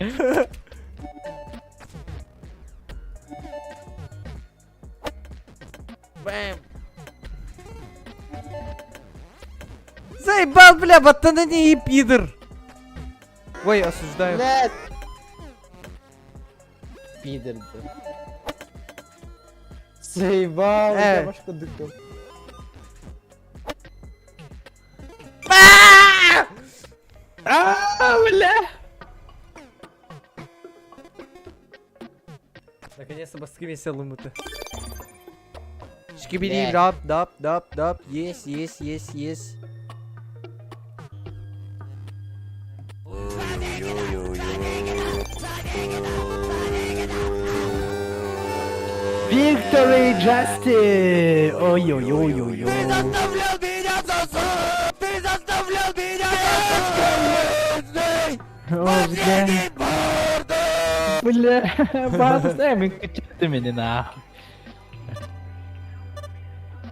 Бэм. Заебал, бля, баттана не и пидор. Ой, осуждаю. Блядь. Пидор. Заебал, я башку дыкал. А, бля. Наконец-то баскими селумуты. Шкибиди дап дап дап дап. Есть, есть, есть, есть. Victory Justin! Ой-ой-ой-ой-ой. Ты заставлял меня засунуть! Ты заставлял меня засунуть! О, бля. Бля, баатыс мин күчүттү мени нахуй.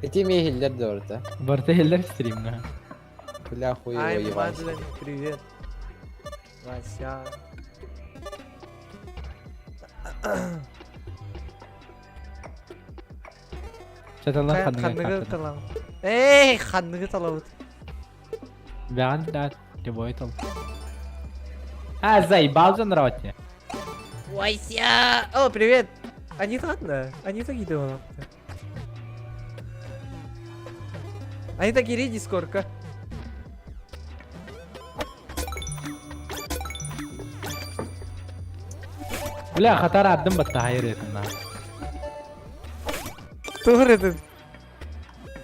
Ити ми иһиллэр да барыта. Барыта иһиллэр стримҥа. Бля хуй Ай, его ебать. Мадлен, привет. Вася. Чаталан ханныгы Ханныгы талам. Эй, ханныгы талабыт. Бэҕэн да любой тал. А, заебал же нравится. Вася! О, привет! Они ладно, они так идут. Они так и дискорка. Бля, хатар аддым батта хайыр этин. Тугур этин.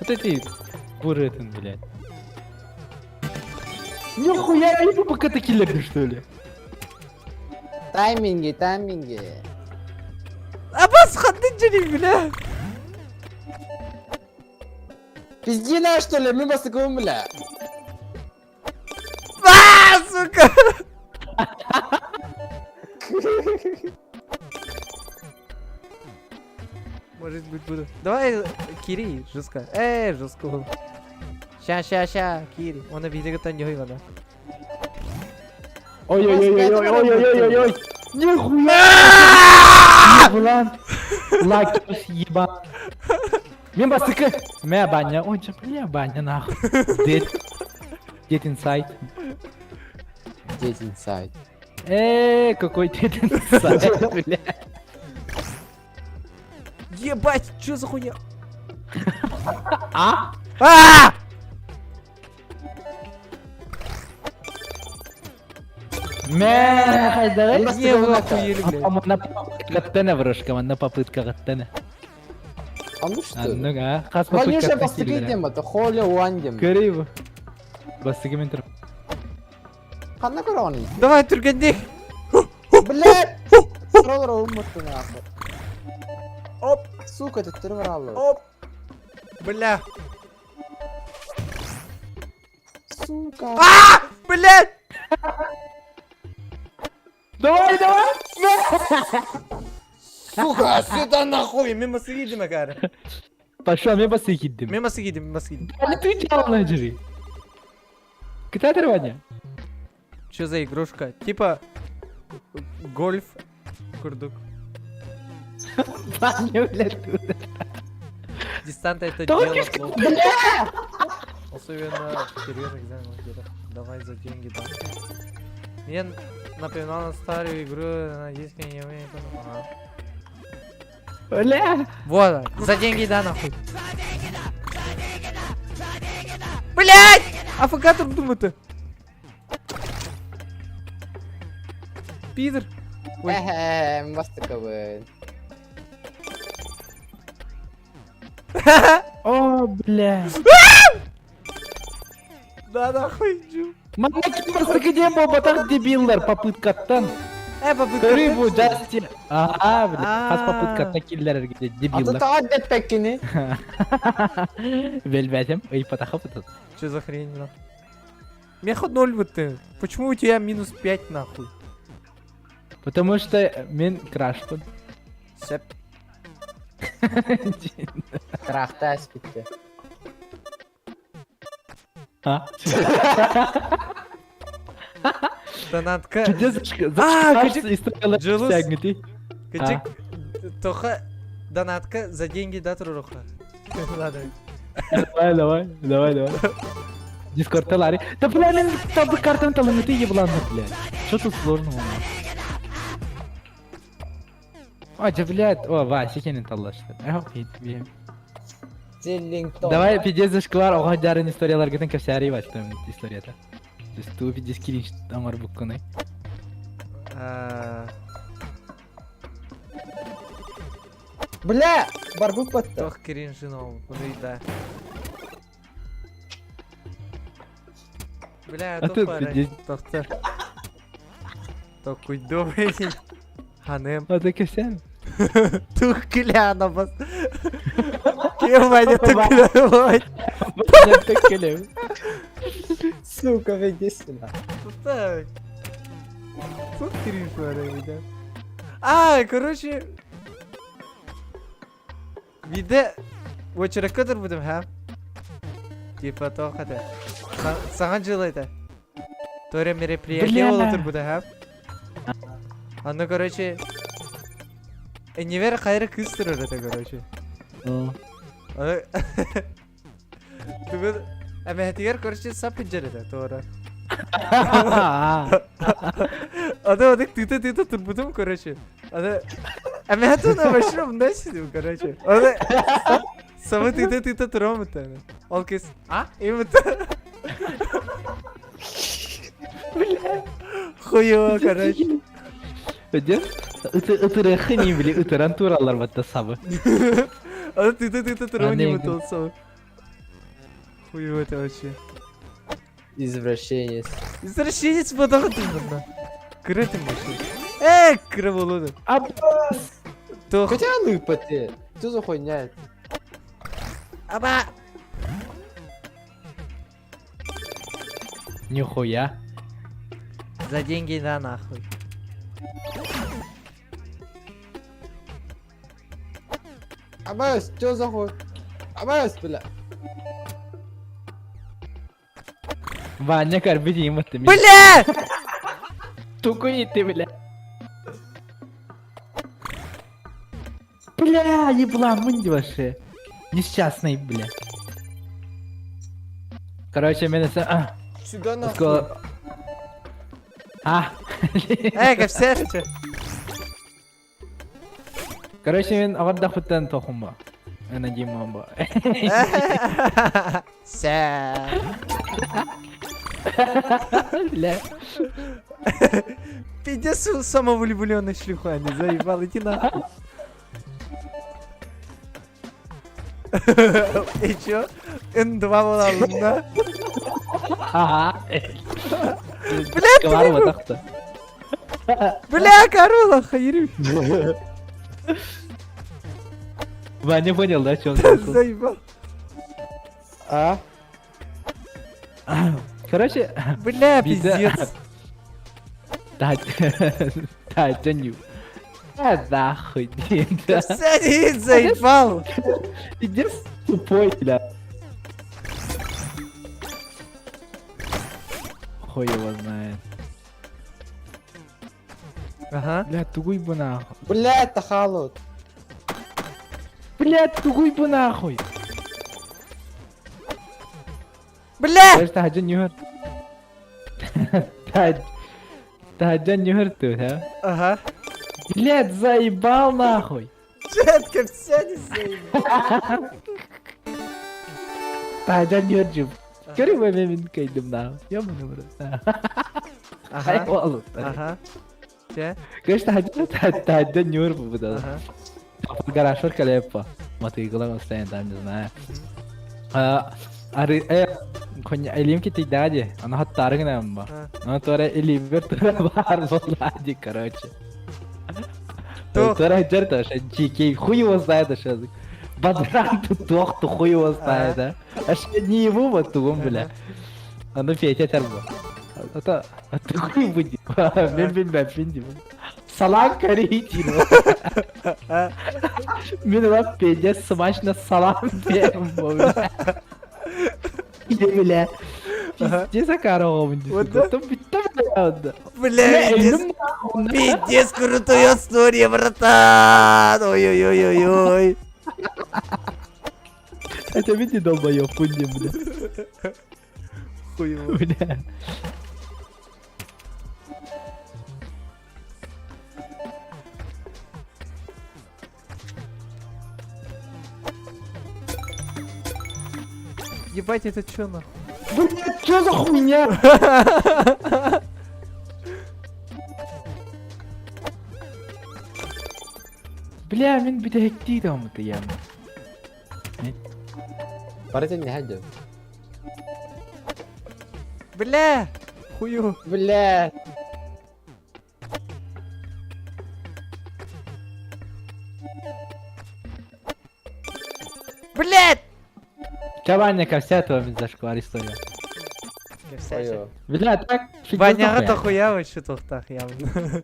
Вот эти буры этин, блядь. Нихуя, они пока такие легли, что ли? Тайминги, тайминги. Абас хандын жери, бля. Пиздина, что ли? Мы басыкуем, бля. А, сука! Может быть, буду. Давай, Кири, жестко. Эй, жестко. Ща, ща, ща, Кири. Он обидел, не ой, Ой-ой-ой-ой-ой-ой-ой-ой-ой! Нихуя! Еблан! Лакерс ебан! Мен бастыкы! Мә баня, ой, чё, бля, баня нахуй. Dead. Dead inside. Dead inside. Какой dead inside, бля. Ебать, чё за хуйня? А? А! Мә, хайдары? Не, вы охуели, блядь. Манна гаттана врушка, манна попытка гаттана. А ну что? Анныга, хас Ванюша попытка бастыкы дем, это холи уандем. Көрей Бастыкы мен тур. Ханна көрөҕүн? Давай, түргенде. Блядь! Роллер уммутtu нахуй. Оп, Сука, төттөрү бараллы. оп. Бля. Сука. А! Блядь! Давай, давай! Сука, сюда нахуй! Мимо сидим, Макар. Пошел, мен бастыкы киддим. Мимо сидим, мимо сидим. А ты делал жири. Китай Ваня? Че за игрушка? Типа гольф курдук. Ваня, блядь, тут. Дистанта это Да дело кишка, плохо. Особенно в серьезных экзаменах где-то. Давай за деньги, да. Мне напоминало на старую игру на диске не умею. Ага. Бля! Вот, за деньги да нахуй. Блять! АФК тут думаю-то. Пидор. Ой. Эхэм, бастыкыбын. О, бля. Да нахуй, Джу. Манна ким бастыкы дем бу батар дебиллар попыткаттан. Попытка. Көрүй бу Джасти. Аа, бля. Хас Аа. попыткаттан киллер где А тут дебиллар. таҕа дэппэккини. Белбәтем, ый патаха патат. Че за хрень, нахуй? Меха ноль вот ты. Почему у тебя минус 5 нахуй? Потому что мен крашпын. Сеп. Крахта эспитте. А? Донатка. Чудес А, история Джилус. стягнутый. Кычык. Тоха. Донатка за деньги да туруха. Ладно. Давай, давай, давай, давай. Дискорд Лари. Да бля, мен там картам таланты еблан, блядь. Что тут сложного? А, да, блядь, о, Вася, кенен талашты. Зеллингтон. Давай, пиздец, зашквар, оға жарын историялар гытын кәпсәри баштым историята. То есть ту пиздец киринч амар буккуны. А, Бля! Барбык батта. Тох кринжинов. Ну и да. Бля, А то ты пора. пиздец. Тохта. Такой добрый. Ханем. А ты кәпсәри? Тух кляна бас. Кем Ваня так Теккелем. Сука, веди сюда. Так. Тут кринж пора, да. А, короче... Биирдэ уочаракка турбутум, ха? Типа туох этэ? Саҥа дьыл этэ. Торе мероприятие буола турбута, ха? Аны, короче, Эннивер хайра кыыс турар этэ, короче. Аны Бүгүн эмэһэтигэр короче сап илдьэр этэ туора. Аны аны тыыта-тыыта турбутум короче. Аны эмэһэтин вообще мындай сидим короче. Аны сабы тыыта-тыыта турам это. Ол кыз а именно Хуево, короче. Өдөн ытырыхы не били ытыран туралар батта сабы. Аны тыыта-тыыта турам не бутыл сабы. Хуево это вообще. Извращенец. Извращенец бодоҕо тыммынна. Кыра тым вообще. Э, кыра болуду. Аббас! Туох. Хотя лыпа ты. Что за хуйня? Аба! Нихуя. За деньги да нахуй. Абас, что за хуй? Абас, бля. Ваня карбити им ты. Бля! Тукуй ты, бля. Бля, еблан, мынди вообще. Несчастный, бля. Короче, мен а, Сюда нахуй. Скоро. А. Э, кэпсээр Короче, мен аҕардахпыттан тохумба. Ана Димамба. Сэ. Бля. Пиздец самовлюбленный шлюха, не заебал, иди нахуй. И чё? Н2 буолаллын да? Ага. Бля, Кылар батахта. Бля, корова, хайрю. Ваня понял, да, что он смысл? Заебал. А? Короче, Бля, Беда. пиздец. да, да, Джонни. Да, нахуй, да. Садись, заебал. Иди тупой, бля. Хуй его знает. Ага. Бля, тугуй бы нахуй. Блядь, тахалут. Бля, тугуй бы нахуй. Бля! Знаешь, таһдьан нүһэр. Таһдьан нүһэр ты, да? Ага. Блядь, заебал нахуй. Четко, сядь, заебал. Таһдьан нүһэр жып. Көрү мен кайдым нахуй. Ёбаный в рот. Ага. Ага. Ага. Чэ? Конечно, таһдьан нүһэр бу да. Ага. Гаражыр калеппа. Мотоциклом стоит там, не знаю. А, ары э коня элим ки тидади, ана хаттарыгна амба. А. Ана тора элибер тора бар болади, короче. Тух. Тора жерта, GK, хуй его знает, что. Бадран тут тох, то хуй его знает, да. Аж не его вот тугом, бля. Аны Петя тербо. Это а ты хуй буди. Мен мен мен мен Салам корейти. Мен ла Петя смачно салам берем, бля. Бля. Пиздец, корова, Вот да. Там бля, Бля, пиздец, пиздец, крутая история, братан! Ой-ой-ой-ой-ой. Это види долбоёб, хуйня, бля. Хуево. Бля. Ебать, это чё нахуй? Бля, чё за хуйня? Бля, мин бүтэһиктии даҕаммыт я. Барытын не хадья. Бля! Хую. Блядь. Блядь! Чабаня ко вся этого зашквар история. Ой, Бля, так Ваняҕа тохуя вообще тохтах явно.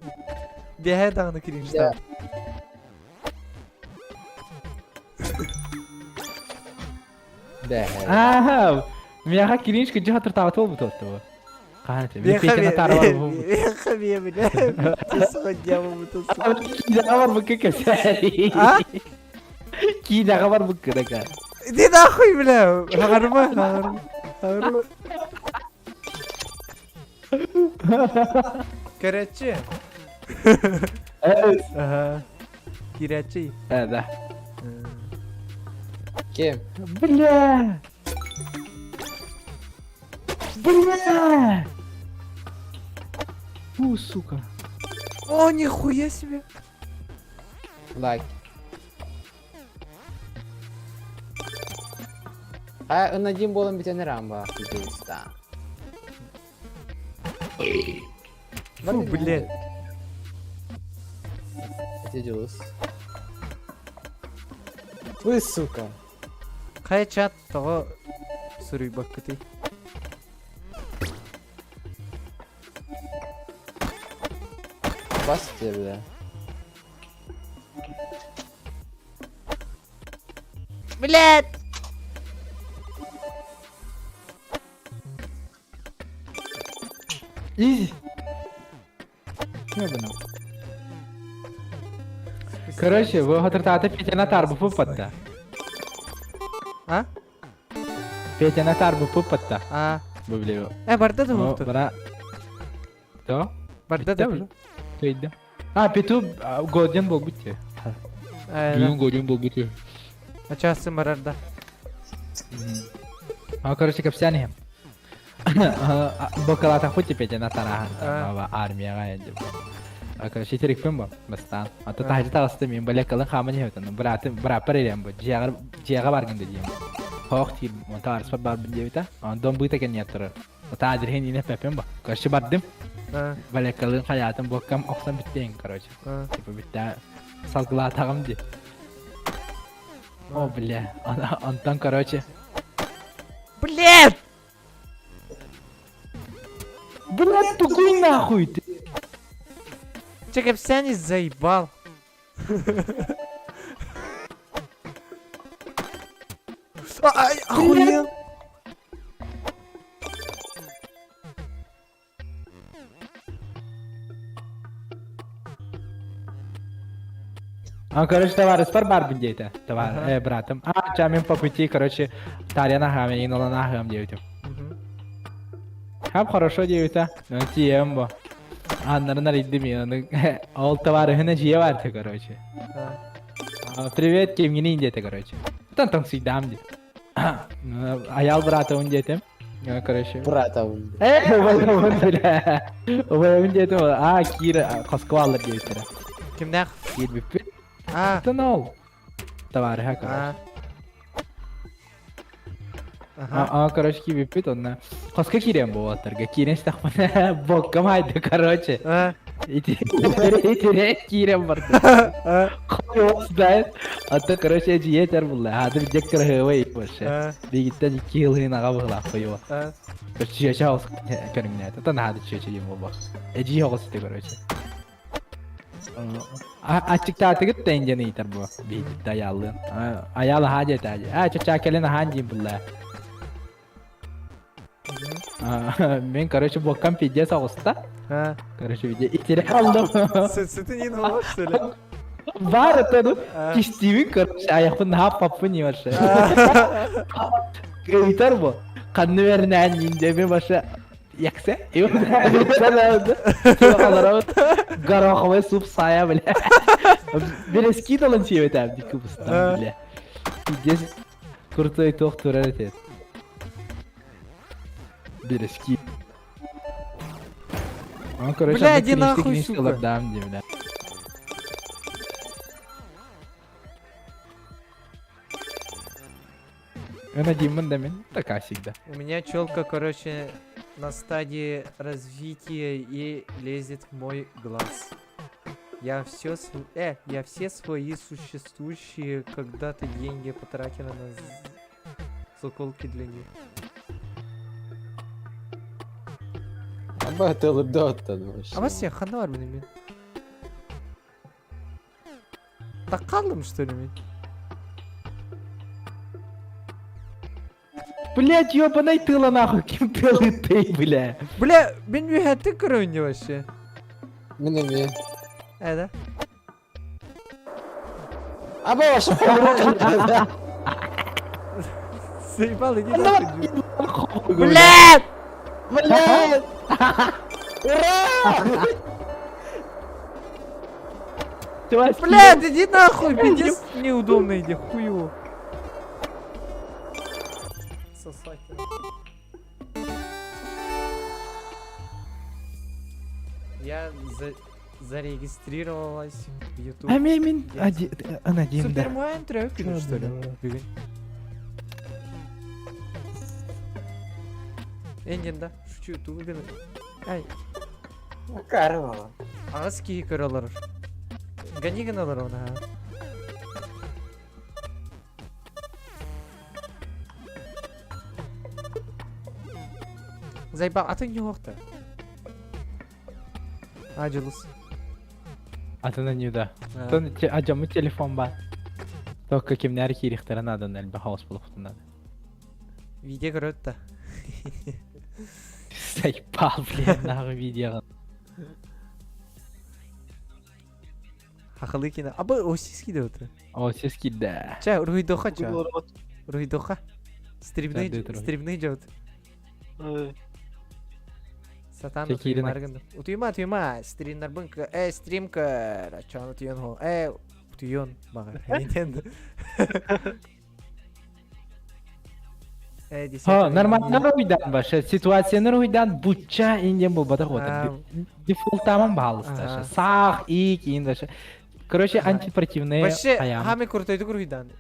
Бэһэ даҕаны кринжтаах. Бэһэ. Ааха, миэхэ кринж күдьү хатыртаабыт буолбут отту. Хаһан этэ? Мин Петяны таарабар буолбут. Миэхэ миэ бile. Сыгынньабыбытын Киинэҕэ барбыкка кэпсээри. А? Киинэҕэ барбыкка да Иди нахуй, бля! Хагарма, хагарма, хагарма. Көрөччү. Ага. Кирячий. Э, да. Ким? Бля! Бля! Фу, сука. О, нихуя себе! Лайк. А, ынадим болон бүтэн рамба пиздец. Фу, блядь. Это Дюс. Вы, сука. Хайа чат тоҕо суруйбаккытый? Бас тебе, бля. Блядь! Изи. Не было. Короче, вы хатыртаата Петяна тарбы пытта. А? Петяна тарбы пытта. А. Бу биле. Э, барда да буолту. Бара. То? Барда да уже. Төйдө. А, Пету годен был бутте. Бүгүн годен был бутте. Ачасын барарда. А, короче, капсян иһим. Бокалата хоть Петяна тарахан. Армияга енді. Короче, терекпен бо, бастан. Ата тахжы тағысты мен балекалын хамын ехетін. Братым, браппар елем бо. Жиаға баргын дедим. Хоқ тип, онта арыспар бар бин дебита. Ондон быта кен яттыры. Ота адирхен ине пепен бо. Короче, бардым. Балекалын хаятын боккам оқсан биттен, короче. Типа битте салгылатағым ди. О, бля. Онтон, короче. Блядь! Блядь, тугуй нахуй ты. Че, капсяне заебал. Ай, охуел! А, короче, товарищ бар бар дейті. Товар, э, братым. А, ча мен по пути, короче, Тарьяна хам, инолана хам дейті. Хам хорошо дейті. Ну, тием бо. Аннарын арыйды мен, ол товарыхына жие барды, короче. Привет, кемгинин дейті, короче. Тан там сыйдам дейді. Аял братым дейтім. Короче. Братом. Э, убайым бля. Убайым дейтім. А, Кира, қосқуалыр дейті. Кимнәх? Кир бүппіт. А. Тын ол. Товарыха, короче. Ага. А, короче, кибиппит онна. Қосқа кирен болаттарға. Кирен стақпана боккам айды, короче. Итире кирен барды. Қой осыдан. Ата, короче, жиетер бұлла. Хады бір дектор хывай больше. Бегиттен iki yıl аға бұғла қойуа. Чече алыс көріңне. Ата нады чече дем болбақ. Эжи оғысы короче. Ачыктаатыгыт да индияны итер бу. Бейдит аялын. Аял аха дет ажы. А, чача келен ахан дейм бұлла. Мен, короче, боккам пиздец оғыста. Короче, виде итере алдым. Сүтін ең олар, что ли? Бар это, ну, кистибин, короче, аяқпын хап паппын не вообще. Гавитар бу. Қанны верін ән индеме башы. Якса? Гороховый суп сая, бля. Берески талан сүйет әбді кубыстан, бля. Пиздец. Крутой тоқ турар етеді. Берески. Короче, Бля, иди нахуй, сука. Дам, бля. Она Димон да мен, такая всегда. У меня челка, короче, на стадии развития и лезет в мой глаз. Я все, я все свои существующие когда-то деньги потратила на заколки для них. Аба теледоттан вообще. А вас я ханар мен. Такалым, что ли, мен? Блять, ёбаный тыла нахуй, ким тылы ты, бля. Бля, мен үһәттен көрөйүн вообще. Мин эмиэ. Э, да? Аба вообще Заебал, иди нахуй. Блядь! Блядь! Ура! Блядь, иди нахуй, пиздец неудобно иди, хуево. Сосать. Я за зарегистрировалась в YouTube. А мен ана дейм да. Супермен трек, что ли? Бүгүн. Энден да, шучу, тугу гына. Ай, Карва. аҕыс киһи көрө олорор. Гони гына олорор оны, Зайба, атын юохта. А, Дьулус. Атын не да. Тон ажамы телефон бар. Только кимнер киирихтэрин надан элбэх хаос булуктун надо. Видео көрөт да. Заебал, блин, нахуй видео. Хахалы кино. Аба, осиски да это. О, сиски да. Ча, руйдоха ча. Руйдоха. Стримны, Дәдде стримны жаут. Сатан Чэ, киирин. утуймаргын. Утуйма, утуйма. Стримнар бынка. Э, стримка. Чан утуйон хо. Э, утуйон. Багар. Нинтендо. Э, Ха, нормально руйдан башы. Ситуацияны руйдан буча инден бу бата гота. Дефолт тамам балыста. Сах, ик, индаше. Короче, антипротивные Вообще, аям. хами крутой руйдан.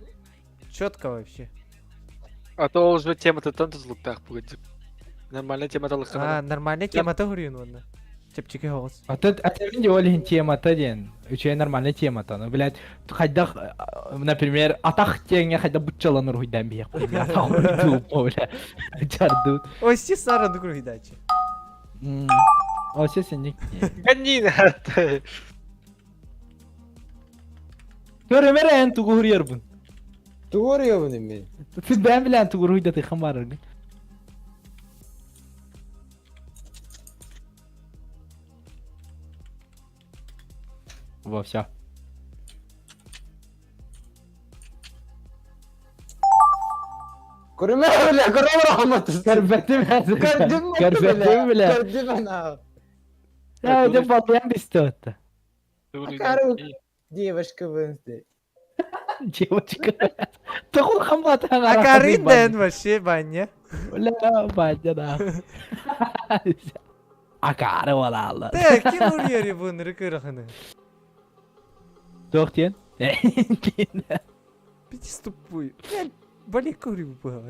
Четко вообще. А то уже тема-то там злуктах будет. Нормальная тема А, нормальная тема-то хуруйун онна. Чепчики хоғыз. А тут, а ты видел олин тема то ден. Үчей нормальная тема то, ну, блядь, хайдах, например, атах теңе хайда бучалан руйдан бияк. Атах руйду, бля. Чардут. Ой, си сара дугруйдачи. О, все сенник. Гони, Көрөмөр тугу хурьербун. Тугур мен. Ты бән билен тугу руйда ты хамар. Во, все. Көрүмө бля, көрүмө рахмат. Көрбөтүм. Көрбөтүм бля. Көрдүм ана. Я деп балдыян бистөттө. Акару. Девушка вынсты. Девочка. Тохул хамбат. Акарын дэн вообще, баня. Бля, баня да. Акары балалы. Тэ, ким урьери бун рыкыраханы? Тох тен. Пиздец тупой. Бля, бали курю было.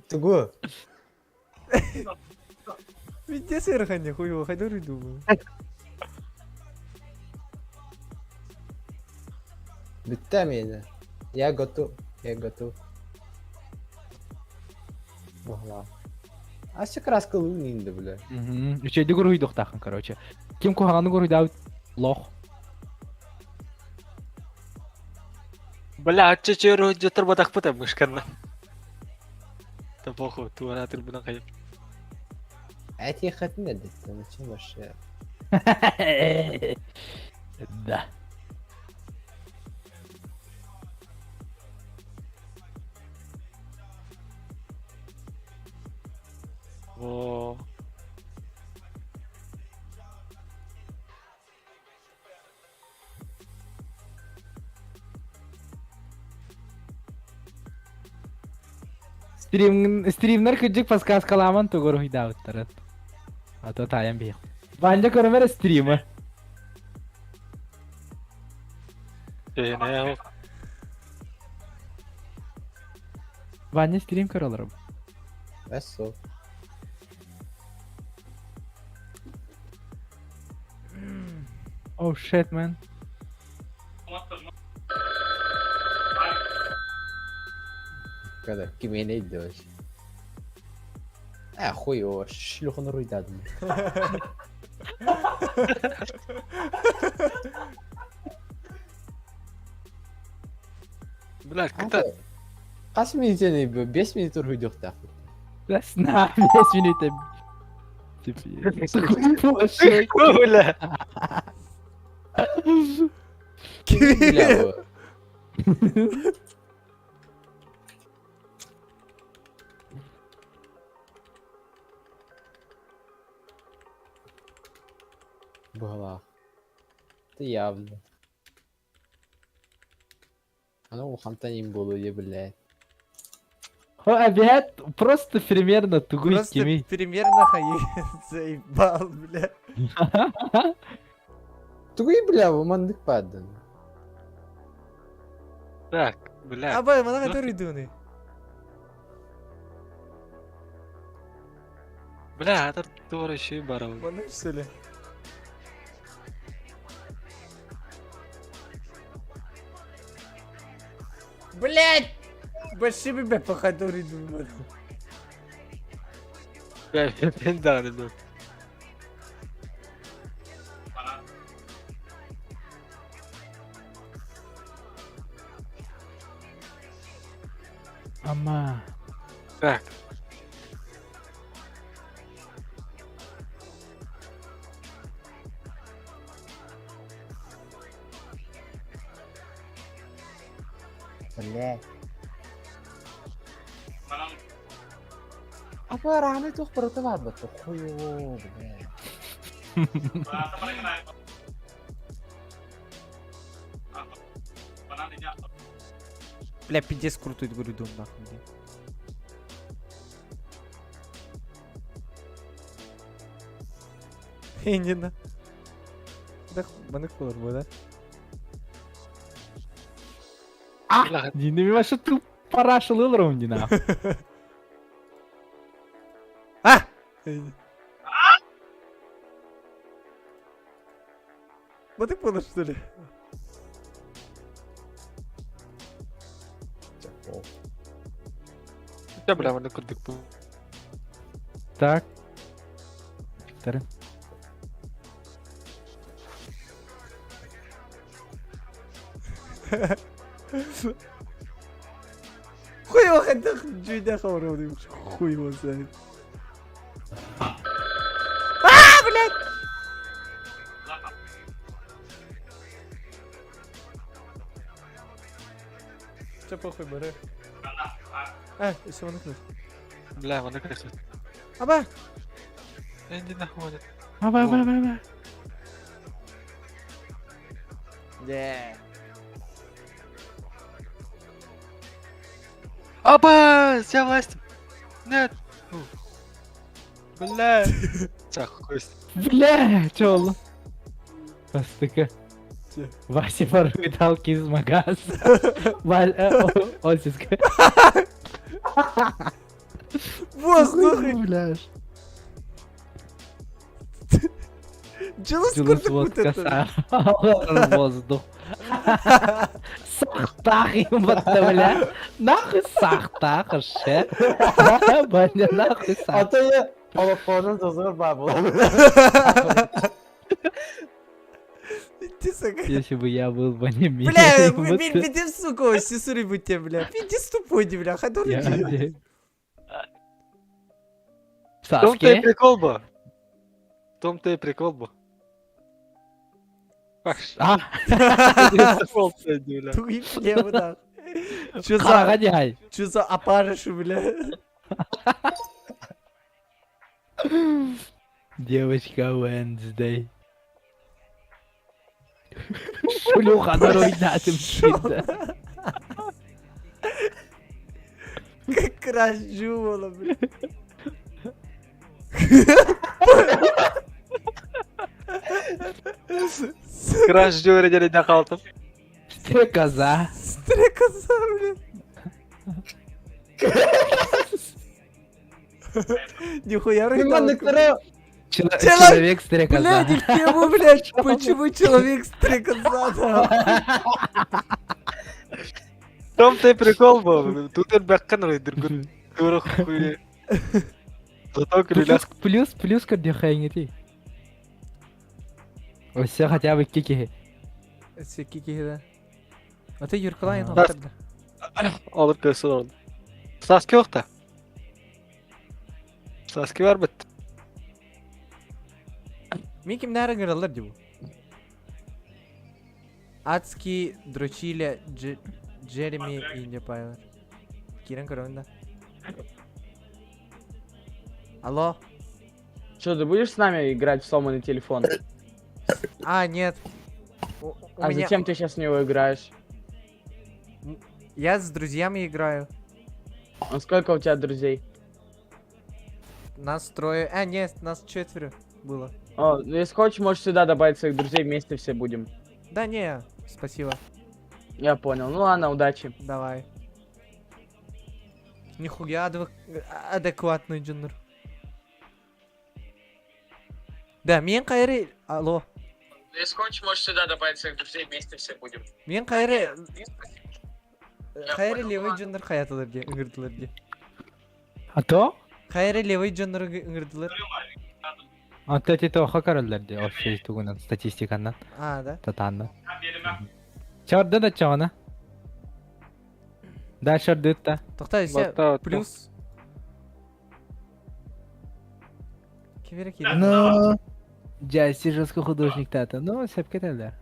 Тугу. Пиздец ирхани хуево, хайду руйду. Бүтті мені. Я готов. Я готов. Могла. А все краска лунинді, бля. Үчөйдү гуруйдук тахын, короче. Ким кухаганы гуруйда лох. Бля, а че че жотор батах пыта мышканна. Да похуй, туара трибуна кайып. Эти хатны деді, зачем вообще? Да. Во. Стрим стримнер күджик подсказкаламан тугур хуйдауттарат. А то таян бих. Банжа көрөмөр стримы. Э, не, Баня стрим көрөлөр. Эсо. Oh shit, man. Когда кимене идешь. А, хуй его, шлюха на руйдадым. Бля, кыта. Хас минутаны 5 минут уруйдуохтаахпыт. Сна, 5 минут. Теперь. Бля. Бля, бу. Быһалаах. Ты явно. Аны улахантан им буолуо блядь. Опять просто примерно тугуй Просто кими. примерно хайы заебал, бля. Тугуй бля, бу маннык баардан. Так, бля. Абай, мана который дуны. Бля, это туора еще и барабы. Мана что ли? Блять! Большими бля по который дуны. Бля, мен даҕаны дуо. Ама. Так. Бля. Апа раны туох барыта баарбат хуйоо бля. Бля, пиздец крутой говорю дом нахуй. бля. Эй, не на. Да, маны колор бу, да? А! Не маше ту парашылы не на. А! Маны колор, что ли? Дьэ, бля, манна курдук бу. Так. Тары. Хуй его хотел, джуйда хавров, хуй его знает. А, блядь! Че похуй, бары. А, еще вон их. Бля, манна курдук. Аба! Иди нахуй. Аба, аба, аба, аба. Yeah. Опа! Вся власть! Нет! Фу. Бля! Чах, кость. Бля, чё ол? Бастыкы. Че? Вася ворует алки из магаза. Осиска. Воздух! Бляж. Дьылыс Дьылыс курдук вот вот это. коса. Воздух. Сахтах им бля. Нахуй сахтах, ше. Баня нахуй А сахтах. то я олоххонун дозор баар буолар. Ты, сука. Если бы я был бы не Бля, бля, сука, сесуры будьте, бля. Пиздец тупой, бля, который В том-то и Саске? прикол был. В том-то и прикол был. А, Тугой, бля, вот так. Чё за, хараганяй. чё за опарыши, бля? Девочка Wednesday. Шлюха наруйнатым пизда. Как раз жувала, бля. Краш жура деревня халтым. Стрекоза. Стрекоза, бля. Нихуя Мин манныктары Чело- Человек стрекоза. Блядь, не в тему, блядь, почему человек стрекоза, да? В том-то и прикол был. Тут он бэккан ройдыр. Дура хуй. Зато Плюс, плюс, плюс кардиохайнити. Өссө хотя бы икки киһи. Өссө икки киһи да. Аты Юркалайн оттарда. Алып көрсө олорду. Саски yok da. Саски бар бит. Мин кимнәр ыҥыраллар дии бу? Адский дрочили Джереми и не Пайлер. Киирэн көрөбүн да. Алло. Что, ты будешь с нами играть в сломанный телефон? А, нет. У, у А меня... зачем ты сейчас в него играешь? Я с друзьями играю. А сколько у тебя друзей? Нас трое. А, нет, нас четверо было. О, ну если хочешь, можешь сюда добавить своих друзей, вместе все будем. Да не, спасибо. Я понял. Ну ладно, удачи. Давай. Нихуя адекватный джуннер. Да, мен кайры... Алло. Если хочешь, можешь сюда добавить своих друзей, вместе все будем. Мен кайры... Хайры левый джуннер хаятылар де, ыңырдылар де. А то? Хайры левый джуннер ыңырдылар. А то эти тоха көрөллөр ди, вообще тугунан статистиканан, А, да? татаанна. Чорды да чоҕуна. Да, чордытта. Тоқта, өсе Батта, плюс. Кимере кире? Ну, Джасси жестко художник тата. Ну, сепке теллер.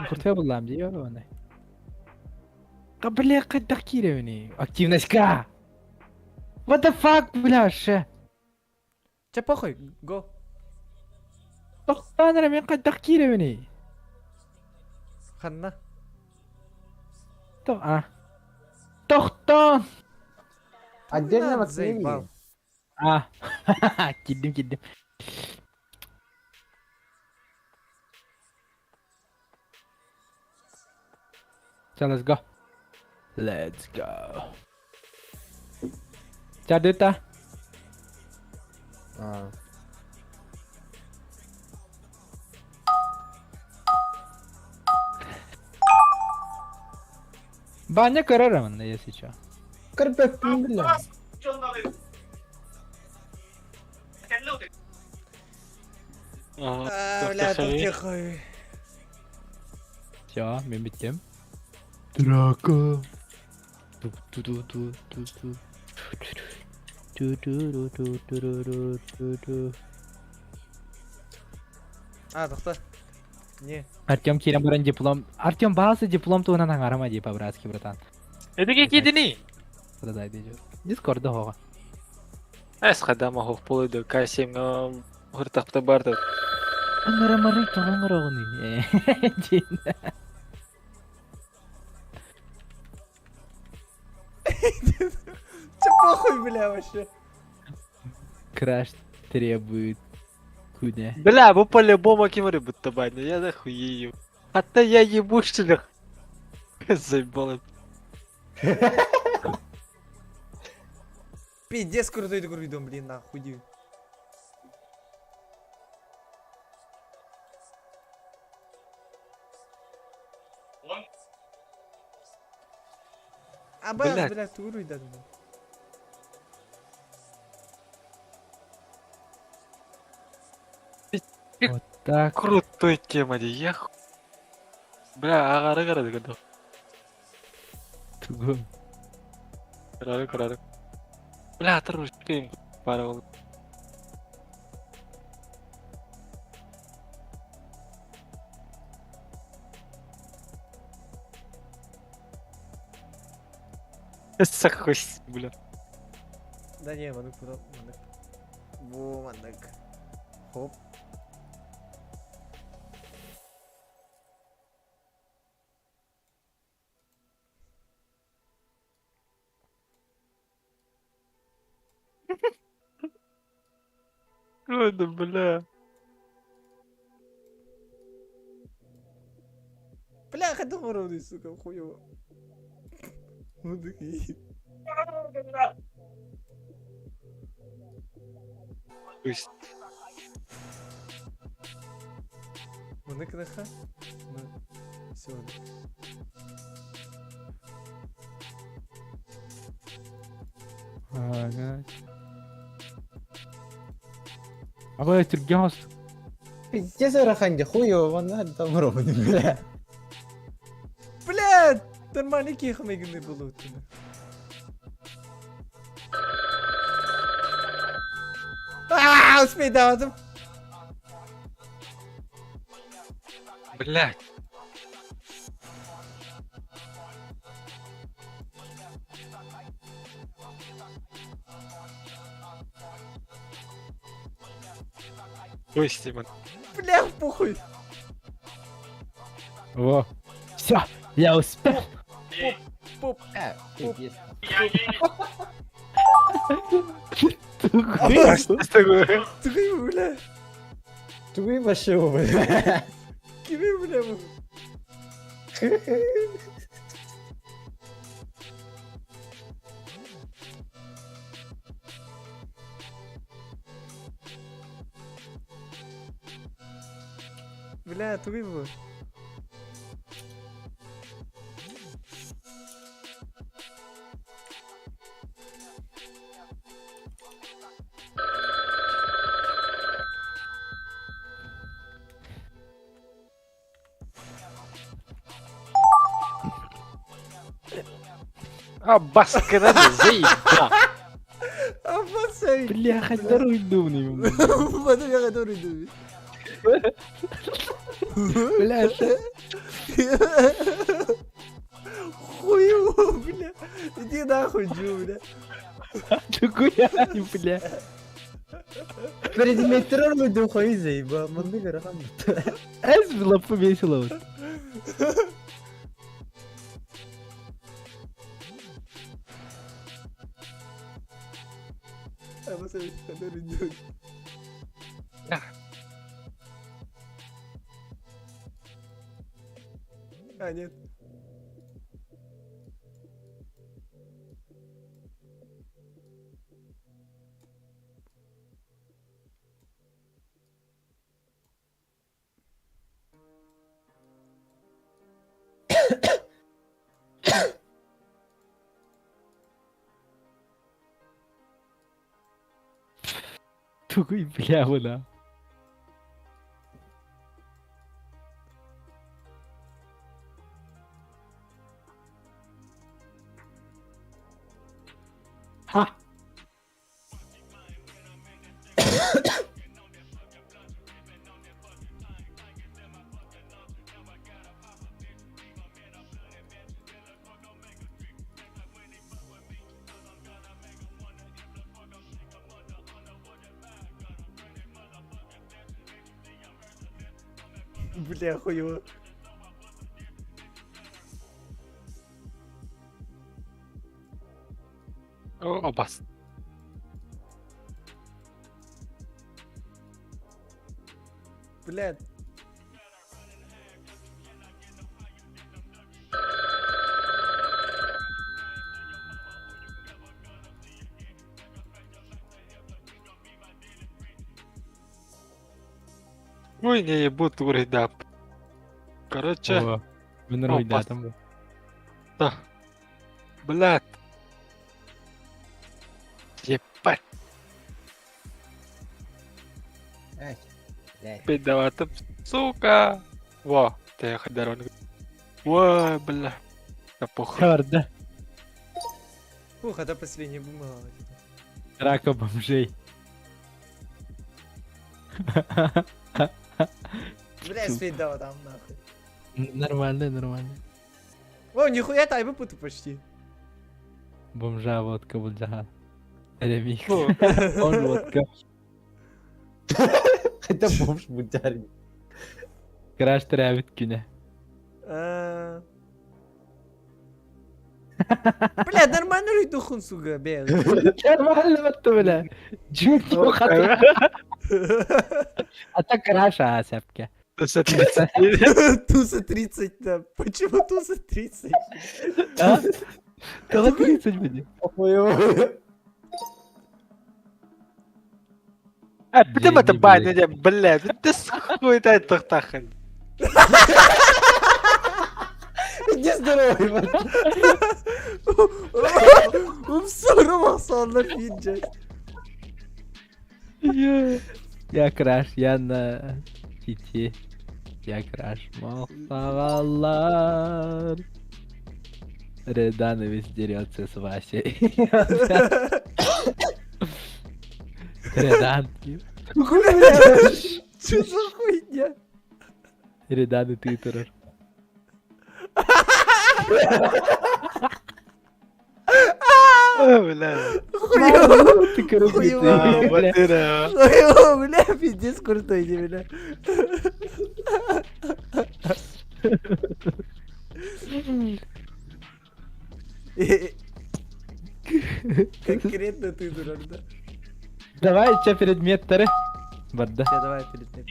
Куртка буллам дии оны. Бля, кайдах кииребиний? Активность-ка! What the fuck, бля, ше? Чэ, похуй, го. Тохтоон эрэ мин хайдах киирэбиний? Ханна. Тох, а. Тохтоон! Отдельно На, заебал. А, киирдим, киирдим. So let's go. Let's go. Чардыта. А. Баня көрөр манна, если чё. Көрбөппүн бля. А, бля, тут тихо. Всё, мин бүттүм. Драка. Ту-ту-ту-ту-ту. Ту-ту-ру-ту-ту-ру-ту-ту. А, тоқта. Не. Артем киирэн баран диплом. Артем баасы диплом туһунан аҥарама дии по-братски, братан. Эдиге кидини. Продай дии. Дискорда хоҕо. Эс хадама хох полуйду К7 хуртахта барды. Аҥарамары тоҕоҥороҕуный. Диэн. Че похуй, бля, вообще. Краш требует куда? Бля, бу по-любому кимри будто баня, я нахуею. Hatta я ебу что ли? Заебало. Пиздец крутой дом, блин, нахуй. ди. А, бля, Блядь. бля, туруй, да. Вот так. Крутой тема ди, я ху- Бля, агары карады кыды. Тугу. Карары карары. Бля, тыр кыйын бары ол. Сахось, бля. Да не, маннык потом, маннык. Во, маннык. Хоп. Ой, да бля. Бля, хотел сука, хуёво. Ну такие. Пусть. Маннык наха. Ну, всё. Ага. Абы түрген хос. Пиздец ыарахан дии, хуй его, там ровно, бля. Бля, нормально киһи майгынный буолуоттуна. Аа, успейдаатым. Блядь. Ой, Стивен. Бля, похуй. Во. Все, я успел. Поп. Пиздец. Тугай, бля. Тугуй вообще, бля. Кими, бля, бу? Бля, тугай бу? А баскына заеба. Абасай. Бля, хоть думный. Потом я который думаю. Бля, что? Хуево, бля. Иди нахуй, Джу, бля. Тугуя, бля. Перед метро хуй заеба, маннык ыарахан. Эс было повесело. вот. Абасай, который думает. А, нет. Тугуй, бля, бля. Ха! Бля, хуево. О, бас. Бля. Ой, не ебут урыдап. Короче, О, Мен О, бас. там. да. Блядь. Ебать, Ай, блядь. пидаватым, сука. Во, ты хадарон. Во, бля. Да похуй. Харда. Ух, это последняя бумага. Драка бомжей. Бля, свидал там нахуй. Нормально, нормально. О, нихуя тайбы путу почти. Бомжа водка булдьаха. Ремикс. О. Он водка. Это бомж бутярин. Краш төрөөбүт күнэ. А. Бля, нормально рыйдухун, сука, бля. Нормально батта бля. Жүүт хата. А так краш аа сапка. Туса 30, да. Почему туса 30? А? Тоҕо 30 бини. Ой, А, битем это Не, не, баня, блядь. Ты хуй дай тахтахан. Иди здоровый, бля. Умсуру махсаллар финджа. Я краш, я на Тити. Я краш Мохтагаллар. Реданович дерется с Васей. Редан. Что за хуйня? Редан и ты турар. Бля. Хуёво. Ты короче, Хуёво. ты, бля. Батыра. Хуёво, бля, пиздец крутой, не, бля. Конкретно ты дурак, да? Давай, че предмет-тары? Барда. Все, давай перед ним.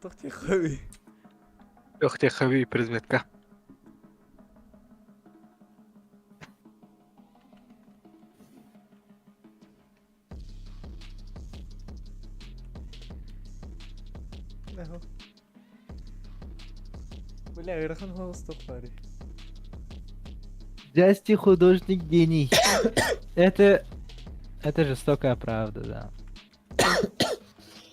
Тох ты хуй. Ох ты хави предметка. Бля, ыарахан холостох бары. Джасти художник гений. Это... Это жестокая правда, да.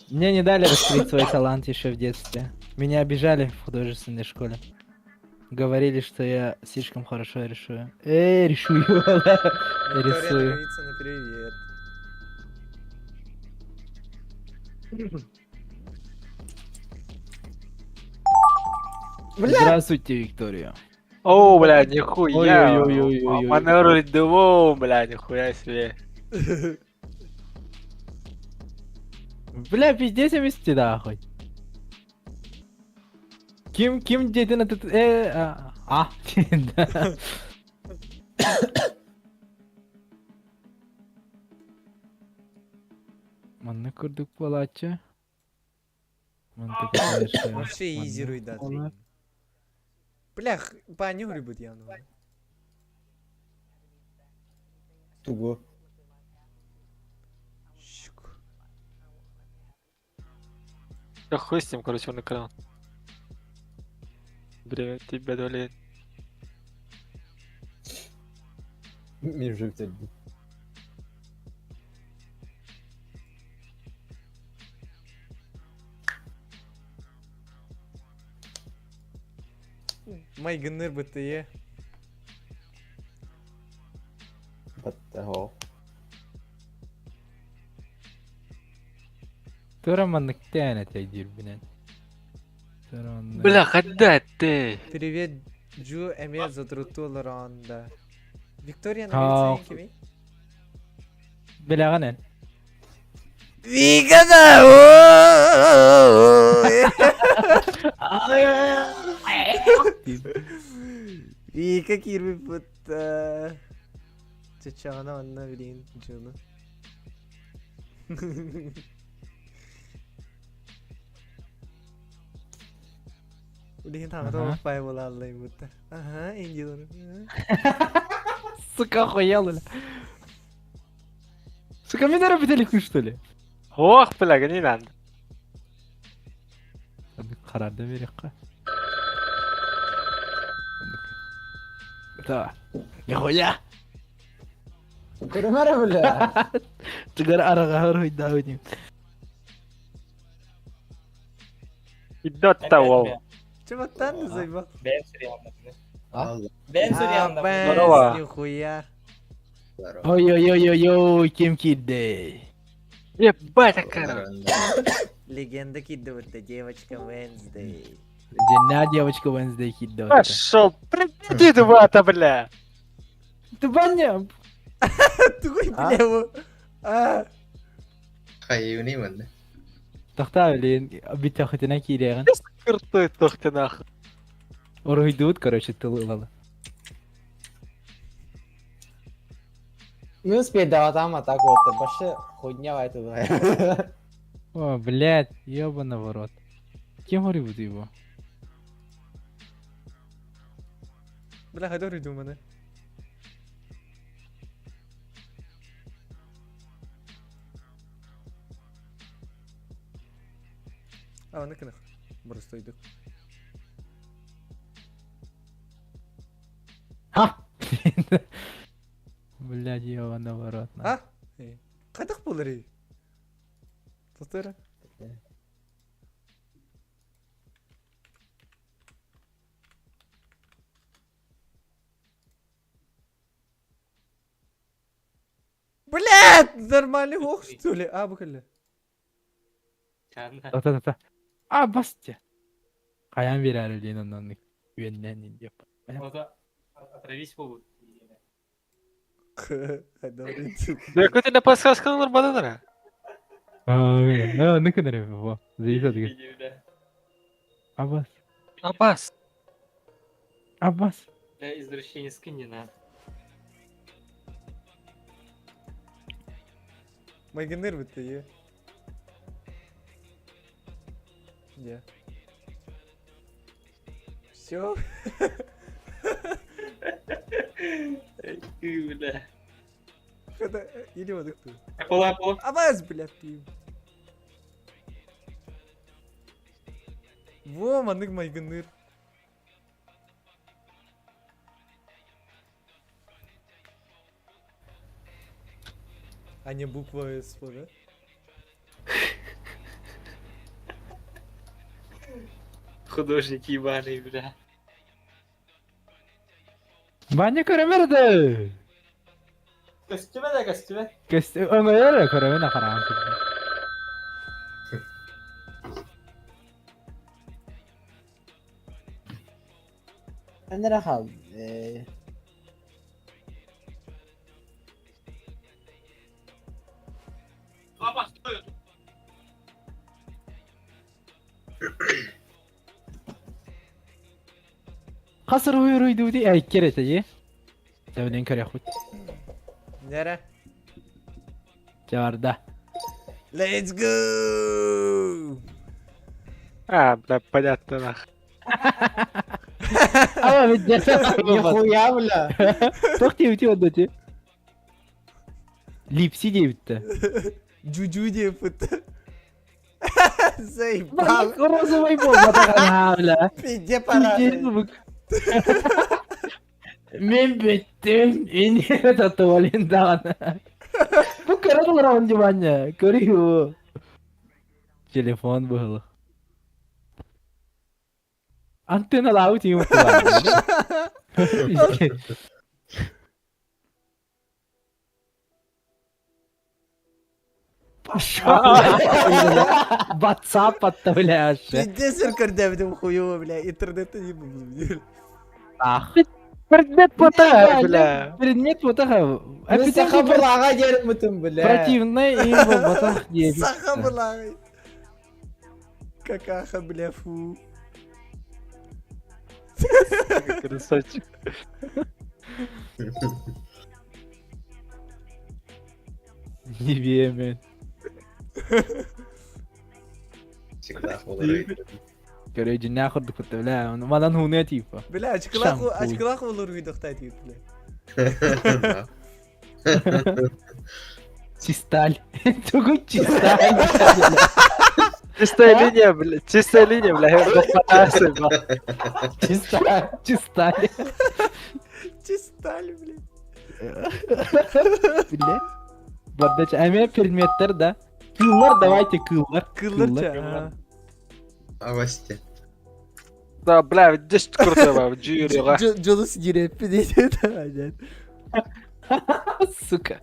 Мне не дали раскрыть свой талант еще в детстве. Меня обижали в художественной школе. Говорили, что я слишком хорошо рисую. Эй, рисую. Виктория Рисую. Наговицына, привет. Здравствуйте, Виктория. О, бля, нихуя. Ой-ой-ой-ой-ой-ой. Манеру дво, бля, нихуя себе. Бля, пиздец, я да, хоть. Ким, ким дедин этот... а, а, да. Манна курдук буолааччы. Вообще изи руйда. Бля, пани грибут я. Тугу. Щук. Да хуй с ним, короче, он экран. Бля, тебя долет. Мин уже битэрдим. Майгыныр БТЕ. Баттаһоо. Тура манныктаан этэ диирбинэн. Тура маннык. Бля, хадда ты. Привет, Джу Эме задруту Лоранда. Виктория А, Наговицына кими? Билэҕин эн. Вика да! Вика кирби путта. Чачана анна блин, Джуну. Блин, там Ага. пай була аллай будто. Ага, инди Сука, охуел, бля. Сука, мен эрэ бүтэликпин что ли? Ох, бля, не надо. Харарды берекка. Да. Нихуя! Көрүмэрэ бля. Тыгар араҕаһар хуйдаабын. Идет того. Чего там заебал? А? А, Здорово. Бэнс, нихуя. Ой-ой-ой-ой-ой, ким киирдэй. Ебать, акара. Легенда кидывает, девочка Венсдей. Дьиҥнээх девочка Wednesday киирдэ. Пошел, приди ты в это, бля. Ты баня! Тугой, бля, его. А, Тохтоо блин, бүттэххитинэ киириэҕин. Крутой тох ты нахуй. Уруһуйдуут, короче, тыл ылалы. Не успей давать там атаку, вот больше хуйня в эту. О, блядь, ёбана в рот. Кем говорит его? Бля, хайдор иду мене. А, вони кинах. Просто йду. Ха! Блядь, ёбана в рот. А? Хайдах буоларый? Тотыр. Блядь, нормальный ох, что ли? А, букале. Та-та-та. А, басте. Хайан берәрі дейін оннан үөннән деп. Отравись болу. Какой-то на подсказкалар баданара. Аа, не кенере бу. Зейді деген. Абас. Абас. Абас. Бля, извращенец не надо. Майгенер бітті, е. Е. Все? Бля. Это или вот кто? Пола, пола. Абас, блядь, ты. Во, манык майгыныр. А не буква С, да? Художник ебаный, бля. Ваня көрөмөрдө. Костюме да костюме. Өңөйөр көрөмөн акараан. Анара хал. Хасыр уйруйду ди ай керете же. Тәбеден көрө хут. Нере? Жарда. Let's go! А, бля, понятно нах. Ама бит Нихуя, бля. Тох диэбити онно ти. Липси диэбитте. Джуджу деп бітті. Заебал. Розовый болма бля. Пиде пора. Мен бүттүм. Эне татып даган. Бу көрө олар диванья. Көрү. Телефон был. Антенна лау тиң Пошел. WhatsApp отправляешь. Пиздец, көрдәбдім хуево, бля. Интернетті не был. Ах. Предмет потаха, бля. Предмет потаха. Мен саха булаға дермітім, бля. Противный и потах Саха была. Какаха, бля, фу. Красавчик. Не верю. Всегда болар. Короче, нахуй кутта, бля. Мадан хуйня типа. Бля, Шампунь. очкалах олар уйдықтай дейді, бля. Чисталь. Тугу чисталь. Чистая линия, бля. Чистая линия, бля. Чисталь. Чисталь. Чисталь, бля. Бля. Бардача. Эме предметтер, да. Кыллар, давайте кыллар. Кыллар Авасте. Да, бля, 10 круто, бля, джюри, Жолы сидереппи дейді. Сука.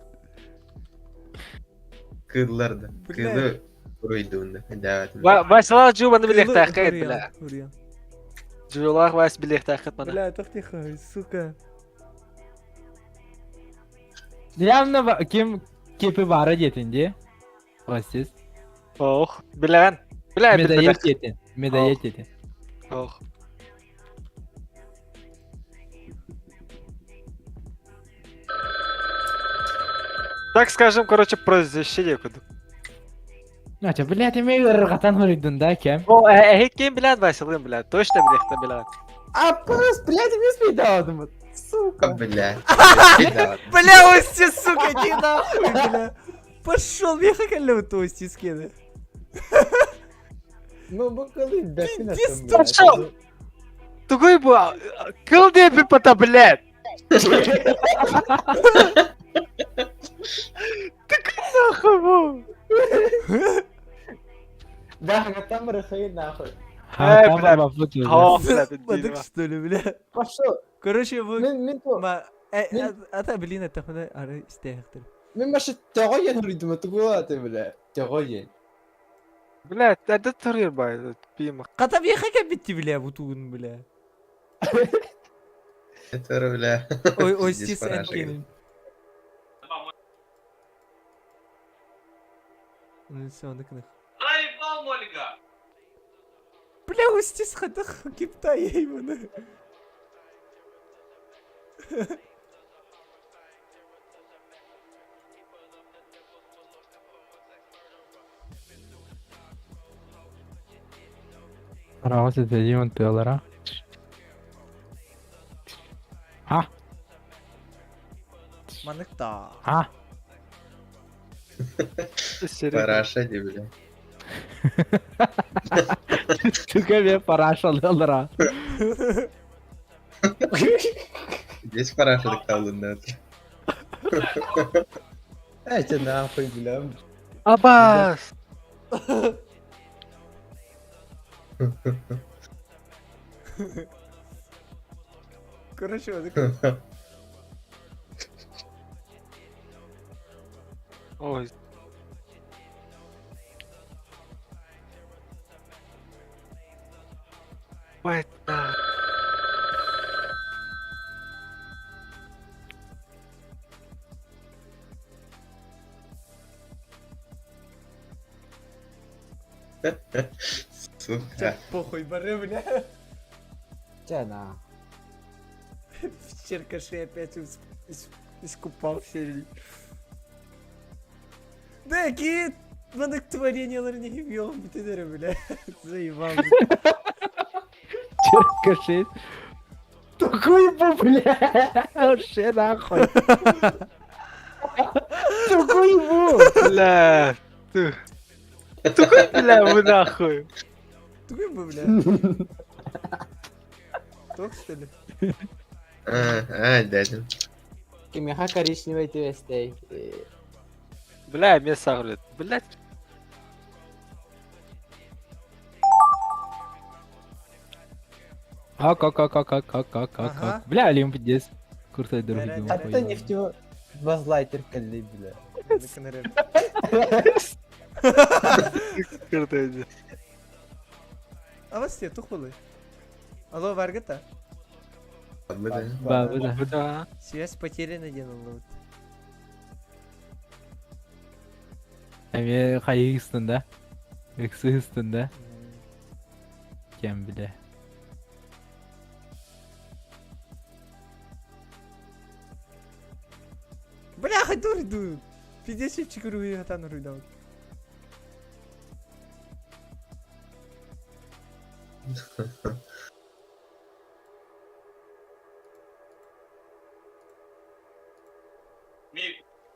Кыдлар да. Кыды уруйдуунда. Да. Василах Джубаны билехтахкет, бля. Джулах Вась билехтахкет мана. Бля, тохтиха, сука. Явно ким кепи бара детинде. Васис. Ох, билеген. Бля, Медоед детин. Медоед детин. Ох. Так скажем, короче, произвещение куду. Нача, блядь, эме ыргатан хөрүдүн да кем. О, э, кем билет Василым, бля, точно билехта билет. А, просто, блядь, не спидал, сука. Бля. Бля, Ости, сука, иди нахуй, бля. Пошел, мне хакалю Ости скины. Ну, бу кылы Пиздец, Пошел! Тугой бу, кыл деп пота, блядь. Ты нахуй бу? Да, там рыхай нахуй. А, Э, там бля. бабут уже. О, бля, Мадык, что ли, бля? Пошел. Короче, бу... Мен мен то. Ма... Э, Мен- Ата, блин, это хуна ары истеяхтыр. Мен башы тоҕо руйдума тугула ты бля. Тоҕо Бля, это турир бай, пима. Ката бияха кәбитти, бля, бутугун, бля. Это, бля. Ой, ой, Пиздец, стис параша, энкин. Ну все, накных. Бля, устис хадах кипта ейманы. Право сидим тылара. А, Маныкта. а. Параша, ди, бля. Сука, мне параша лара. Здесь параша так да. Эти нахуй, бля. Абас! Короче, вот Ой. Ой, да. Сука. Похуй, бары, бля. Че на. В черкаше опять искупался. Да, какие манык творения не ебем, ты бля. Заебал. Черкаши. Такой бу, бля. Вообще нахуй. Такой бу. Бля, ты. Такой, бля, вы нахуй. Такой бы, бля. Ток, что ли? А, а, дядя. Кимиха коричневый твестей. Бля, мне сагрит. Блять. А, как, как, как, как, как, как, как, Ага. как. Бля, Олимп здесь. Куртай друг Да-да-да. А это нефтево... Базлайтер калли, бля. Круто. А вас все тухлы. Алло, Варгата? Бля. Ба, бля. Да. Связь потеряна ден лут. Эми хайыгыстын да. Ыксыгыстын да. Кем бля. Бля, хайдур иду. Пиздец, чикуру и хатану руйдал.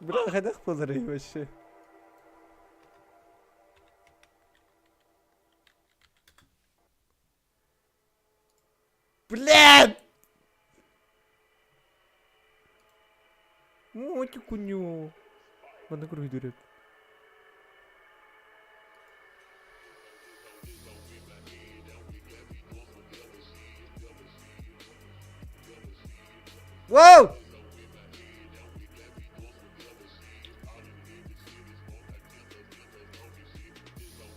Бля, хайдах полары вообще. Блядь! Мотик куню. Мана круги дурят. Воу!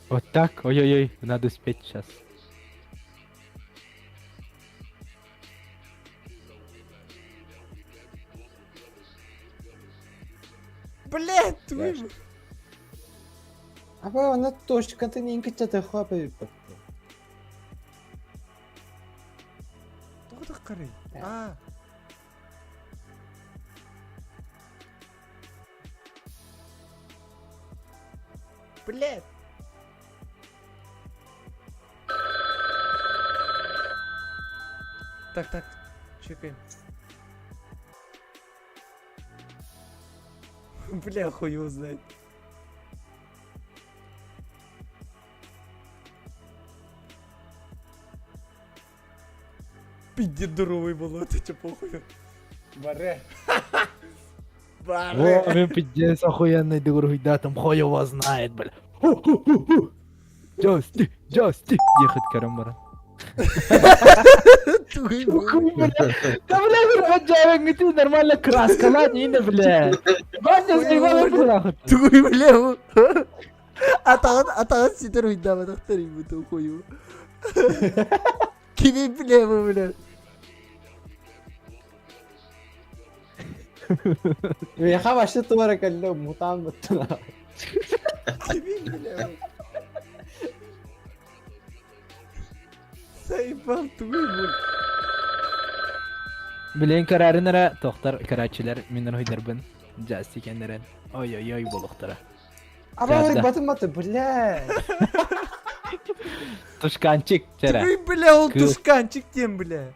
Вот так? Ой-ой-ой, надо успеть сейчас. Блядь, твою... А ба, она точка, ты не инкача хапай. Тоғыдық қарай. А. Блядь. Так, так, чекаем. Бля, хуй его знает. Пиздец здоровый был, это чё похуй. Баре. Баре. О, мен пиздец охуенный другой, да, там хуй его знает, бля. Ху-ху-ху-ху. Джасти, Джасти диэхит көрөн баран. Тугуй бу. Да бля, бля, нормально краскала, не бля. Ваня заебал нахуй. Тугуй бля бу. Атаҕын атаҕын ситэр уйдаабатахтар бу хою. Кими бля бу бля. Миэхэ вообще туора кэллэ мутаан быттына. Кими бля бу. Заебал тугуй бу. Билин көрөрүн эрэ тохтор көрөөччүлэр мин уруһуйдарбын Джасти кэннэрэн ой-ой-ой буолуохтара. Аба батым баты, бля. Тушканчик чэрэ. Тугуй бля ол Кыл. тушканчик диэн бля.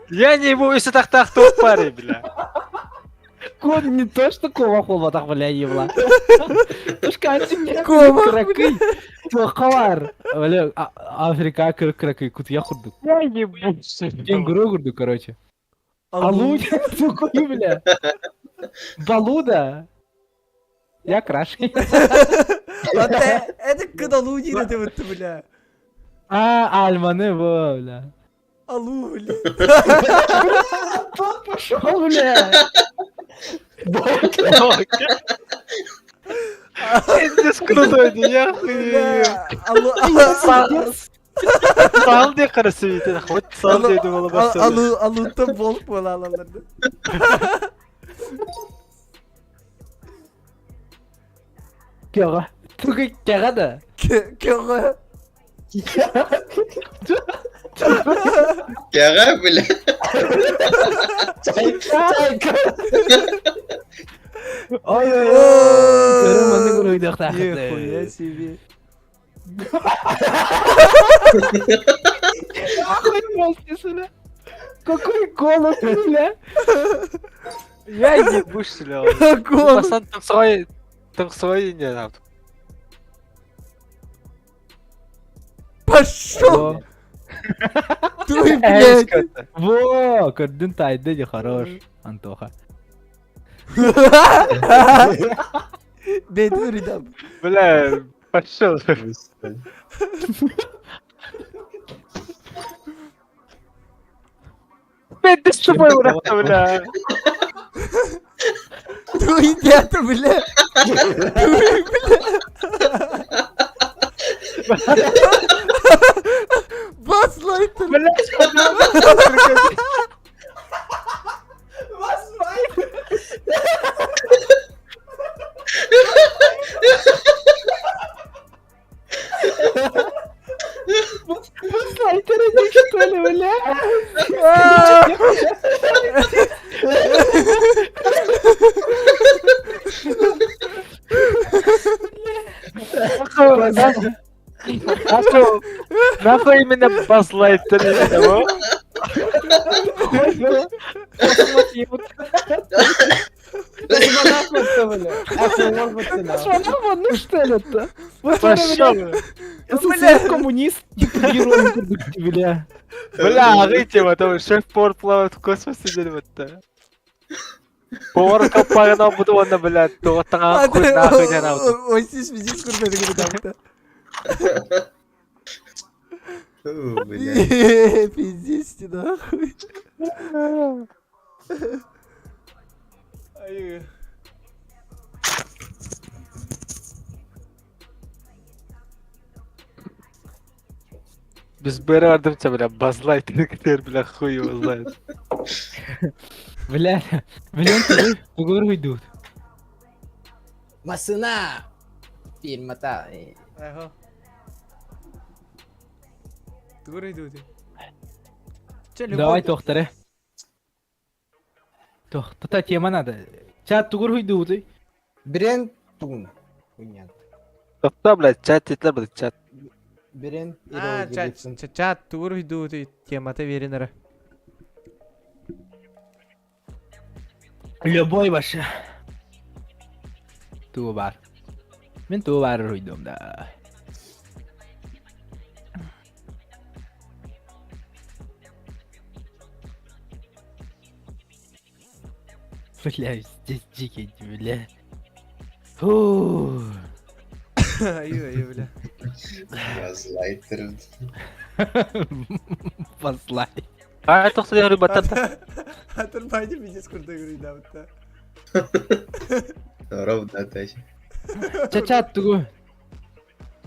Я не ебу, если так так то парень, бля. Кон не то, что кова холбатах, бля, ебла. Тушканчик Кова, кракый. Туоххалар. Бля, Африка кракый кутуя курдук. Я ебу. Кенгуру курдук, короче. Алу, такой, бля. Балуда. Я краш. Это это кыдалу диир этэ бутты бля. А, Альманы, во, бля. Алу бля. Антон пошел, бля. Пиздец крутой, я хуею. Бля, Алу Сал де қарасы хоть сал деді бола бастады. Алу алута болуп буола алаллар. Кеға. Тугы кеға да. Кеҕэ. Кэҕэ, бля. Чайка. Ой, ой, ой. Көрім маны көрөйдөх Нихуя себе. Нахуй Какой голос, бля. Я ебу, что ли? Голос. Пасан тыңсой, тыңсой не надо. Пошел ты, блядь. Во, көрдүн тайды де хорош, Антоха. Бейтин ридам. Бля, пошел. Мен с тобой, бля. Туй дето, бля. Туй, бля. Бас Лайтер. Бля, Бас Лайтер что ли, бля? Нахуй, нахуй именно Бас Лайтер, его? Ну что ли это? Пошел. Бля, коммунист, типа герой, бля. Бля, агытева, там шеф-повар плавает в космосе, дерьмо-то. Повар каппагына буду онна, бля, тоғаттаңа хуй нахуй не надо. Ой, сис пиздец курбады курдамта. Фу, бля. Пиздец ты нахуй. Ай. Без бэрэ бардымча, бля, Баз Лайтер, бля, хуй его знает. Бля, бля, тугур уйдут. Масына. Фильмата. Ага. Тугур идут. Давай, тохтары. Тох, та тема надо. Чат тугур уйдут. Брен тун. Хуйня. Тоқта, бля, чат етлер, бля, чат. Брен А, чат, чат, тугур уйдут темата веренера. Любой вообще. Туу бар. Мен туу бар уйдум да. Бля, здесь дикий, бля. Фу. Айыы, айыы, бля. Газлайтер. Послай. А, тохто диэн баттата. Атыр байды пиздец курдук ыйдаабыта. Ровно тащ. Ча-ча тугу.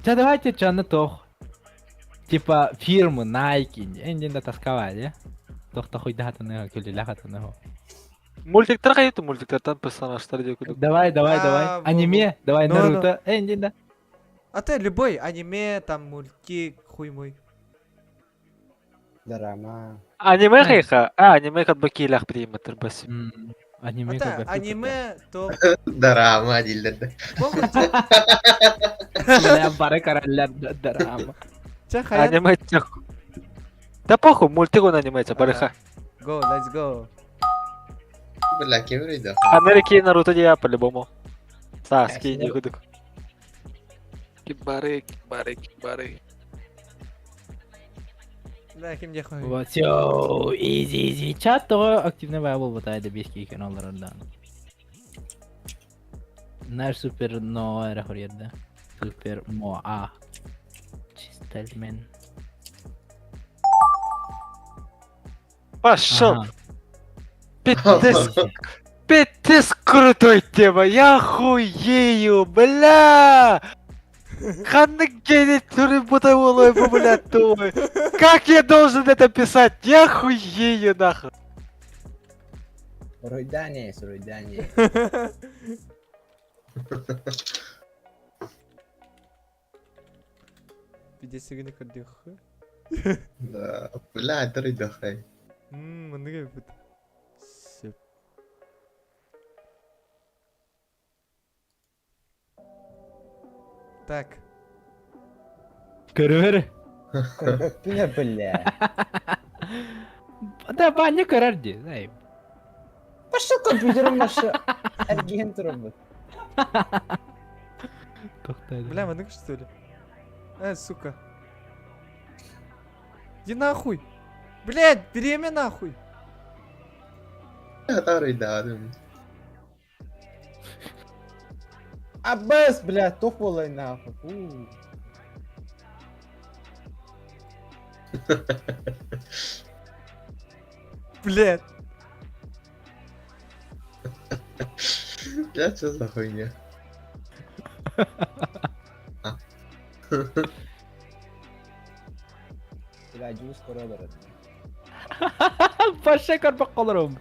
Ча давайте чаны тох. Типа фирмы Nike, энден да тасковали. Тохта хуйдатаны, күлүлэхатаны. Мультиктар хайыты мультиктартан персонажтар диye күлүк. Давай, давай, давай. А, во, Аниме, давай Ну, ну. Наруто. Энден да. А ты любой аниме, там мультик, хуй мой. Драма. Аниме хайха. А, аниме как бы килях приематыр бас. Аниме А как ты бы. аниме, то... Дорама дииллэр. Похуй, Бля, бары короллар драма. ча хаян. Аниме тех. Да похуй, мультик он аниме барыха. Go, let's go. Бля, кем рейда? Америки Наруто дия по-любому. Саски не кудук. Кибары, кибары, кибары. Да, ким хуй. Вот, все, easy, easy. Чат того активный бай болбута да беске екен олардан. Наш супер но era хорьерда. Супер моа. Чистальмен. Пошел. Ага. Пиздец. Пиздец крутой тема. Я хуею, бля. Ханны гений туры бу, бля, твой. Как я должен это писать? Я хуею, нахуй. Ройдание, ройдание. Пиздец сигни кырдых. Да, бля, это рейда хай. Ммм, манныга бит. Сөп. Так. Көрөр. Бля, бля. Да, баня көрөр ди. Знай. Пошел компьютером наш агент робот. Тохтай. Бля, маннык что ли? Сука. Иди нахуй. Блядь, время нахуй. Это рейда. Аббас, бля, тополай нахуй. Фу. Блядь. Бля, что за хуйня? Бля, дюс королар. Баша көрбөк колорум.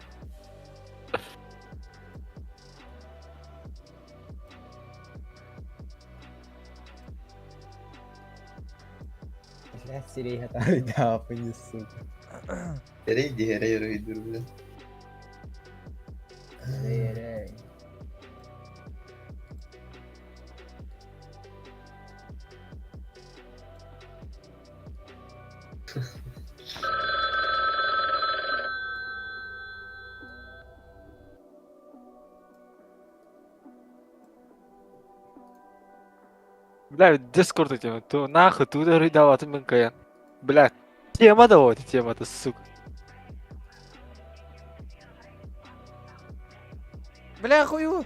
Бля, серей это да, понесу. Рейди, рей, рейдер, бля. Рей, рей. Бля, Дискорд тема. Ту нахуй, ту рейда атын мен каян. Бля, тема да вот, тема-то, сука. Бля, хую.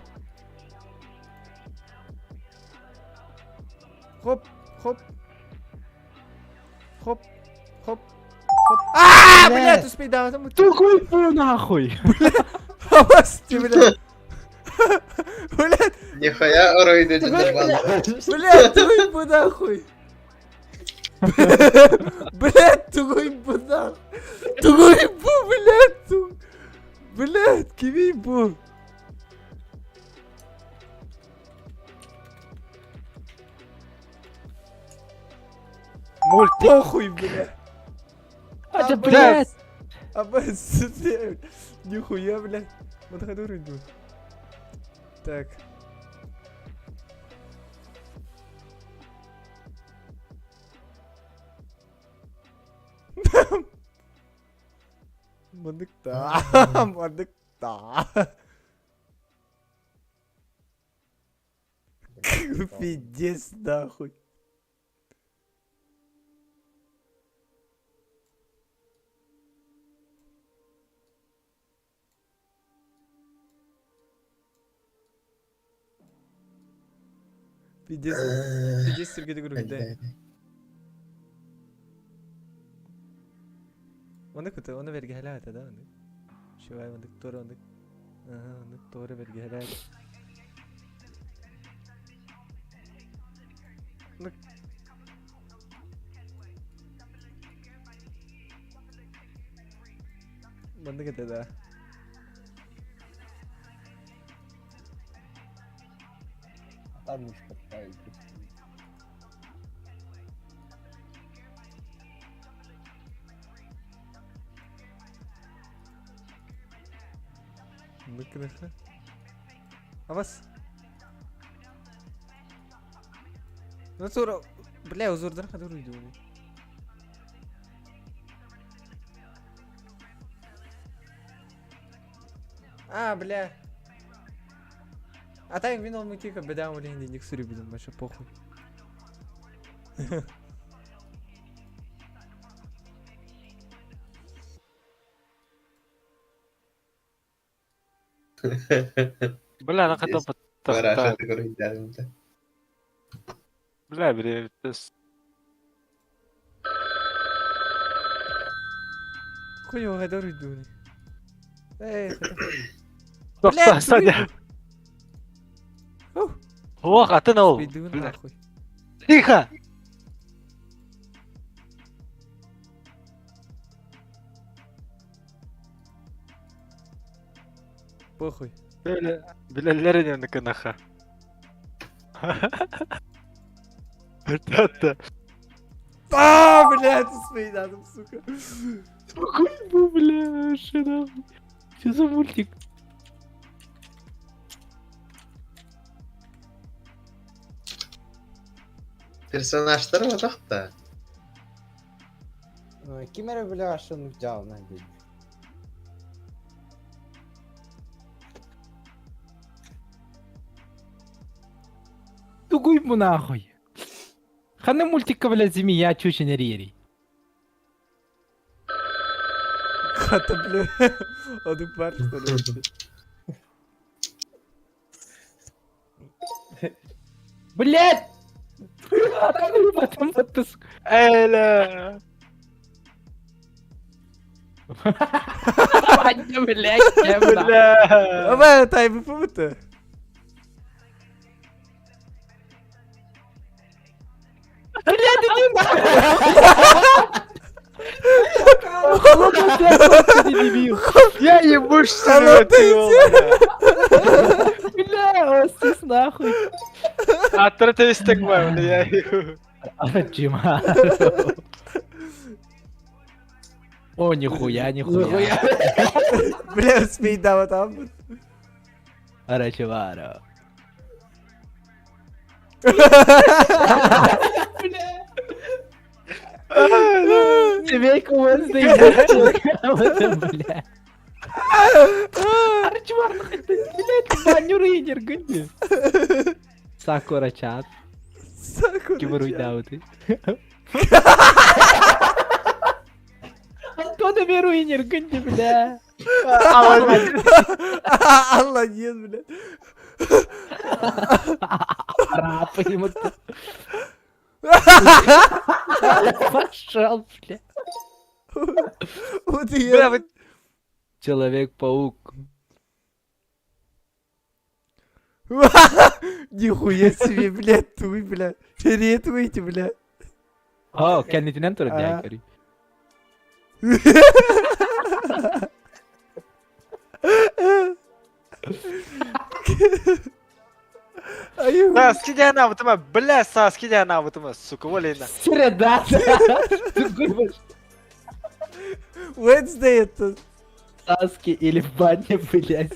Хоп, хоп. Хоп, хоп, хоп. А, блядь, успей, да, там. Тугой фу нахуй. Авасти, блядь. Блядь, Нихуя рейда блядь, тугой бу нахуй. Блядь, тугой бу нахуй. Тугой бу, блядь, ту. Блядь, кими бу. Мультик. Похуй, блядь. А, да, блядь. Аббас, нихуя, блядь. Вот иду. Так. Мадыкта, мадыкта. Пиздец, нахуй. Пиздец, пиздец сиргede көрүгүдэ. Оны кыты, оны бергеһэлээ ата да оны. Шивай ондук туора ондук. Аха, ондук туора бергеһэлээ. Ондук. Маннык этэ да. Мыкыныха. Абас. Ну сура, бля, узурдар хадыр уйду. А, бля. А так мин ол мультика беда улин денег сурибидим, вообще похуй. Бля, она хотела Параша көрүндэ. Бля, бля, Хуй его хадыр уйду. Эй, Бля, Саня. Ох, а ты на Уйду нахуй. Тихо! Похуй. Бля, бля, Лерина наха. Это. А, блядь, спейдадым, сука. Какой бу, бля, вообще нахуй. Что за мультик? Персонажтар отақта. Ким эрэ бля ашын дьаалынан дии. Тугуй бу нахуй. Ханы мультикка, блядь, змея чучен рири. Хата, бля. Одук бар, что ли? вообще? Блядь! Потом вот ты Эля! Ваня, блядь, чем Бля! Абай, тай, бу Блядь, иди нахуй! Дебил. Я ебу, что Алло, ли, ты Бля, осис нахуй. А третий бля, я ебу. Чима. О, нихуя, нихуя. Бля, спейдава там. Арачевара. Семейка Уэнсдей, бля. Арачевар, блядь, баню рейдер, гынди. Сакура чат. Сакура Ким чат. руйдауты. Антона Веруинер, гынди, бля. Алла, нет, бля. Рапы ему. Пошел, бля. Вот Бля, я. вы Человек-паук. Нихуя себе, блядь, туй, бля. Ретвейте, бля. О, кэннитинэн турар А. дии көрүй. Аю. Да, скидай на вот бля, са, скидай на вот сука, вали на. Среда. Тугуй, Wednesday это. Саски или в бане, блядь.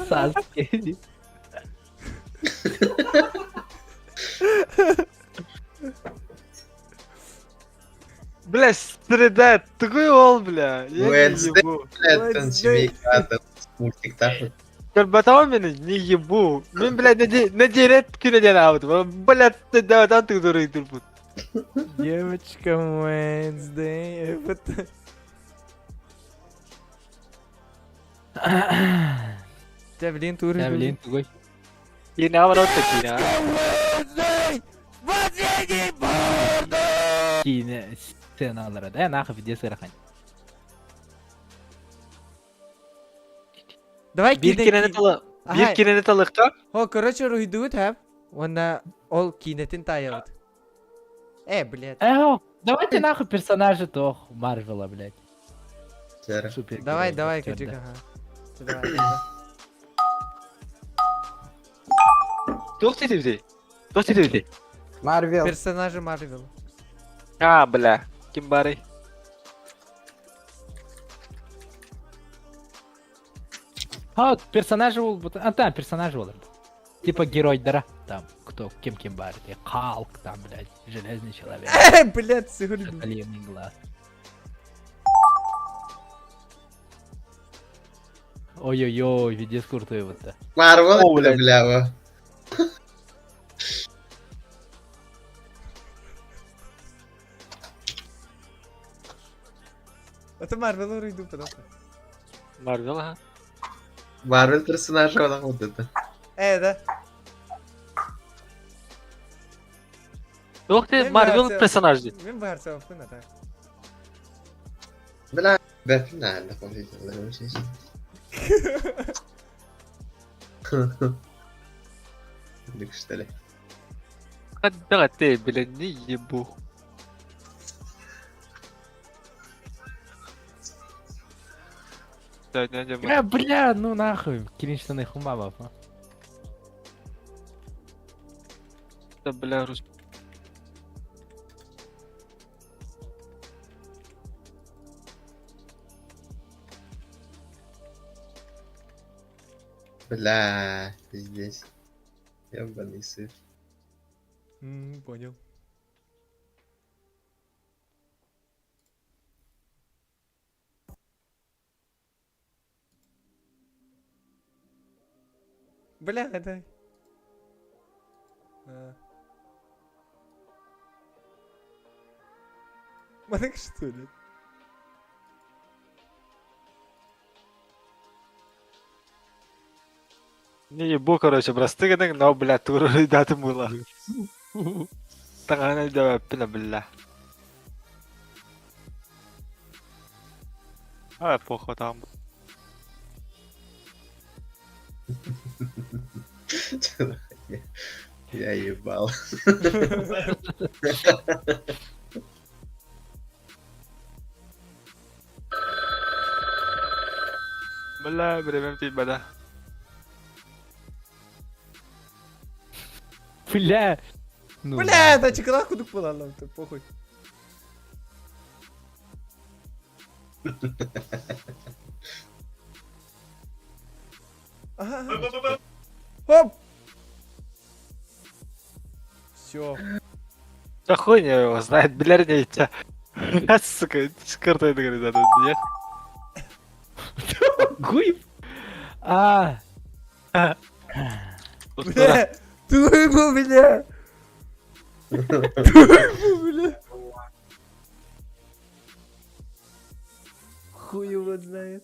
Саски. Бля, среда, тугуй ол, бля. Я не Wednesday. ебу. Блядь, там семейка Адамс мультиктар. Көрбөтөҕүм мени не ебу. Мин, блядь, нэдиэлэ күнэ диэн аабытым. Блядь, даатан тыгдырыйтырбыт. Девочка Wednesday. Это. Та, блин, тур. Да, блин, тугуй. Киинэҕэ барабыт да киинэҕэ. Киинэ сценалара да, нахуй пиздец ыарахан. Давай Биир киинэ киинэни талы биир Аха. киинэни талыахха. О, короче, уруһуйдугут хэп. Уонна ол киинэтин таайабыт. Э, блядь. Э, давайте нахуй персонажи тох Марвела, блядь. Сера. Супер. Давай, давай, кыдьык, ага. Давай, давай. Туох диэбитий? Туох диэбитий? Марвел. Персонажи Марвел. А, бля. Ким баарый? А, персонажи ол а там персонажи олар. Типа геройдара. Там кто кем кем бар. Халк там, блядь, Железный человек. Э, блядь, сигурду. Соколиный глаз. Ой-ой-ой, видец крутой вот это. Марвел О, блядь. бля. Это Марвел уруйду потом. Марвел, ага. Марвел персонажа она вот это. Э, да. Туох диэ Мен Марвел баарса- персонаж дии. Мен баарса оппун ата. Бля, Бэтмен, да, Что ли? Когда ты, бля, не ебу. Да, не, не, Э, бля, ну нахуй, киринштаны хумабов. а. да, бля, рус. Бля, здесь. Ебаный сыр. Понял. Бля, это... А. Манек, что ли? Не ебу, короче, просты гының, но, бля, туры датым була. Тағаны да бля, бля. А, похуй там. Я ебал. Бля, время типа, да. Бля. Ну, Бля, это чекалах кудук була, ты похуй. Ага. Хоп! Все. Да хуйня его знает, бля, не тебя. Сука, с картой говорит, да, нет. Хуй. А, Бля, туйбу, бля! Туйбу, бля! Хуй его знает.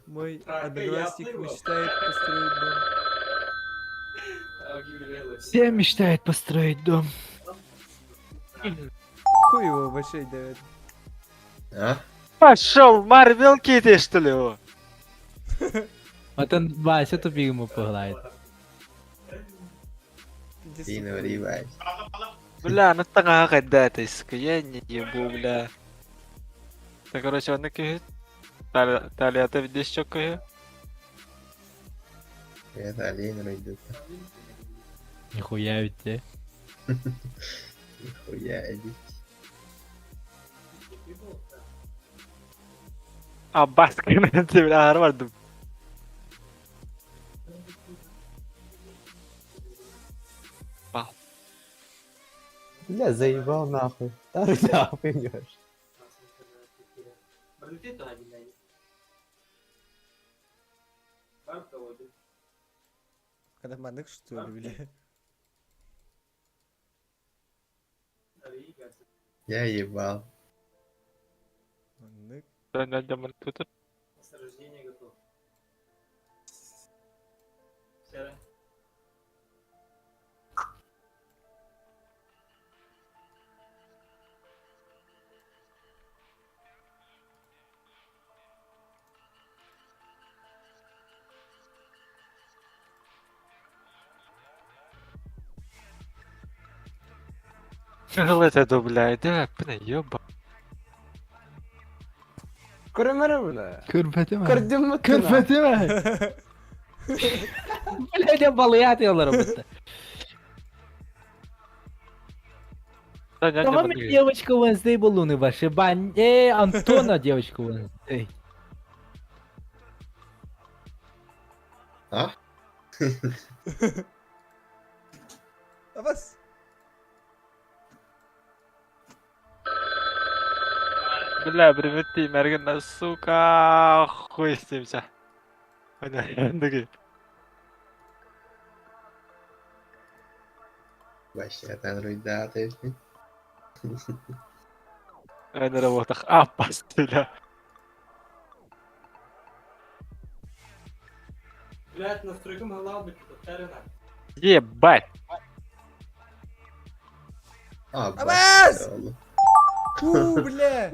Мой одноклассник мечтает построить дом. все мечтают построить дом. Хуй его вообще дает. А? Пошел, Марвел Кити, что ли, его? Вот он, Вася тупик ему погладит. Дина, ебать. Бля, ну таҥаһа хайдаата сука, я не ебу, бля. Да, короче, онно киһи талията видишь киһи. Это олень райдет. Нихуя ведь те. Нихуя, иди. А баскын бля, Гарвард. Бля, заебал нахуй. Да, нахуй идешь. Когда маннык что ли, бля? Я ебал. Маннык. Кыһыл этэ ду, бля, иди бля, ёба. Көрөмөрө бля. Көрбөтүм. Көрдүм мө? Көрбөтүм. Бля, дьэ балыйаат ялары бытта. Тоҕо мин девочка Wednesday боллуну башы бан э Антона девочка Wednesday. А? Абас. Бля, привет ты, Мерген, сука, хуй с ним вся. Вообще, там руйда, ты. На работах. А, пастыля. Блядь, настройкам голова Ебать. А, Абас! Фу, бля.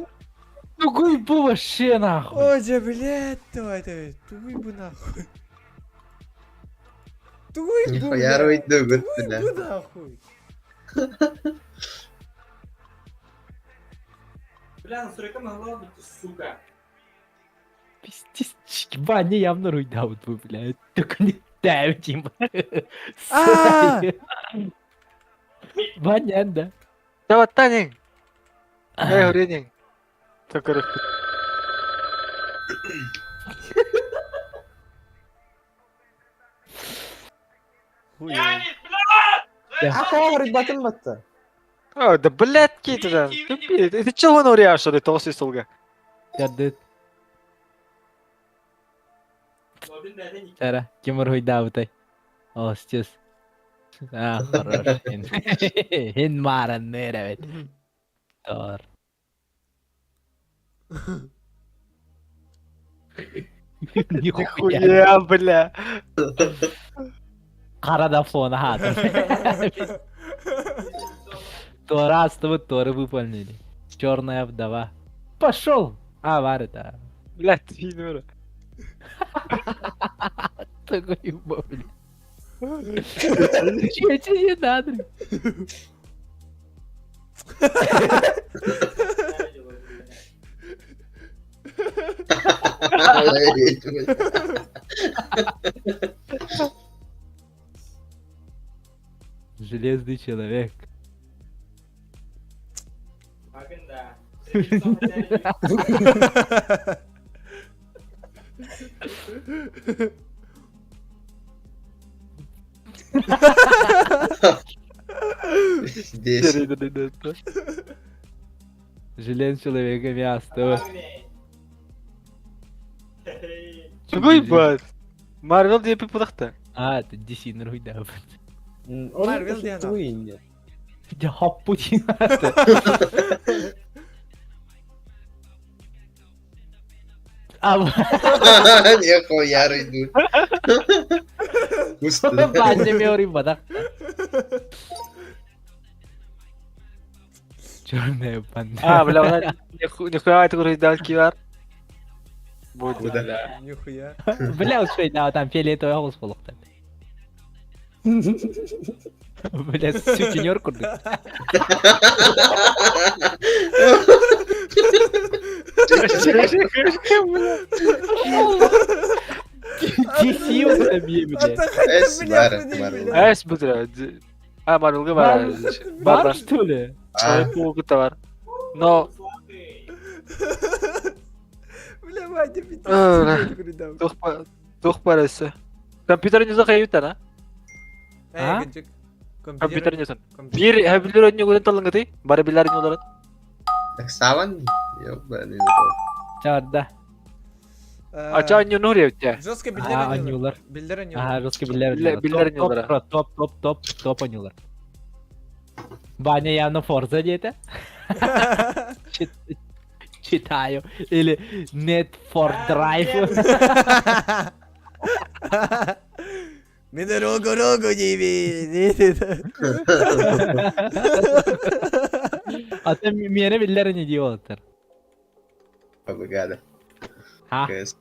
Тугуй бу вообще нахуй. Ой, дьэ, блядь, давай, давай. Тугуй бу нахуй. Тугуй бу, Нихуя бля. руйду, Тугуй бля. бу нахуй. Бля, настройкам голова сука. Пиздец, Ваня явно руйдаут бу, бля. Только не дай, Дима. А! Ваня, да. Давай, Танин. Эй, Ренин. Только Хуй. Аха, рыбатын батты. А, да блядь, кей туда. Тупи. Это чего он уряешь, что ли, толстый столга? Дядет. Тара, ким руйдаутай. О, сейчас. А, хорош. Хин маран неревет. Тор. Нихуя. Нихуя, бля. Карада фона хата. То раз, то вы Торы выполнили. Черная вдова. Пошел! А, вар это. Блядь, ты Такой блядь. Че тебе не надо? Железный человек. Здесь. Железный человек мясо. Тугуй, бат. Марвел диэпи пудахта. А, это DC нруйда. Марвел диэн Туин. Дя хоппутин. А, Нихуя руйду. Пусто. Базе меори бадах. Черная панда. А, бля, она нихуя это говорит, кивар. Будет. Куда? Нихуя. Бля, успей, да, там фиолетовый голос полохта. Бля, сутенер курдук. DC вот это А бля. то хотя, Эс, бля, Мара, хуй, Марвел. бля. Эс бутра. А, Марвелга бар. Бар, Бар, что ли? А, бар. Но Бля, Ваня, пиздец, А, тебе говорю, тух тух парасы. Компьютер не захайют, а? А? Эй, Гынчык. Компьютер не сон. Компьютер. Бир хабилер өнне гуден талыңгы Бары билер не олар. так саван? Ёбаный рот. Чарда. А ча не нур те. Жестко биллер А, анюлар. Биллер анюлар. Ага, жестко биллер. Биллер анюлар. Топ, топ, топ, топ, топ анюлар. Ваня явно Форза деді. Читаю. Или Net for Drive. Мин рогу рогу диибин. А ты миэнэ биллэр ини дии уолаттар. Побегада. Ха? КС.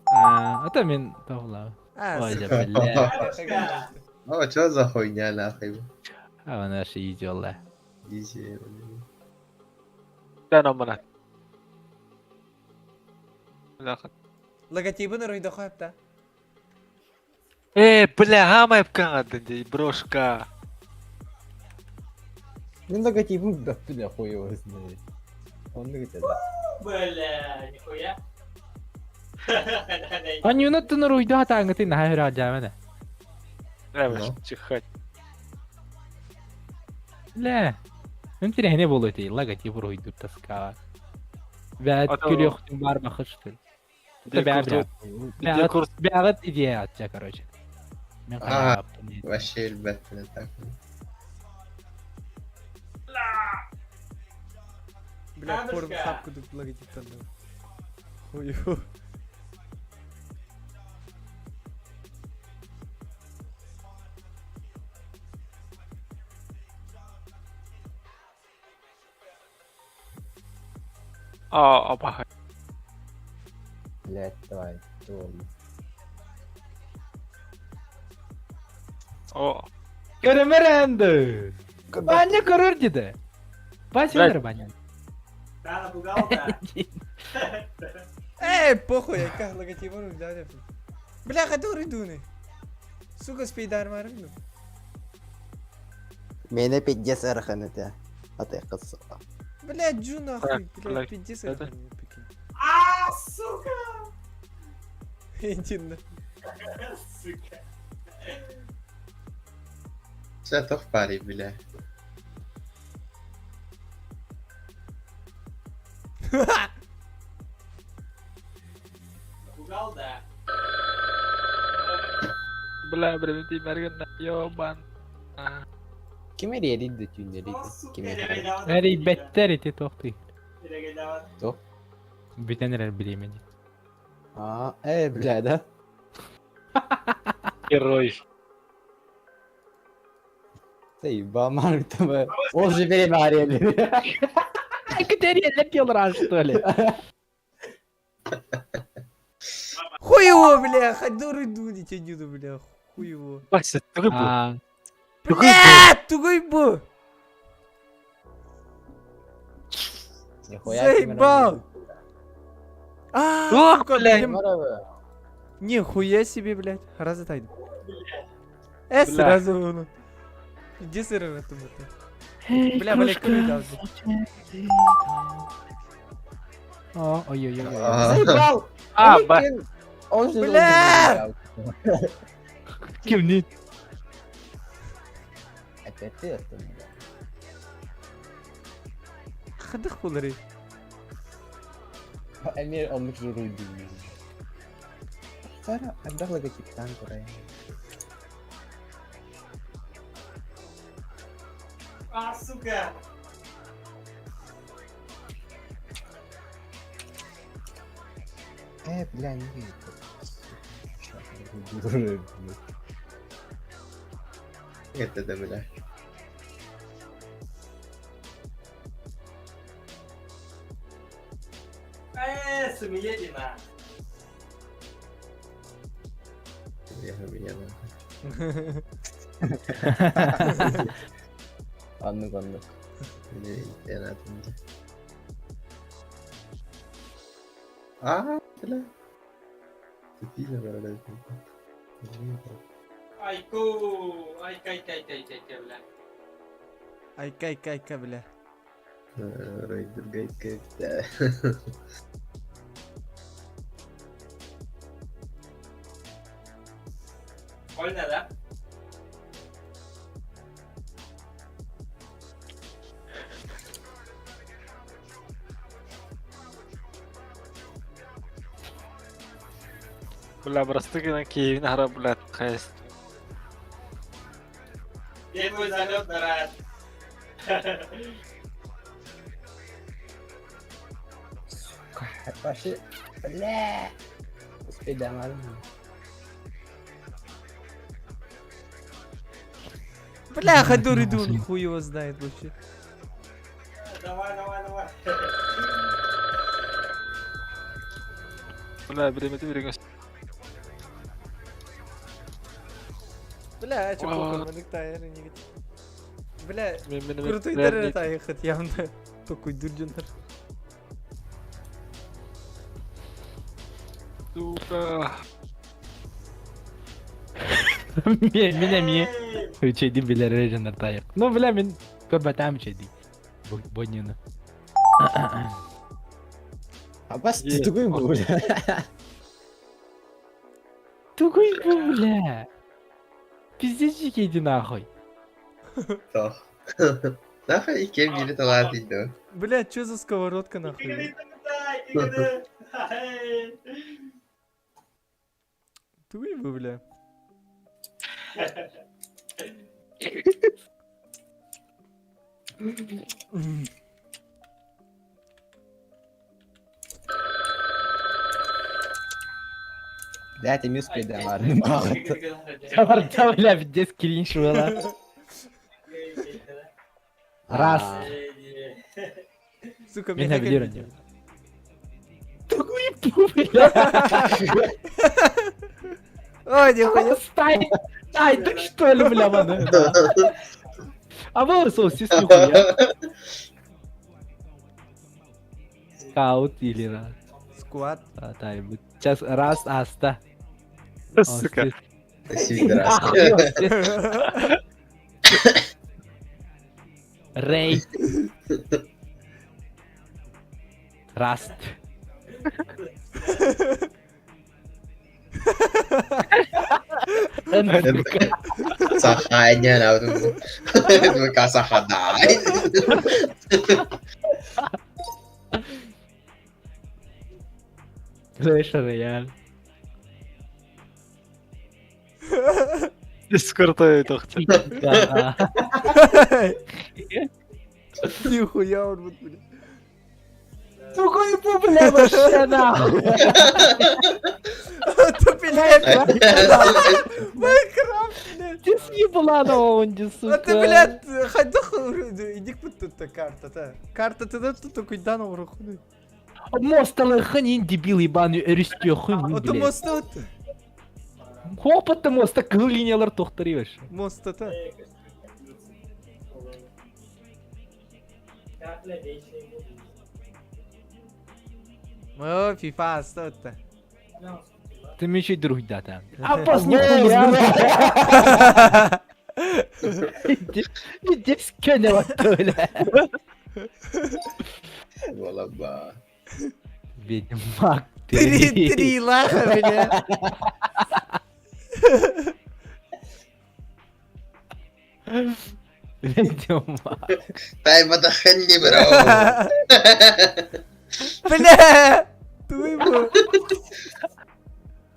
А, это мин тоҕулаа. Ой, дьэ, бля. О, что за хуйня нахуй? А наши идиола. Изи. Да, намана. Бляха. Логотибын уруйдохо эпта. Э, бля, хамай брошка. Брошка. Мин логотипын да бля хуй его знает. Он где-то. Бля, нихуя. Анюнаттан уруйдаа таангытын наһаа өрө Нравится чихать. Лэ. Интириэһинэй буолуо этэй логотип уруһуйдуур тоскаҕа. Бэт күрүөхтүн баар бахыштын. Бэҕэт идея ачча короче. Мен хайааппын. Вообще ребята так. Бля, порнхаб кудук логотиптан. Хуё. А, опа. Блять, давай. О. Көрөмөр Баня көрөр диде. Бася баня. Да, напугал, да. Эй, похуй, я как логотип уруйдаа. Бля, хата уруйдууну. Сука, спейдар марым. Мене пиздец ыарахан этэ. Атыахха сука. Бля, джу нахуй, бля, пиздец ыарахан. А, сука! Иди на. Сука. Все, то в паре, бля. Напугал, да. Бля, бревнти мерген ёбан. Ким эрийэрий да түүннэрий Ким Эри беттер ити тохтуй. То? Бүтэн эрэр билиэмэ дии. А, бля, да? Герой. Заебал, там. Он же перемарили. Кэтериэллэр диэлэр что ли? Хуево, бля, хата уруйдууну тенюду, бля, хуево. Вася, тугой бу. Бля, тугой бу. Заебал. А, сука, блядь. Нихуя себе, блядь. Раза тайду. Сразу воно. Иди сыр в этом это. Бля, бля, куры дал. Ой-ой-ой. Заебал! А, ба. Он же Бля! Кимни? Опять ты это, бля. Хадых булары. Эмир оннук журуйду. Сара, элбэх логотиптаан турайын. А, сука! Бля, не вижу. Сука, Это да, бля. Сумиедина. Я меня нахуй. Оннук, оннук. Я надо. А, бля. Тупила, блядь. Айку, ай, кай, кай, кай, кай, кай, бля. Ай, кай, кай, кай, бля. Рейдер гайд, да. Больно, да? Бля, Брастыгина Киевин хара, блядь, хайст. Где твой залет, брат? Вообще, бля. Успей домарым. Бляха, дуридун, хуй его знает вообще. Давай, давай, давай. Бля, бириэмэтэ бириҥэ Бля, чё похуй, тайры не Бля, Мен крутой дыры таехать явно. Такой дурдюнер. Сука. Мин эмиэ үчэйдин билэр эрэ тайык. Ну, бля, мин көрбөтөм үчэйдин. Боннюну. Абас ты тугуй бу, бля. Тугуй бу, бля. Пиздец иди нахуй. Тох. Нахуй иккиэн биири талаат индо. Бля, чё за сковородка нахуй? Тугуй бу, бля. Блядь, эмиэ успейдамарым. Сабарда, бля, пиздец кринж была. Раз. Сука, Мин меня билер Тугуй бу, бля. Ой, нихуя. Стай! Ай, ты что ли, бля, маны? А вы соусис нихуя. Скаут или раз. Сквад. А, тай, Сейчас раз, аста. Сука. Сидорас. Рей. Раст. Саханя нахуй. Сахадай. Слышь, Рояль. Дискорд тохтор. Да. Нихуя он вот, бля. Тугой бу, бля, вообще нахуй. Это, блядь, Майнкрафт, блядь. Ты съебала он, сука. А ты, блядь, хайдах, иди тут карта, та. Карта ты да тут такой дан урухуны. Мост ханин дебил ебаный, өрүстүө хын, Это блядь. мост тут. Хопотты моста кыл линиялар тохтарыбаш. Мост это. О, FIFA аста Ты мечей друг да там. Апас нихуя. Иди скене вот бля. Волоба. Ведьмак. Три, три лаха, бля. Ведьмак. Тай батаханни, бро. Бля! Туй бу.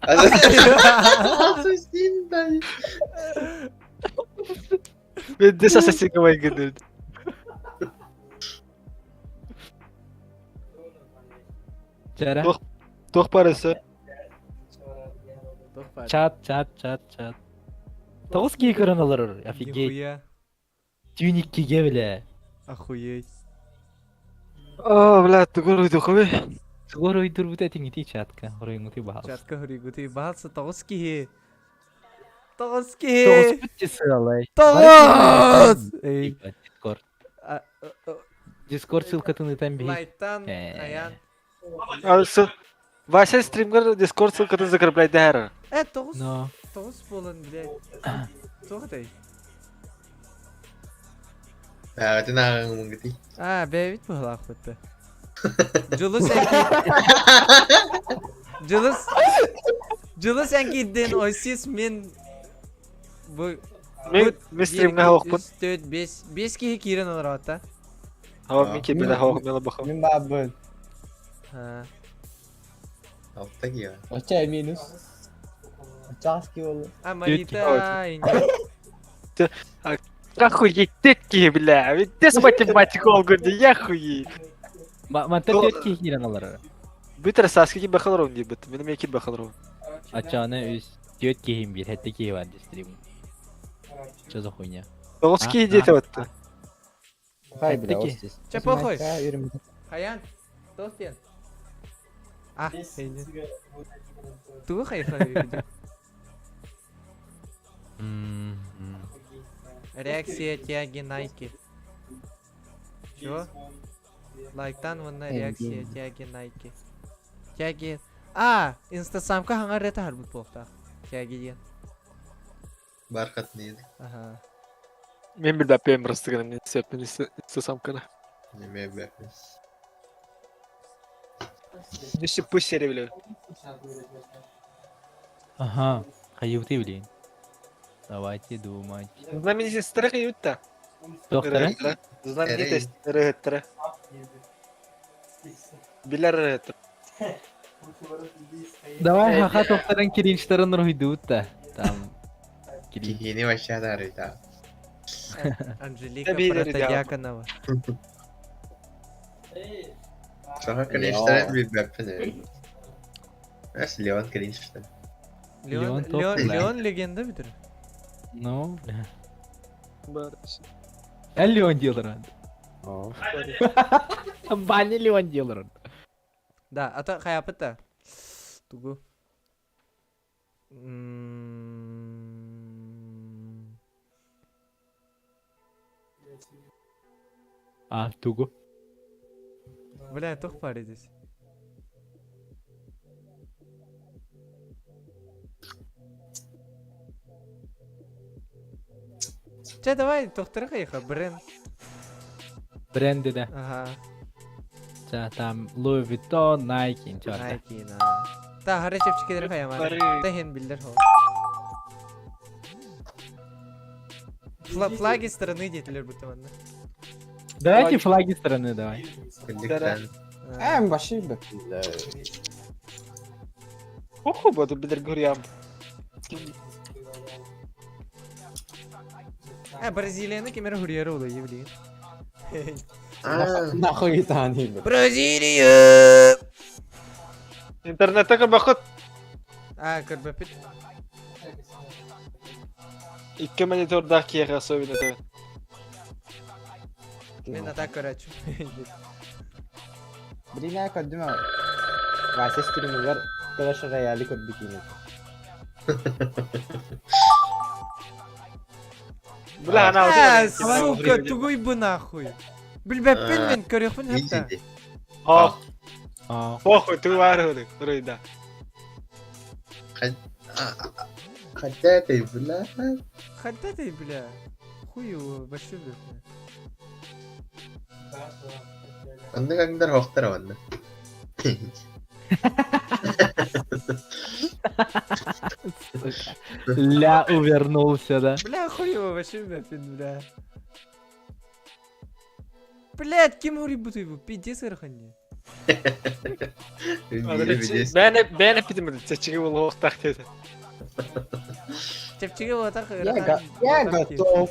Ассасин, дай. Мен дес ассасинга майгын. Чара. Тох барысы. Чат, чат, чат, чат. Тоғыз кей короналар, офигеть. Нихуя. Тюник киге, бля. Охуеть. О, бля, тугур уйдухуби. Скоро уйдур бут этиң ити чатка. Оройңути баалс. Чатка хөригути баалса тоғыз киһи. Тоғыз Тоғыз киһи. бүтте сыалай. Тоғыз! Эй. Дискорд. А, а, а, Дискорд ссылкатын ытан бей. Лайтан, Э. Аян. Вася стримгер Дискорд ссылкатын закрепляй дәһәр. Э, тоғыз. Но. Тоғыз болан, блядь. Тоғыз Это нахуй мгти. А, бэбит была охота. Дьулус энки... Дьулус... Дьулус энкидден ойсис мен... Бу... Мен мен стримге хавахпын. 4, 5... 5 киһи киирэн олорор Хава мен кепеде хавах мен бахам. Мин бабын. Ха. Алта киа. Оча минус. Очаски ол. А, Марита... Охуеть, тетки, бля. Ведь ты с математику алгоритм, я хуею. Манта төрт кей киирэн олорор. Бүтэр Сааскы ким бахалар диэбит. Мин эмиэ ким бахалар. Ачааны үс, түөрт киһим биир, сэттэ киһи бар дистрим. Что за хуйня? Тоҕус киһи диэтэ батта. Хай, бля, Таки. Че похуй? Хаян, тост диэн. А, Тугу хайхай Реакция тяги Найки. Чего? Лайктан вонна реакция тяги Найки. Тяги... А, инстасамка хаңар рета харбыт буолта. Тяги диэн. Бархат нейdi. Ага. Мен билбэппин бырастыгынан мен сөппүн истесамкана. Неме бэппин. Нүсү пусть сере биле. Ага, хайыты блин. Давайте думать. Знамени сестры кыютта. Доктора? Знамени рыгыттара. Билер рыгыттара. Давай хаха тохтаран киринчтарын руйдут-то. Там кирин. Кихини вообще дарыта. Анжелика Табири Протодьяконова. Саха кринжтарын билбэппин. Эс Леон кринжтен. Леон, Леон топ, Леон, да. Леон легенда битер. Ну, бля. А Леон Дилрон. Бани Леон Дилрон. Да, а то хаяпыта. Тугу. А, тугу. Бля, тух пары здесь. Че, давай, тохтары хайха, бренд. Бренды, да. Ага, Ча, там Louis Vuitton, Nike, чёрт. Nike, на. Та, хары чепчикелер хаямар. Бары. Та хен билдер хол. Флаги страны дейтилер будто манна. Давайте флаги страны, давай. Күндүктен. Эм, баши бля. Оху боду билер гурьям. Э, Бразилияны кемер хурьеры улы, блин. Аа, Нахуй тани, бля. Бразилия! Интернетте бахыт А, көрбөппүт. икки монитордаах киэхэ особенно то. Мен атак көрөчү. Блин, я көрдүм Вася стример Clash Royale көрбүтүн. Бля, ана А, сука, тугуй бы нахуй. Билбеппин мен көрөкпүн хатта. Изи. Ох, А, похуй, ты варыгы, рыйда. Хотя ты, бля. Хатта ты, бля. Хуй его, вообще бля. Онны каңдар хоқтар онны. сука. Ля увернулся, да. Бля, хуй его, вообще бля, бля. Блядь, ким хури бутуй бу? Пиздец ырханне. Бәне бәне питим, чечиге бол хоқтақ деді. Чепчиге болатар Я готов.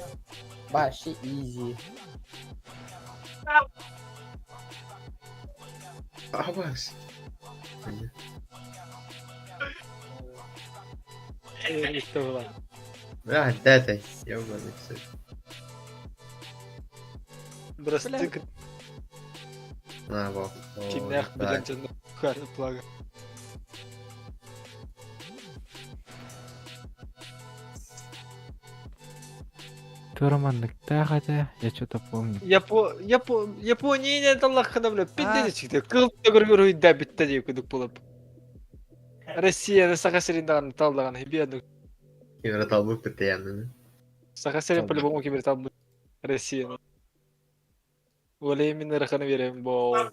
Баши изи. Абас. Бля, хотя ты, ёбаный всё. Бырастык На, во. кимнях билен жаны кары плага. Тураманныктаа хотя, я что-то помню. Япо Япо Япония таллахына бля, пиздец чикти. Кыл төгөр рыйда битте деп күдүк болуп. Россияны саха сирин таллаган хибиядык. Кимер талбык битте Саха сирин по-любому кимер табы Россияны. Оле мен раханы берем бо.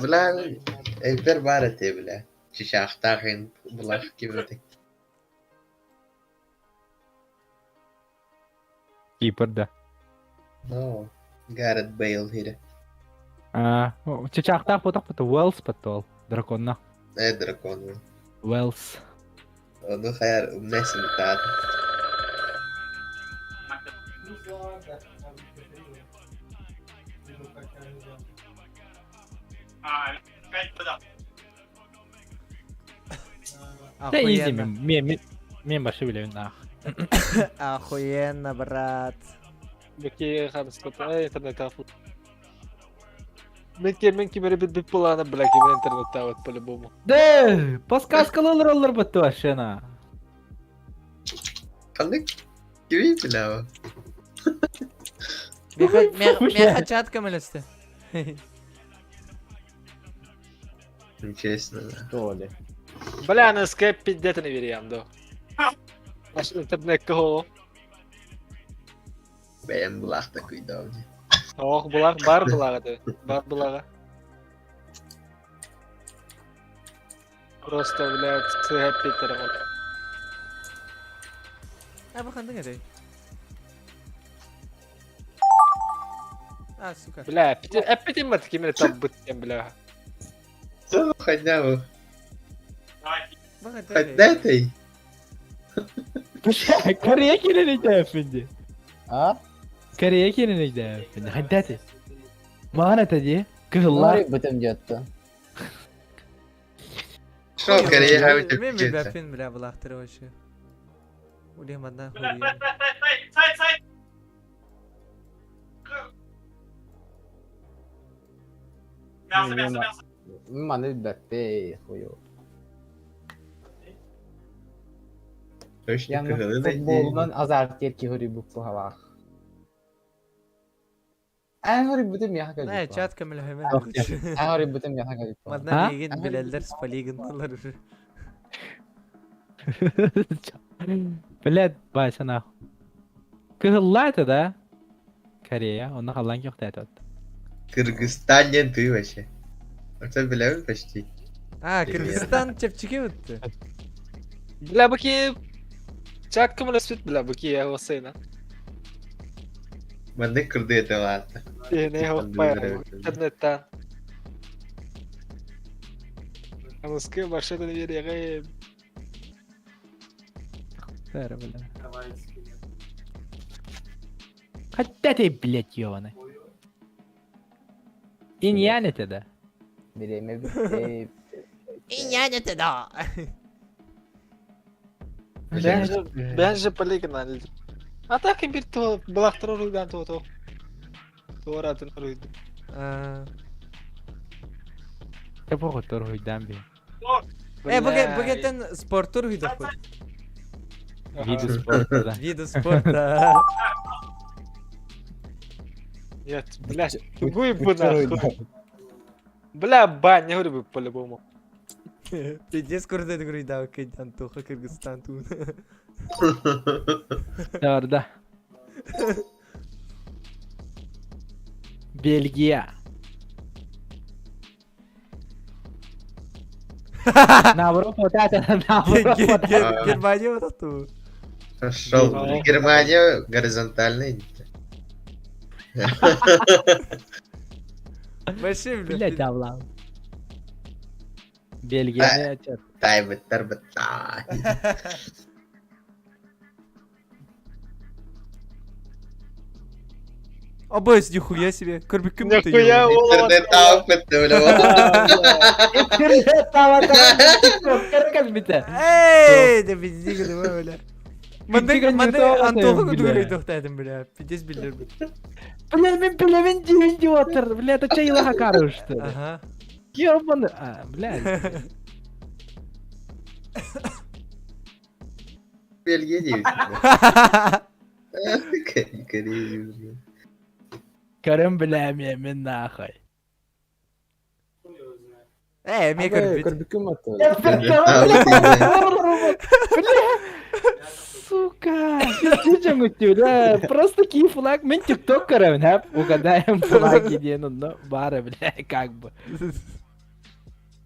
Бля, эйбер бар эте, бля. Чишахтахын, булах кимер Кипр, да. No. Гаррет Бейл хире. А, чачахтаах потох пото Уэллс потол. Драконна. Э, дракон. Уэллс. Ну хаяр умнесин таат. Да изи мен мен башы билебин ах. Охуенно, брат. Бэки ханыспата интернет афу. Мен кимери бит бит булана бля ким интернет вот по-любому. Да, подсказкалар олар бытты вообще на. Ханнык кими бля. Меха чат көмөлөстө. Нечестно, да. Что ли? Бля, на скайп пиздец не верим, да. Аж интернет кого? Бэйэм булах такой давний. Ох, булах бар булага да. Бар булага. Просто, блядь, сыга Питера. А, бу хандың этэй? А, сука. Бля, Питер, эппитим бат кимери таббыт бля. Хотя бы. Бу Хотя ты. Корея келен эфенди. А? Корея келен эфенди. Хаддати. Мана тади. Кыһыллар. Бытым дьетті. Шо, Корея хавит Мен билбэппин, бля, булахтары вообще. Улем одна хуйня. Маны билбэппи, хую. Точно, Я футболунан азарт терки хори бу халах. Эн хори бутым яха Э, кэлбит. чат көмөлөһөмөн. Эн хори бутым яха кэлбит. Мадна А? миигин билэллэр спалигынналар уже. Блядь, Вася нахуй. Кыһыллар это да? Корея, онно халлан көхтә этот. Кыргызстан не ты вообще. Это бля почти. А, Кыргызстан чепчики бутты. Бля, баки... Чат көмөлөспүт, бля, баки я осайна. Манны кырды это ладно. Не хоппай, интернеттан. Аныскы башы да вереге. Сэр, бля. Хотя ты, блядь, ёбаный. Иньян это да? Биреме битти. Иньян это да. Бен же полигнал. А так им бир то балахтар уруйдан то то. Туоратын уруйду. А. Ты похуй торгуйдан би. Э, бугеттен спорттур хуйдахпыт. Виды спорта, да. Виды спорта. Нет, блядь, тугуй бы нахуй. Бля, бань, не говорю бы по-любому. Пиздец курдет груйдау кыйдан туха Кыргызстан ту. Да. Бельгия. Наоборот, вот это, наоборот, вот это. Германия вот эту. Пошел. Германия горизонтальный. Вообще, бля. Блядь, авлам. Бельгия, не чё. Тай беттер бетта. Абайс, нихуя себе. Көрбүккүм бит. Нихуя, Интернет тауып кетті, бля. Интернет табата, бите. Эй, да пиздец, давай, бля. Мындай, мындай Антоха бля. күдүгөр токтадым, бля. Пиздец билер. Бля, мен билебин дейін деп отыр. Бля, это чай илаха что ли? Ага. Ёбаный. А, бля. Бельгия дейміз. Корея бля. Көрім бля, мен мен нахуй. Э, мен көрбүт. Көрбүккүм атты. Бля, сука. Пиздец өтті, бля. Просто кей флаг. Мен тикток көрөмүн, хап. Угадаем флаги дейін, но бары, бля, как бы.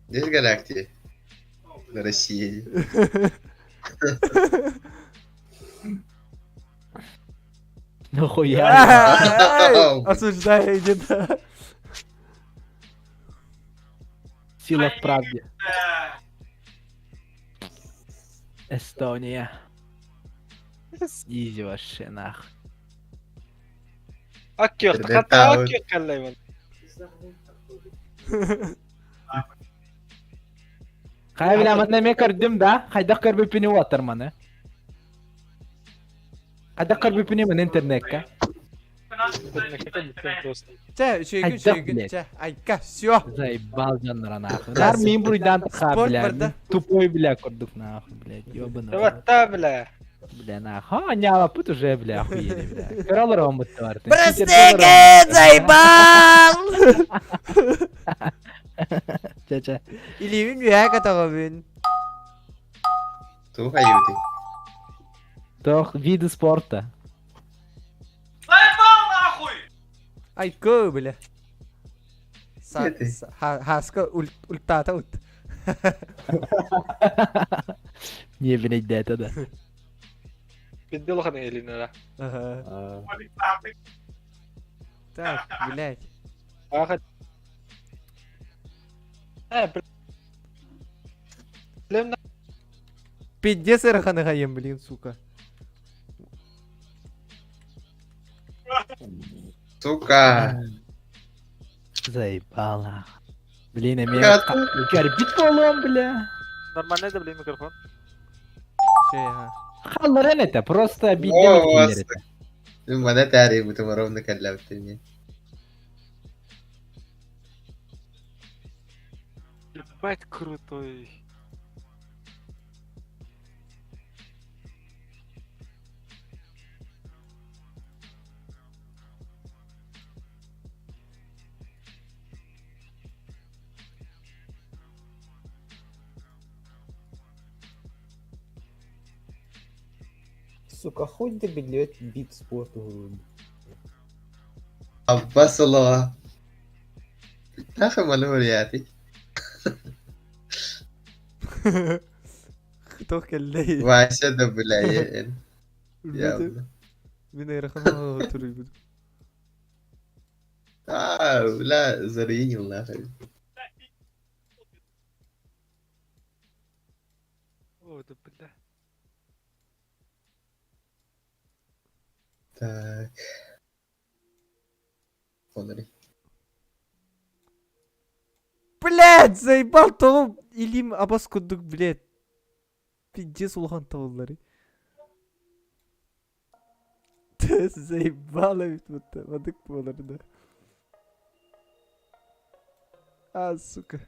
Здесь галактики. Россия. Нахуя? Эй, Осуждаю, иди да. Сила в правде. Эстония. Изи вообще, нахуй. Аккер, Интернет хата таут. аккер каллайван. Хайа бля манна эмиэ көрдүм да, хайдах көрбүппүнүй уоттар маны. Хайдах көрбүппүнүй маны интернекка. Чэ, үчүгүн Хайдах, үчүгүн блядь? чэ, айка, все. Заебал дьоннор нахуй. Нар мин буруйдаан тахаа, Спорт бля. барда. Тупой, бля, курдук нахуй, блядь, ёбаный. Давай, бля. Бля, нахуй. А, нялапыт уже, бля, охуели, бля. Көрөлөр омут бар. Простыгын, заебал! Чэ, чэ. Илиибин үөһэ көтөҕөбүн. Туох айыбытый? Тох, виды спорта. Айка, бля. Эти. Хаска ультата ут. Не, блядь, да, это да. Бидде улахан Элина. Ага. Так, блядь. Аха. Э, блин. Пиздец ыраханы блин, сука. Сука! Заебала. Блин, а меня горбит полом, бля. Нормально да, блин, микрофон. Все, ага. Халларен это, просто О, обидно. Мана тәрі бұтым ровно кәлләп. Ебать крутой. Сука, хоть да билет бит спорту. Аббас Аллах. Нахуй малюр яти. Туох кэллэй. Вася да бля. Я. Мин ыраханы туруйбут. А, бля, заруинил нахуй. О, да бля. Так. Фонари. Блядь, заебал того илим абас курдук, блядь. Пиздец улахан табыллары. Заебало ведь вот мадык буолар да. А, сука.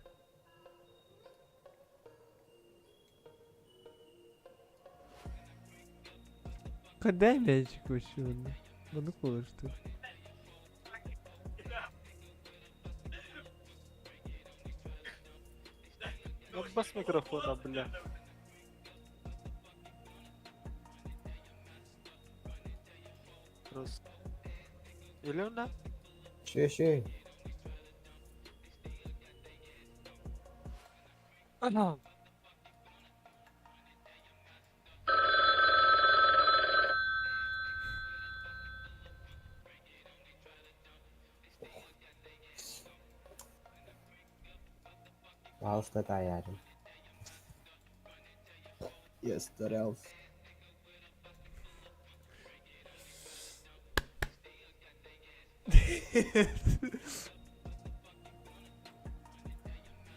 Когда мячик вообще? Мадык буолар что ли? Аббас микрофона, бля. Раз. Елена? Че, че? Ага. Пожалуйста, таярим. Я старался.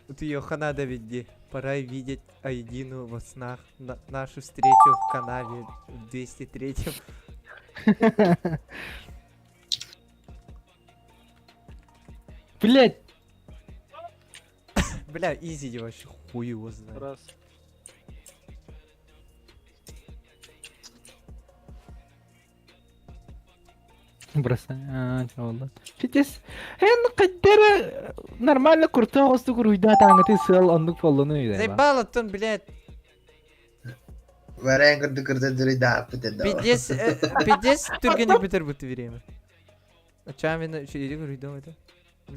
Вот ее хана доведи. Пора видеть Айдину во снах. Нашу встречу в канаве в 203-м. Блять, Бля, изи вообще хуй его знает. Раз. Бросай. А, والله. Фитес. Эн каддера нормально курта осту куруйда таңыты сыл ондук боллуну үйдө. Заебал оттон, блядь. Варян курду курду дуры да пыты да. Пиздец, пиздец, түргенек бітер бұты время. Чамина, что, куруйдам это?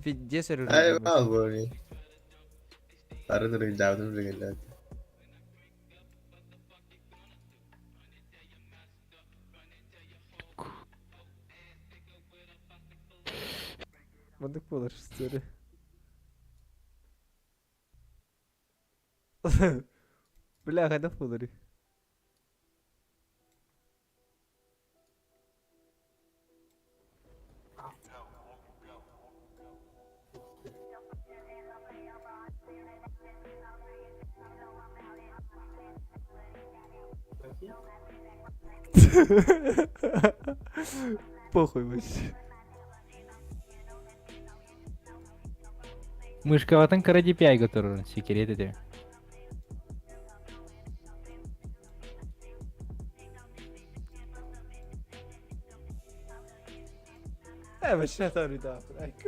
Пиздец, Ай, мал боми. Бары дуры да дуры. Мандык болар, что ли? Бля, қайда болар? Похуй вообще. Мышкалатын кыра DPI-га турарын секрет этэ. Э, вообще там,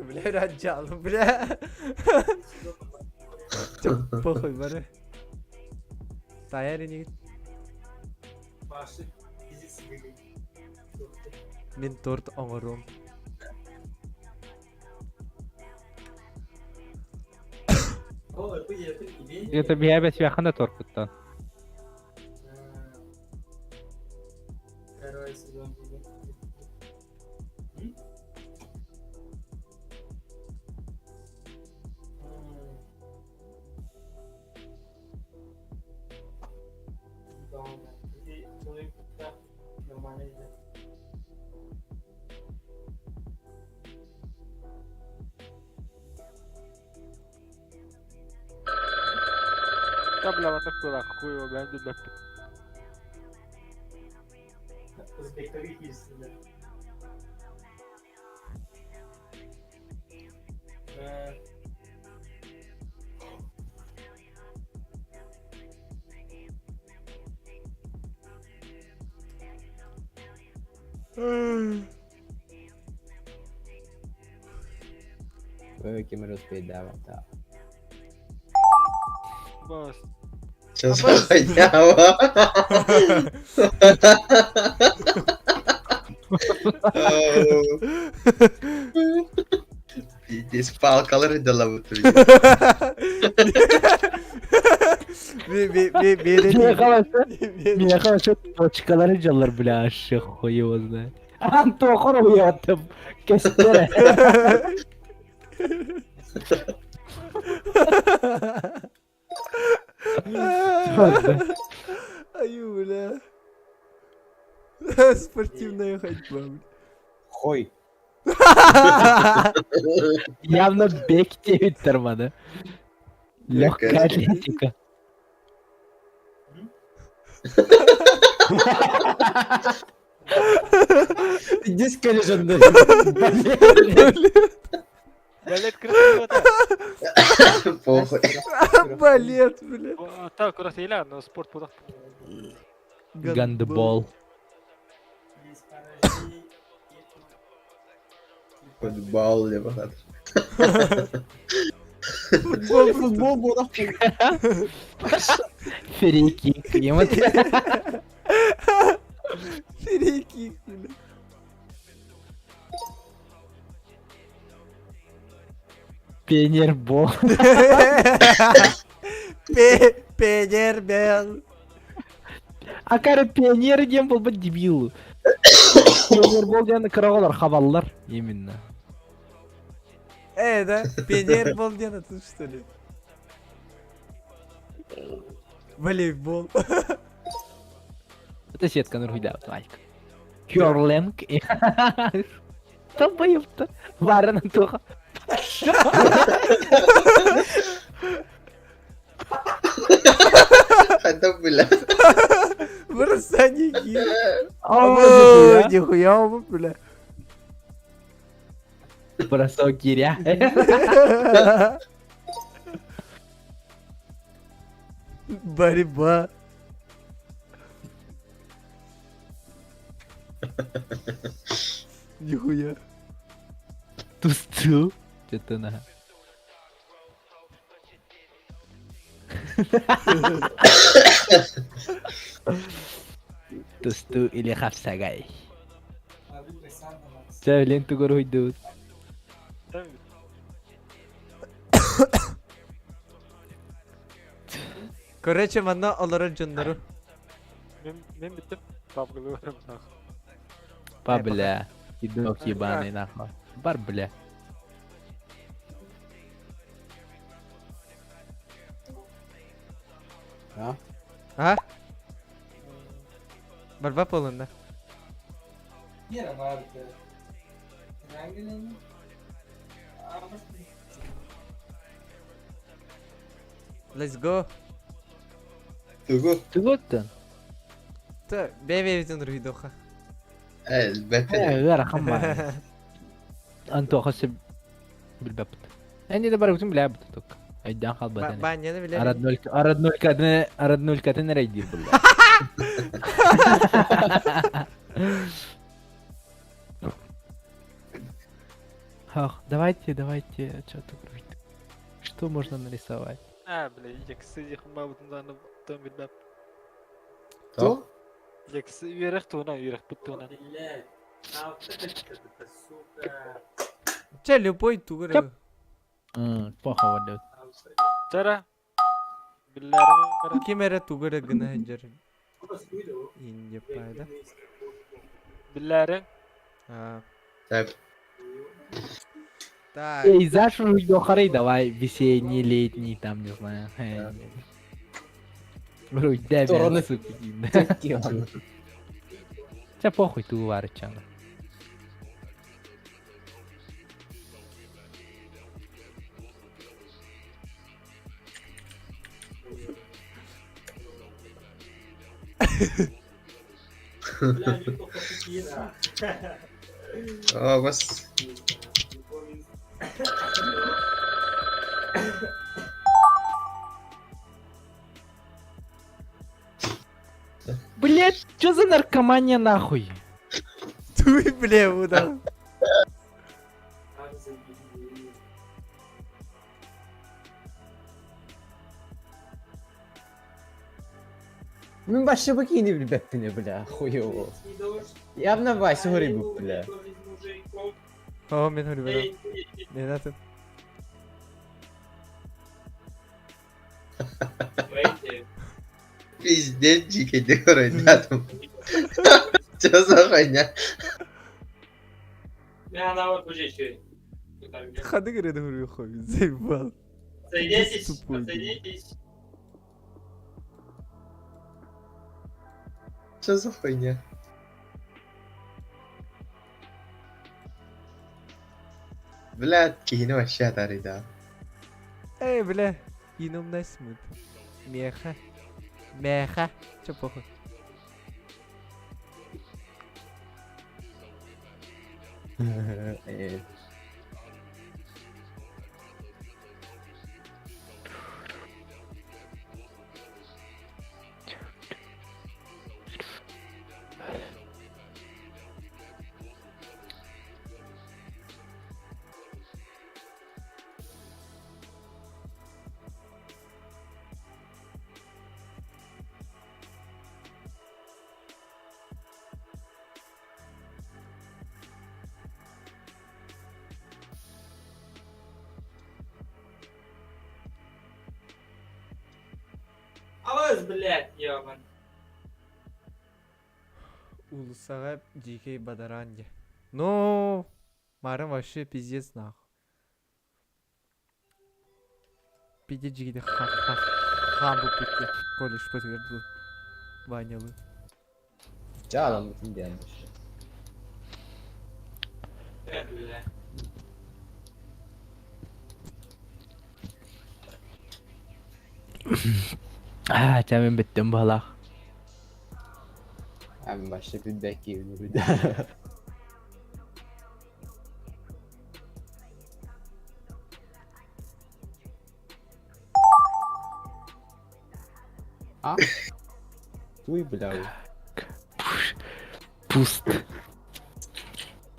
бля, раджал, бля. Чё, похуй, бары. Таяр не. Мин торт оҥорум. Это биһээбэ свяхан да торпуттан. Да, бля, маннык буолар, хуй его, бля, билбэппин. Ой, кем успейдавата. Бас. Что за хуйня? Здесь палкалары дала Миэхэ вообще точкалары дьаллар, бля, вообще хуй его знает. Антохор уятым. Кестере. Аю, бля. Спортивная ходьба, бля. Хой. Явно бег девять маны. Легкая атлетика. Здесь коллежан. Балет красиво Похуй. Балет, бля. Так, красиво, но спорт буолар. Гандбол. Футбол либо Футбол, Футбол буолар. Фрикик. Фрикик, бля. Пионербол. Пионербел. А кары пионер диэн буолбут дебил. Пионербол диэн кыраҕалар хабаллар. Именно. Э, да? Пионербол диэн это что ли? Волейбол. Это сетка нургуйда Вальк. Керлинг. Долбоеб-то. Варен Антоха. Хотя, бля. Бросание гир. О, Нихуя, бля. Бросок гиря. Борьба. Нихуя. Тусту. Что-то на. Тусту или хапсагай. Чэ, ленту горуйдут. Короче, манна олорор дьоннору. Мин бүттүм. Папкалыы Па, бля. Кидок ебаный нахуй. Бар, бля. А? А? Борьба полында. Let's go. Тугу. Тугуттан. Бэйбэйбитин уруйдуохха. Элбэтин. Ыарахан баар. Антоха сөп билбэппит. Энди да барыбытын билээбит только. Өйдөөн хаалбат ини. Баанньаны билэр. Роднулькатын роднулькатын эрэйдиир булла. Ах, давайте, давайте, что-то Что можно нарисовать? А, бля, яксы яхмабытын тон билбэп. То? Яксы үөрэх туһунан үөрэхпит туһунан. Че, любой тугу Плохо вот. Чара. Биллэрин Ким эрэ тугу эрэ гына сылдьар. Инде да? Биллэрин. А. Так. Так. Эй, Зашу давай весенний, летний, там, не знаю. Вроде Стороны. сука. Тебя похуй ты уварчана. О, бас. Блять, что за наркомания нахуй? Туй, бля, удал. Мин башы бикини билбэппин бля, хуёво. Явно Вася горибу, бля. О, мен хүрбэдэ. Не надо. Пиздец, дикий ребята. Что за хуйня? Хады говорит, говорю, хуй, заебал. Тупой. Что за хуйня? Блядь, кихини вообще да. Эй, бля, ином насмут. Меха. Меха. Че похуй. Улусаҕа дикий бадаран дии. Ну, марын вообще пиздец нахуй. Пиздец жигиде ха ха хам бу пикке. Колледж подтвердил. Ванялы. Чалам диэн. А, тебя мен биттим балах. Abi başta bir bekleyelim bir А? Туй, бля. Пуст.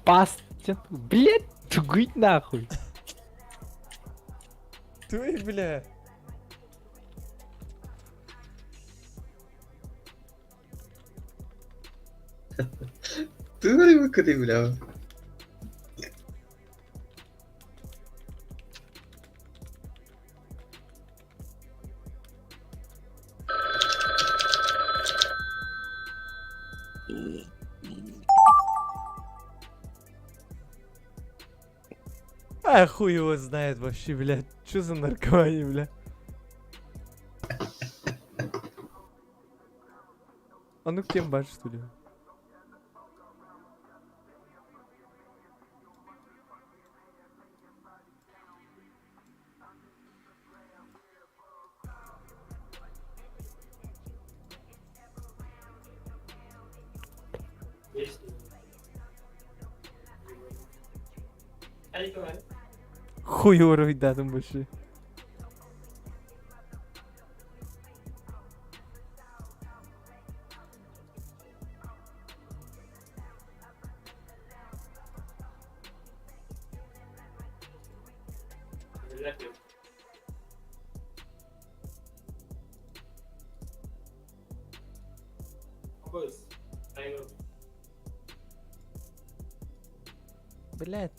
Паст. Блять, тугыть нахуй. Туй, бля. Туй, выкуди, бля. А хуй его знает вообще, блядь. Чё за наркомания, бля? А ну кем баш, что ли? Хуй уруйдатым больше. Блять.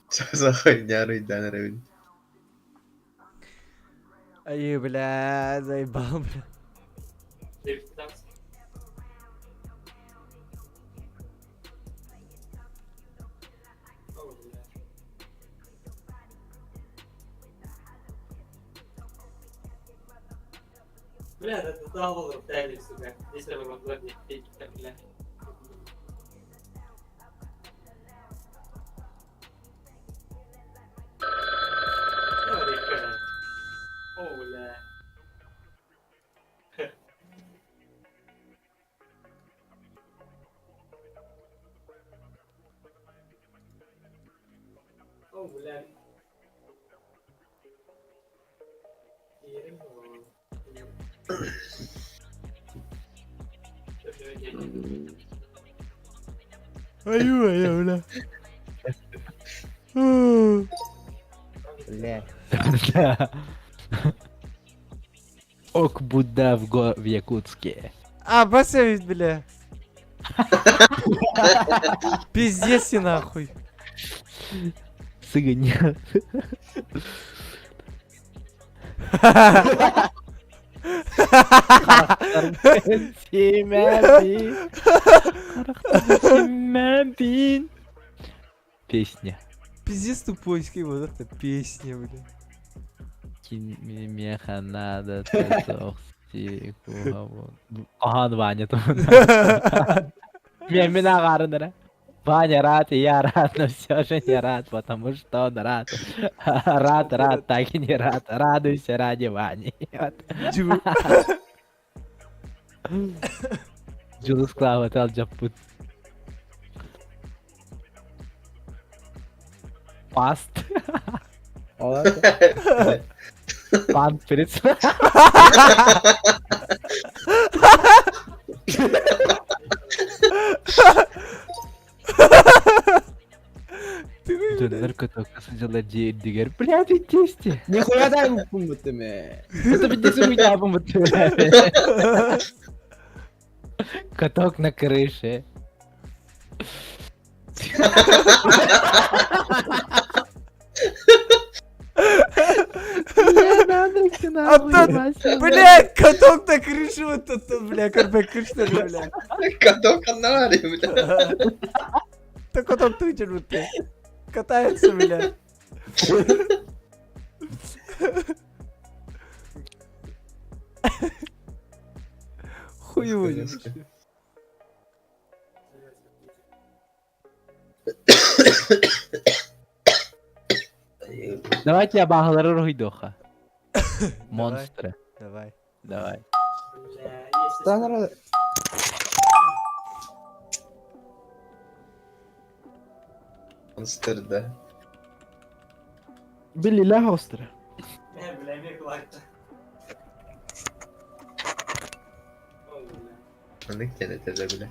Что за хуйня рыйдан эрэбин? Ай, бля, заебал, бля. Аю, бля. Бля. Ок, Будда в, го... в Якутске. А, басовит, бля. Пиздец и нахуй. Цыгане. Семябин. Песня. Пиздец тупойский, вот это песня, бля. Меха надо, Ахан Ваня тут. Меня гарнера. Ваня рад, и я рад, но все же не рад, потому что он рад. Рад, рад, так и не рад. Радуйся ради Вани. Джу. Julius Клава, Джапут. Паст. Памперс. Дигер. Блядь, тесте. Нихуя дай упумутыми. Это ведь не хуйня Каток на крыше. Блядь, каток на крыше вот это, бля, карпе крышта, бля. Каток аннары, бля. Так каток тычер, вот ты. Катается, бля. Хуево не Давайте я баглары руйдоха. Монстры. Давай. Давай. Монстр, да. Билли Ляхостер. Маннык тянет бля.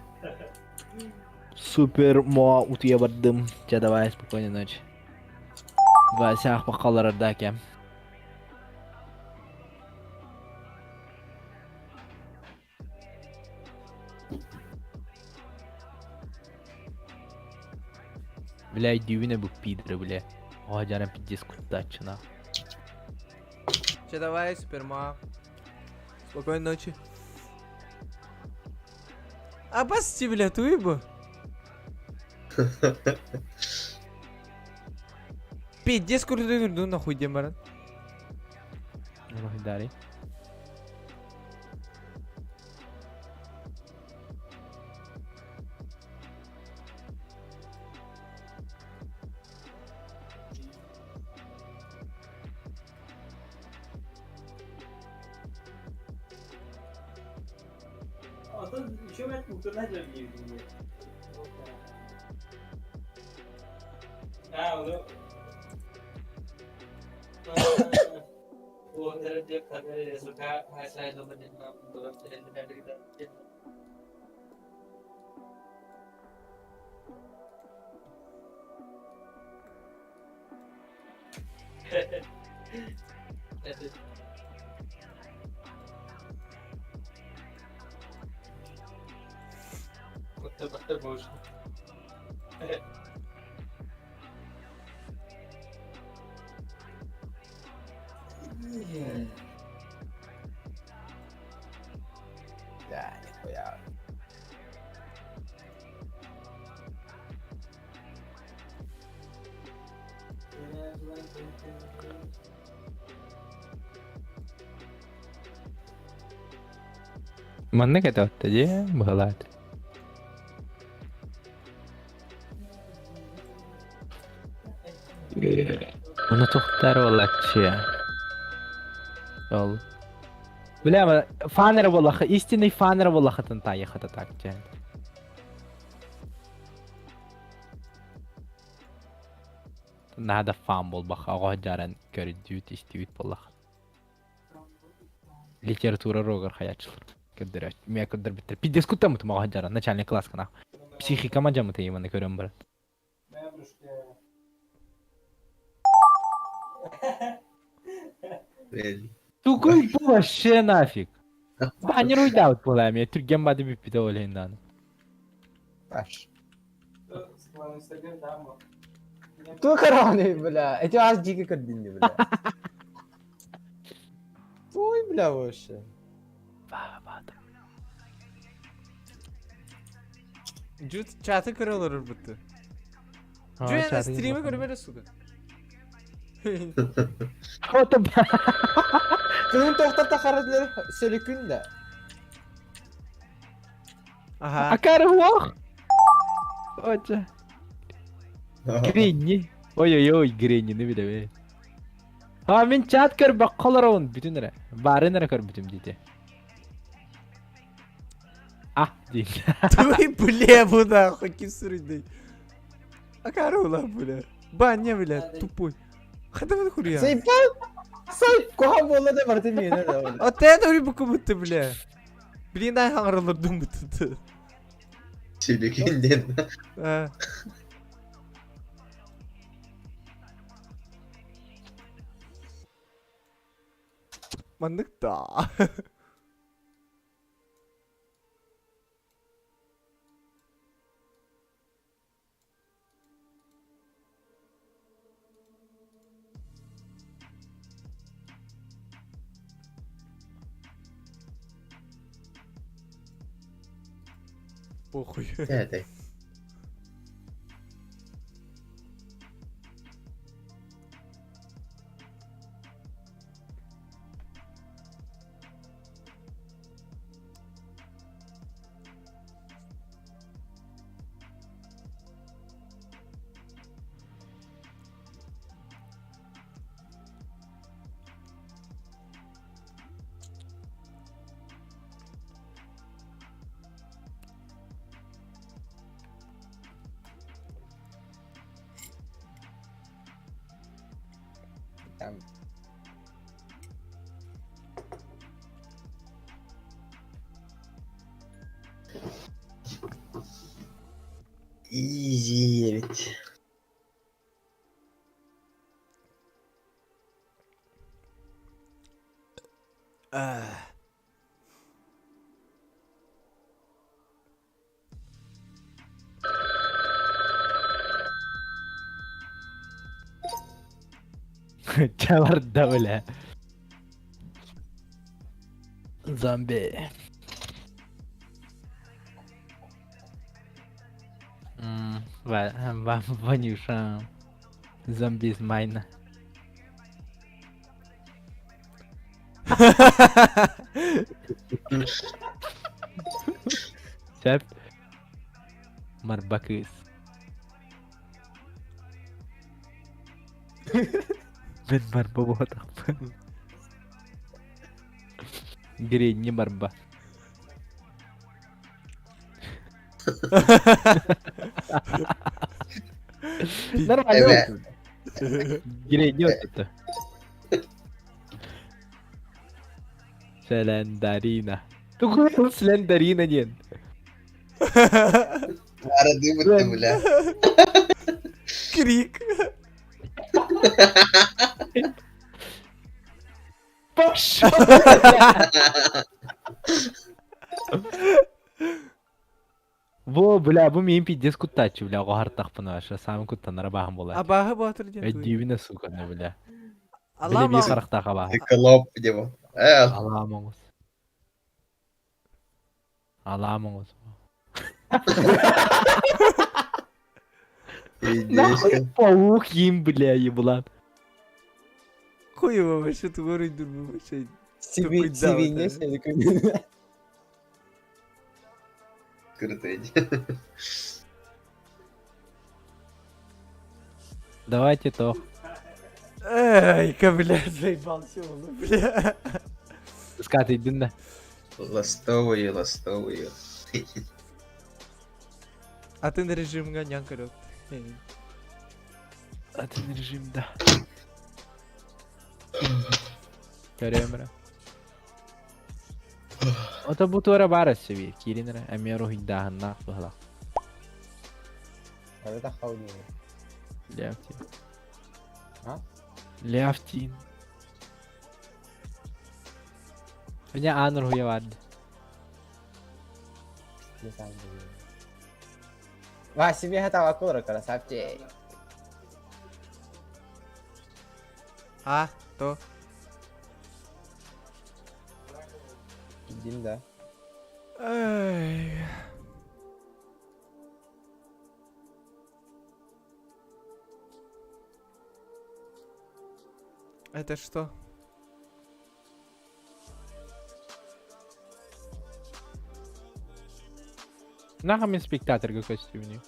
Супер мо утуя бардым. Ча давай, спокойной ночи. Вася бакалар даке. Бля, иди бу пидоры, бля. О, жарам пиздец кутачына. Че, давай, суперма. Спокойной ночи. А басти, бля, туйбу. Пиздец курдук үрдүн нахуй диэн баран. Дарий. Да, нихуя. Маннык этэ дии быһалаат. Ону тухтар буоллаччы. Ол. Бля, фанер буоллаха, истинный фанер буоллахатын таайыхата так дьэ. Наада фан буолбаха, оҕо дьаран көрдүүт, истибит буоллаха. Литература рогар хаячылар. Көрдөрөөч. Мия көрдөрбүттэр. Пиздец куттаммытым оҕо дьаран начальный класс Психикама дьамыта иманы көрөн баран. Тугуй бу вообще нафиг. Баннер уйдаабыт буолаа эмиэ түргэн бады бүппүтэ ол иһин даҕаны. Ту короны, бля. Эти аж дико көрдүннү, бля. Ой, бля, вообще. Жут чаты көрө олорор бутты. Жу стримы көрмөрө сука. Ото Кылын тохтата харадылар сөлүкүн да. Ага. Акары уох. Оча. Гренни. Ой-ой-ой, Греннини билэбин. А мин чат көрбөккө олоробун бүтүн эрэ. Баарын эрэ көрбүтүм диите. А диин. Туй бля бу нахуй ким суруйдуй. Акары ула бля. Баня бля тупой. Хата хуя. Сайпал! Сайп, куһаҕан буолла да барыта миэнэ да. А ты это буку бля. Блин, ай хаҥаралар думбут. Сүлүкүн диэн. А. Маннык да. Похуй. Этэй. Там. Easy эбит. Ah. Чаварда бля. Зомби. Ванюша. Зомби из Майна. Сөп. Марба кыыс. Мин марба буотахпын. Гренни марба. Нормально. Гренни вот это. Слендарина. Тугу Слендарина диэн. Арады бутты, бля. Крик. Пошел! Во, бля, бу миин пиздец куттааччы, бля, оҕо хаһартахпына, саамы куттанара бааһын буолааччы. Абааһы боотур диэн туй. Өйдүүбүнэ, сука, не, бля. Били Алама. биир харахтаах абааһы. Циклоп диво. Алаам оҥос. Алаам оҥос. Нахуй паук им, бля, еблан. Хуево вообще тугуруйдур бу вообще. Сиви, Тупой да, сивинья вот это. сели. Круто. Давайте то. Эй, ка, блядь, заебался он, бля. Скат, иди на. Ластовую, ластовую. Атын режимҥа ньаҥ көрөт. Атын режим, да. Көрөм эрэ. Ото бу туора баар өссө биир. Киирин эрэ. Эмиэ уруһуйдааһыннаах быһалаах. Это хауни. Левтин. А? Левтин. Меня аан уруһуйа баар. Ва, себе это акура, красавчик. А, то. Иди, да. Эй. Это что? Нахуй мен спектаторга костюмни.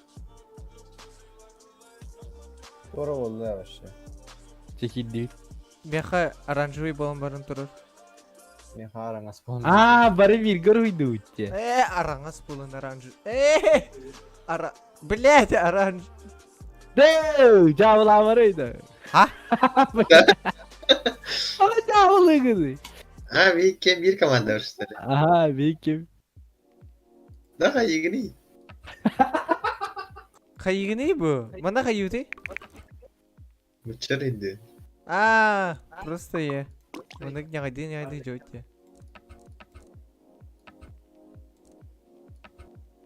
Скоро болду вообще. Чекилди. Меха оранжевый буолан баран турар. Мен хараҥас буолан. А, бары бииргэ уруһуйдуут Э, араҥас буолан оранж. Э, ара... Блядь, оранж. Дөө, дьаабылаамарый да. А? Ага дьаабылыгыный. А, биир кем биир команда что ли? Ага, биир ким. Да, хайыгыный. Хайыгыный бу? Манна хайыытый? Бучар инде. А, просто е. Маны ньаҕайдыы ньаҕайдыы дьойтте.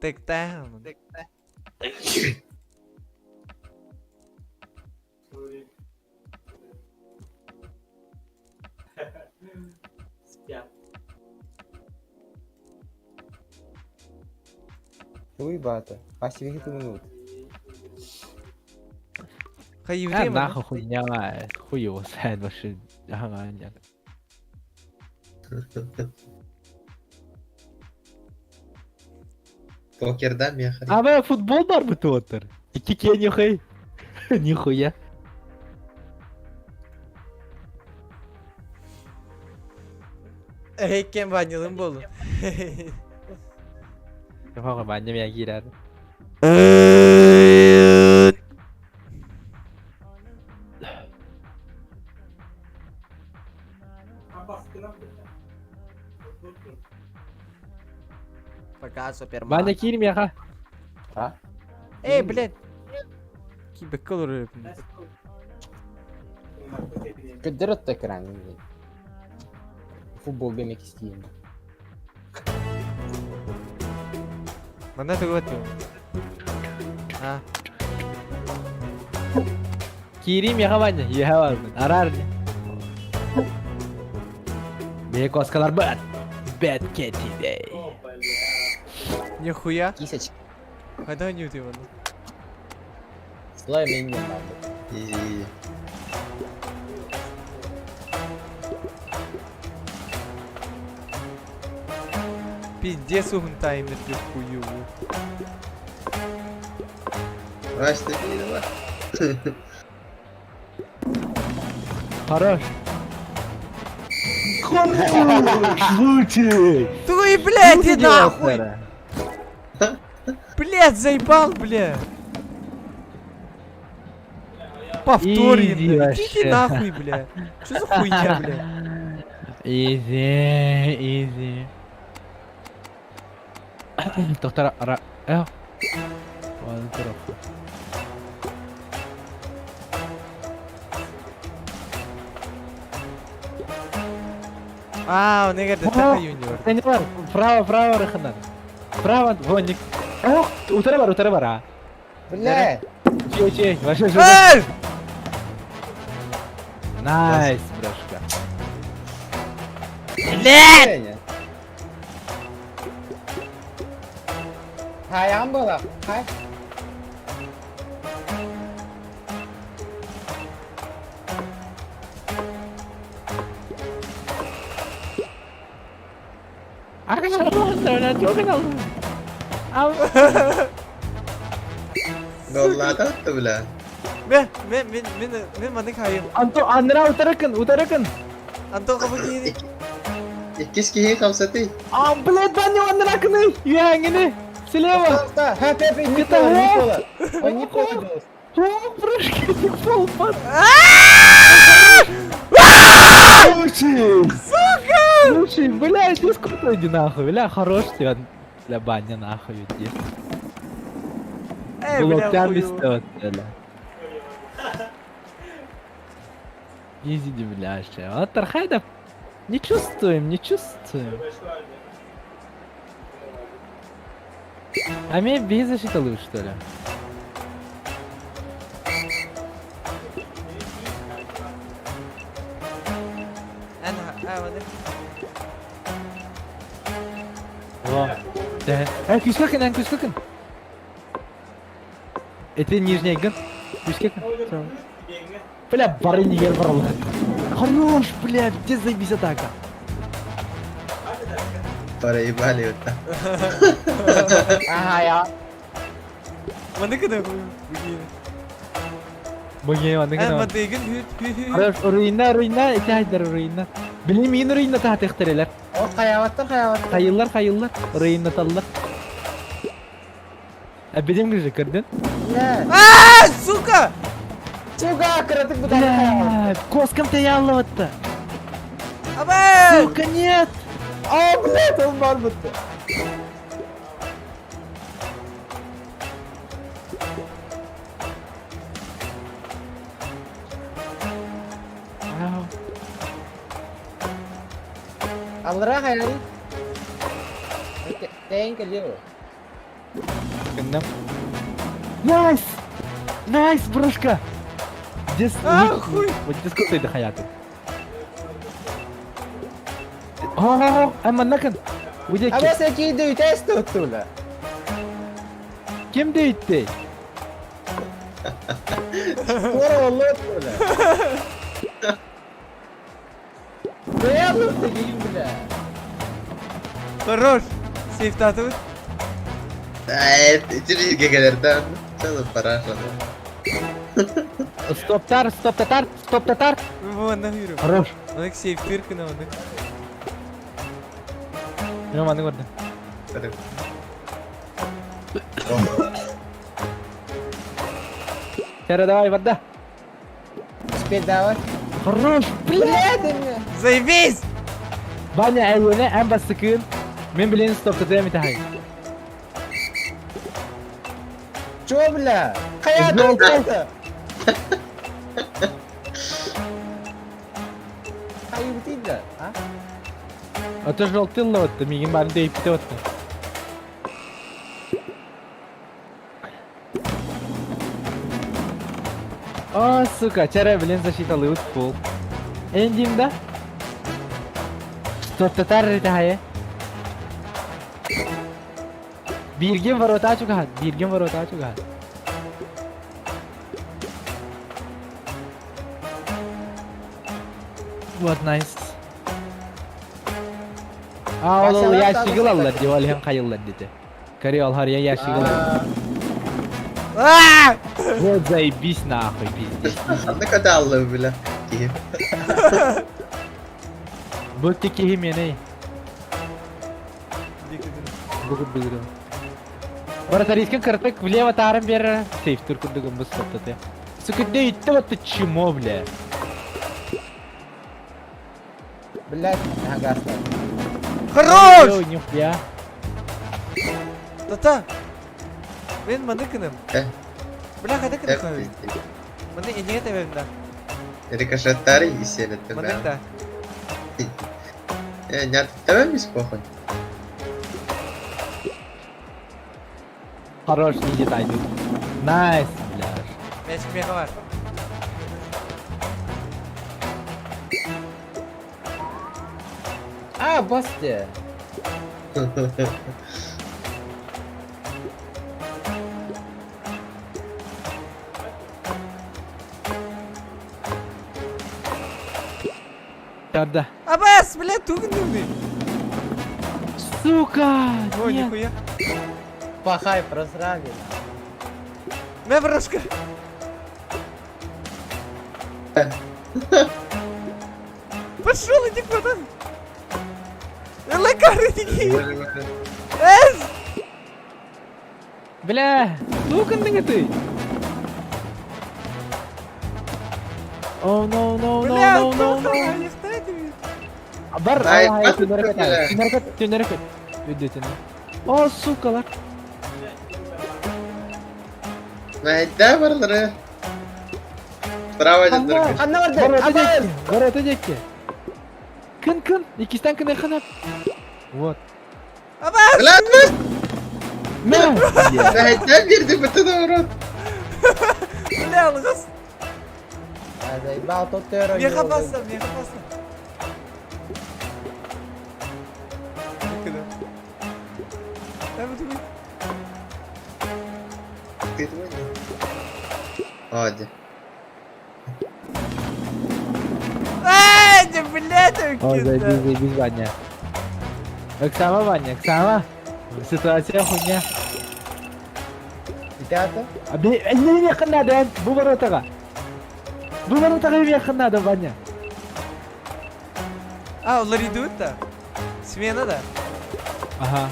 Тыктаан. Спят. Туй бата. А себе минут. Хайыытый А манна? нахуй хуйня, хуй его знает вообще. Ага, нет. Покерда меха. А вы футбол бар бы туотар? Икки нихуя. Нихуя. Эйкен ванилым болу. Хага баня меня кирер. Пока, Суперман. Баня кир меха. А? Эй, блядь. Кибек колор. Көдөрөт экран. Футбол демек истейм. Манна тугу ты. А, Кири меха баня. Я бар. Арар. Бе коскалар бат. Bad Kitty Day. нихуя. Кисочка. Хайда не ты манна. Слай меня надо. Easy. Пиздец уһун таймерга хуёву. Вась, ты давай. Хорош. Лучший! Твой, блядь, и нахуй! Блядь, заебал, бля! Повтори, Иди бля. Идите вообще. нахуй, бля. Что за хуйня, бля? Easy, easy. Доктор, ара... Э. Ладно, торопка. А, он играет это юниор. Сеньор, право, право, раханан. Право, вон, ник. Ох, утара бар, утара бар, а. Бля! Че, че, вообще, че. Эй! Nice, брошка. Блядь! Хайаан буолар? Хай. Голлата бля. Мен, мен, мен, мен, мен маннык хайым. Антон, Андра, утаракын, утаракын. Антон кабы киһини. Иккис киһи хамсатый. А, блядь, Ваня, Андракыны! Юәңini! Слева! Ха, Пепе, Никола, Никола. Ой, Никола голос. О, брошка, пол под... Лучший! Сука! Лучший, бля, иди сколько иди нахуй, бля, хорош тебя, бля, баня нахуй, иди. Э, бля, Блоктян хуёво. бистет, бля. Иди, бля, ще. А Тархайда не чувствуем, не чувствуем. А мне без защиты лучше, что ли? Эн, а, маннык. Во. Да. Э, күскәкін, ән күскәкін. Это нижний гын. Күскәкін. Бля, бары нигер баралар. Хорош, бля, где заебись атака. Проебали вот так. Ага, я. Маннык гына хуй. Бүгін. Бүгін, маннык Эн, гына. мадыгын хүт, хүт, хүт. Хорош, руина, руина, эти айдар руина. Билим, мин руина тахат ихтерелер. О, хайаваттар, хайаваттар. Хайыллар, хайыллар, руина таллар. Әбеден гүжі кірдің? Бля. А, сука! Сука, кыратык бутар хайават. Бля, коскам таяллаватта. Абэ! Сука, нет! О, блядь, он бар бутты. Ау. Аллара хайари. Тэнк лево. Кіннем. Найс! Найс, брошка! Дес... А, хуй! Вот диско ты хаяты. О, әмма накын. Уйдеки. А сен кейде үтәс туттула. Ким дейтти? Скоро олоттула. Бля, бля. Хорош! Сейф татыбыт. Это гегелерден. Целый параша. Стоп тар, стоп татар, стоп татар. Вон, нахуй. Хорош. Маннык сейф тыркына, маннык. Мен маны көрдім. Тәрі давай, барда. Теперь давай. Хорош, бля. Бля, Заебись! Баня әйөне ән басыкын. Мен білен стоп татар митахай. Чё, бля? Хайа Жолты. Хайы бутыйда, а? Ото жолтылла отты, мигин барын дейіп бите отты. О, сука, чара блин защиталы пол. Эндим да? Стоп татар ритахае. Бирген ворота чугат, бирген ворота чугат. Вот nice. А ол ящиги ылаллар дии, ол иһин хайыллар диэтэ. Кори ол харыйа ящиги ылаллар. Вот заебись нахуй, пиздец. Ханна каталлы, бля. Киһи. Бу киһи миэнэй. Бу курдук. Вратарискин кыртык влево тааран биэрэр. Сейфтур курдугун бу стоптаты. Сука, да итти вот ты чмо, бля. Блядь, гасло. Хорош! Нихуя. Тата! Мен маны кыным. Э. Бля, хада кыным. Маны эниге тебем да. Рикошеттары и сели Маны тебя. да. Э, не тебе без похуй. Хорош, не деталь. Найс, бля. Мячик меха бар. А, басте. Да. Абас, бля, тугнуды. Сука! Ой, нет. нихуя. Пахай, просрали. Мэ брошка. Пошел, иди куда? Лекары иди. Эс! Бля, сука ты! Oh no no no Бля, no no no. Бар, Ай, ай, бат, түнәрәкәт, бля. түнәрәкәт, түнәрәкәт. Үдетен. О, сукалар. Найда барлары. Справа один только. Анна барды. Бар, өтө Бар, өтө жекке. Кын, кын, икистен кын эханап. Вот. Абас! Бля, Мә! найда бирди бүтүн урод. Бля, алгас. Заебал тот террор. Меха басса, меха басса. Ты твой? Оди. Ай, да блядь, Ой, заебись, заебись, Ваня. Оксана, Ваня, Оксана. Ситуация хуйня. Ребята. А би, не не ханада, бу воротага. Бу воротага не ханада, Ваня. А, олар идут да. Смена да. Ага.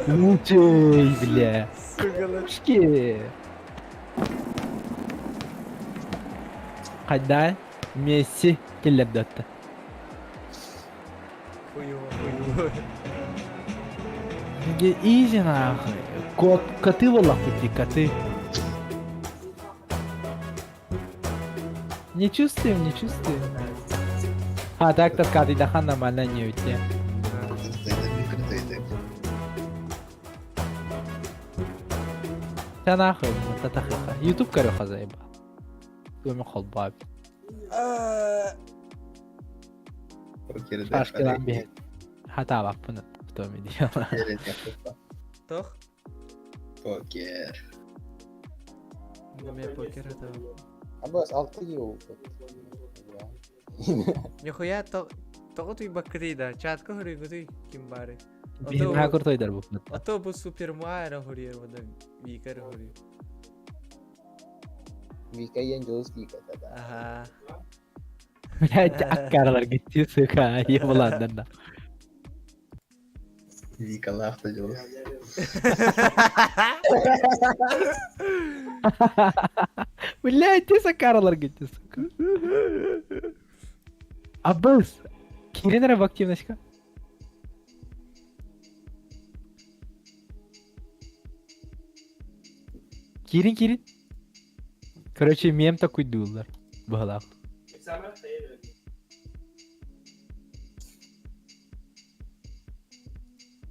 Лучший, бля. Сука, лар. Пушки. Когда Месси келлердетті. Хуёво, хуёво. Изи нахуй. Кот, коты волохути, коты. Не чувствуем, не чувствуем. А, так так каты дахан нормально не уйти. Та нахуй, татахиха. Ютуб корюха заебал. Көмі холбап. Шашкалан бе. Хата баппын. В том и дело. Тох? Покер. Мен покер это. Абас, алты ел. Нихуя то тоҕо туйбаккытый да, чатка хоруйгутуй ким бары. Бин хакур тойдар бу. А то бу Супер Марио хоруйер вода Викар хоруй. Вика Енджелс Вика, да. Ага. Блять, аккарлар гитти, сука, ебаландан да. Вика лахта делал. Блять, ты сакарлар гитти, сука. Абыс, кирин в активностька. Кирин, Кирин. Короче, мем такой дулар. Балах.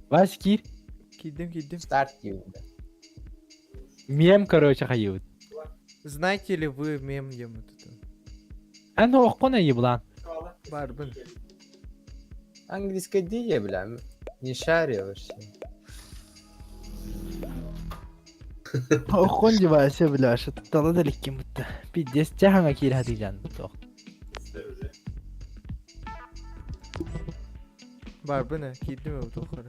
Вась, Кир. Кидим, кидим. Старт ел. Мем, короче, хают. Знаете ли вы мем ем это? А ну, охкона еблан. Барбын. Английская дия, бля. Не шарю вообще. Оххон девайсы, бля, шыттала да леккен бутта. Пиздец, чахаңа киир хатыйжан тоқ. Барбына киирдим эбит охоро.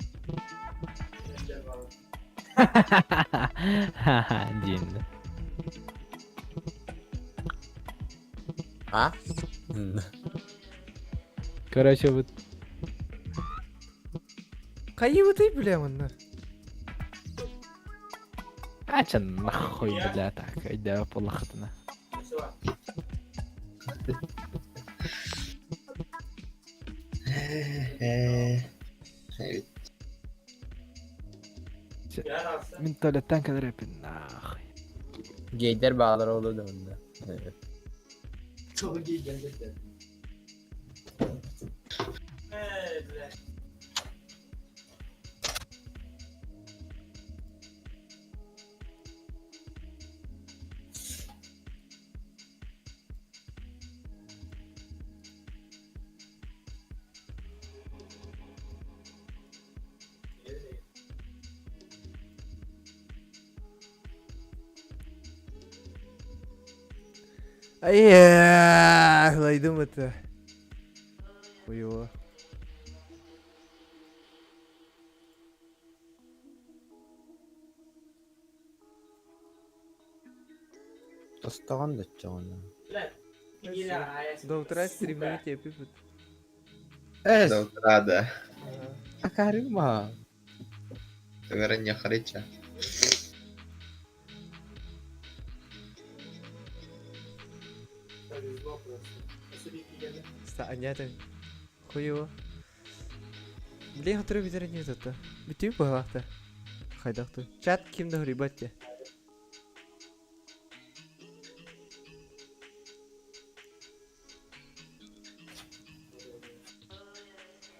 Диэн. А? Короче, вот Хайыбытый бля манна. Ача нахуй, бля, так, айда полахатына. Э, Мин туалеттан кэлэр эпин нахуй. Гейдер баалар олу да онда. Çok iyi geldi. Э, Ай, лайдым это. Хуево. Тостаған да чоғына. До утра стримили тебе пипут. Эс, До утра, да. акарыма. Вероня Хрича. Повезло просто. Посмотри, Ста, Хуево. Блин, хотыр битер не это. Битүү баглахта. Хайдахты. Чат кимде хурибатте.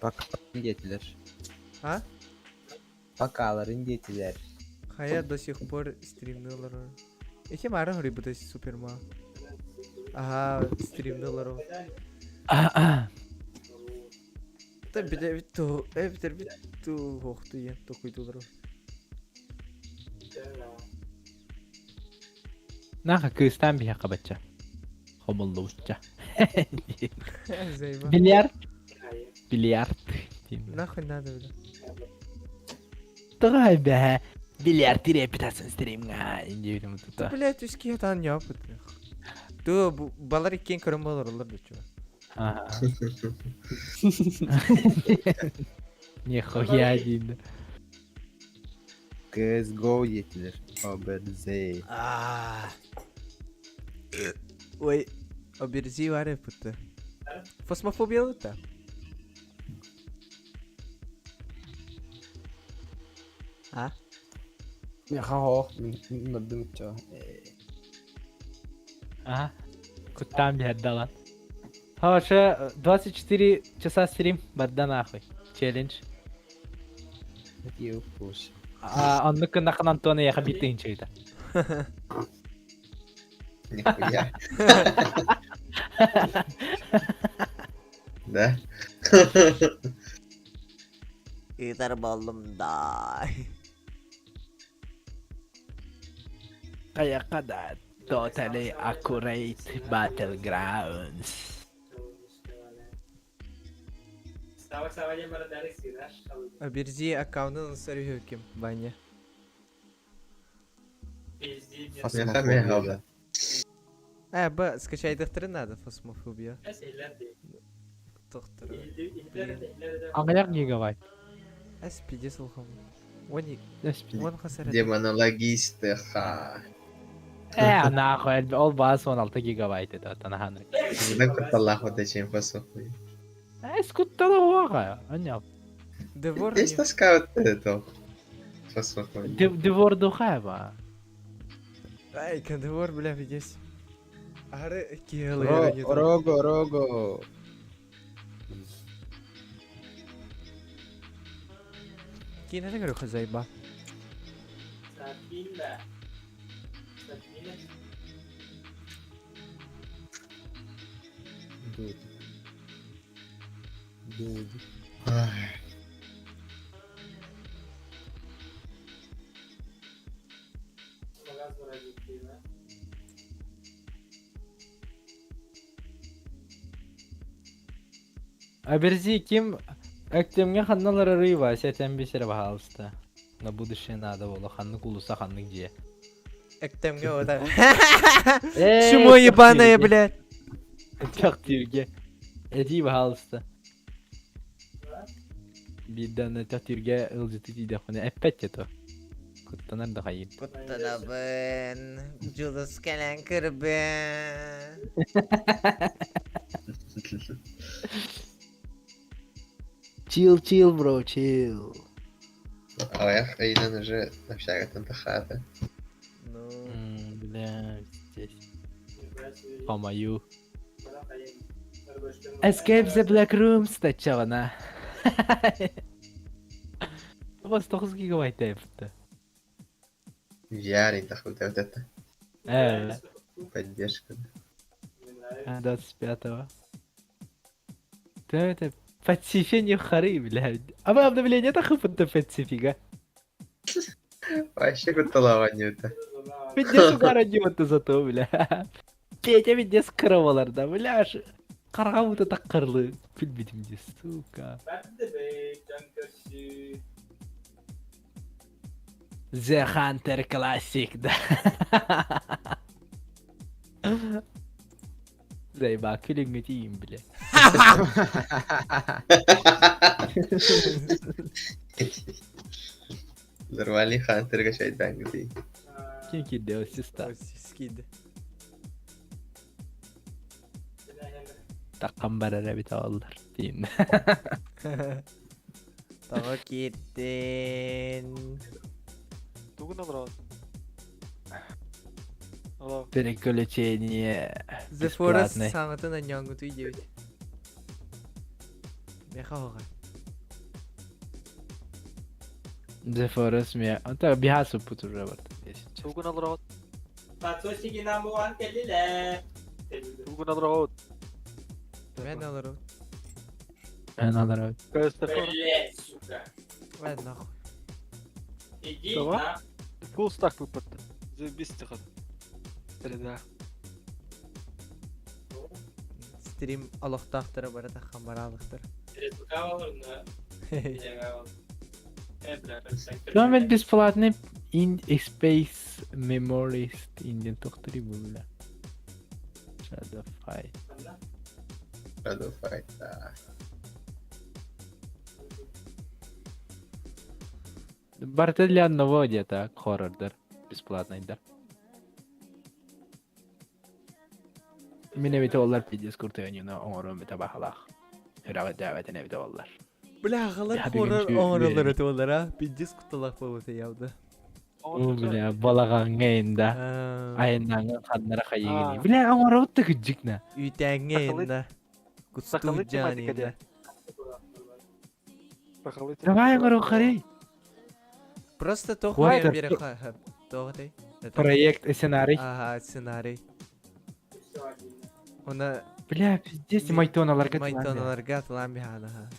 Бакаларын диэтилер. А? Бакаларын диэтилер. Хая до сих пор стримнылар. Эти мара хурибата суперма. Ага, стримнылар. Та битер биту, э битер биту хохту ен токуйдулар. Наха кыстан бия кабача. Хомоллоучча. Зайба. Бильярд. Бильярд. Нахуй надо, бля. Тагай бә. Бильярд репутациян стримга. Инде бит тута. Блять, үски ятан япыт. Ту балар иккен көрөн болор олар да чё. Ага. Нихуя дейді. CSGO диэтилер. OBZ. А. Ой, оберзи варе пута. Фосмофобия лута. А? Мен хох, мен нырдым чо. Ага. Куттан бия далан. Хорошо, 24 часа стрим, барда нахуй. Челлендж. Юпуш. А, онны кынакын Антона яха битин чыйда. Нихуя. Да? Итар болдум да. Каяка да totally accurate battlegrounds. Оберзи аккаунтын сөрүхүким, Ваня. Меха меха, да. А, б, скачайдыктыры надо фосмофобия. Доктор. Аңаяк гигабайт. SPD сылхам. Они, SPD. он хасарат. Демонологисты, ха. Э, нахуй, ол баас 16 гигабайт это танахан. Да куталах вот этим фосмофобия. Э, скуттала хуага. Аня. Девор. Есть тоска вот это. Фосмофобия. Девор духаева. Ай, кандевор, бля, видесь. Ары киэлы Рого, рого. Кине говорю хозяйба. Дуд. Дуд. Ай. Оберзи ким Өктөмҥө ханна олорорый Вася этэн бисерэ баһаалыста. На будущее надо было ханнык улуса ханнык дьиэ. Өктөмҥө ота. Чмо ебаная, блядь. Төхтүүргэ. Этии баһаалыста. Биирдэ аны төхтүүргэ ылдьыты тиийдэхпинэ эппэт то. Куттанар да хайыыр. Куттанабын. Дьулус кэлэн кырбын. Chill, chill, bro, chill. Аҕыйах ыйынан уже общагаттан тахаата. Ну, Бля, здесь. Помою. Escape the Black Rooms таччаҕына. 9 гигабайт эппитэ. VR тахбыта вот это. Поддержка. 25-го. Да это Пацифе хары, блядь. А вы обновление тахыппыт Пацифига? Вообще кутталаҕа это. Пиздец угара диэбитэ зато, бля. Петя пиздец кыраваларда, бля, хараҕа уута таккарлы күлбүтүм дии, сука. The Hunter Classic, да. Заеба, күлүҥҥүтүйүм, бля. Нормальный хантерга шайдаҥҥытый. Ким киирдэ, систа. Скид. Таккан барар эбит оҕолор диин. Тоҕо киирдин? Тугун олорон? Алло. Переключение. The Forest Бесплатный. саҥатын анньоҥҥутуй диэбит. Меха хоҕа. The Forest ме. Ата биһа суппут уже бар. Тугун олорон? Тугун олорон? Мен олору. Эн олорор. Ай нахуй. Давай. Full stack выпадта. Заебись тихо. Среда. Стрим олохтоохторо барыта хамараалыктар. Номер бесплатный in Space Memories Indian тохтори бля. Shadow Fight. Shadow Fight, да. Барыта для одного где-то хоррордар бесплатный да. Мин эбите олар пиздец куртуйанина оҥорон бите баһалаах. Үрэҕи дээбэтин эбите оллар. Бля, аҕалар Я хоррор бүгүн оҥороллор этэ олар а. Пиздец кутталаах буолбута явда. Уу бля, балаҕаҥҥа инда. Айаннаҥҥа ханнара хайыгыный. Бля, оҥоробут да кырдьык на. Үүтээҥҥэ инда. Сахалыы Кустуу тематика дьаан дии. Сахалыы Давай тематика. оҥору харый. Просто тоох What биэр the биэрэ тоох этэй? Проект сценарий. Ага, сценарий. Она Бля, пиздец, майтоналарга Майтоналарга тылаан биһаана.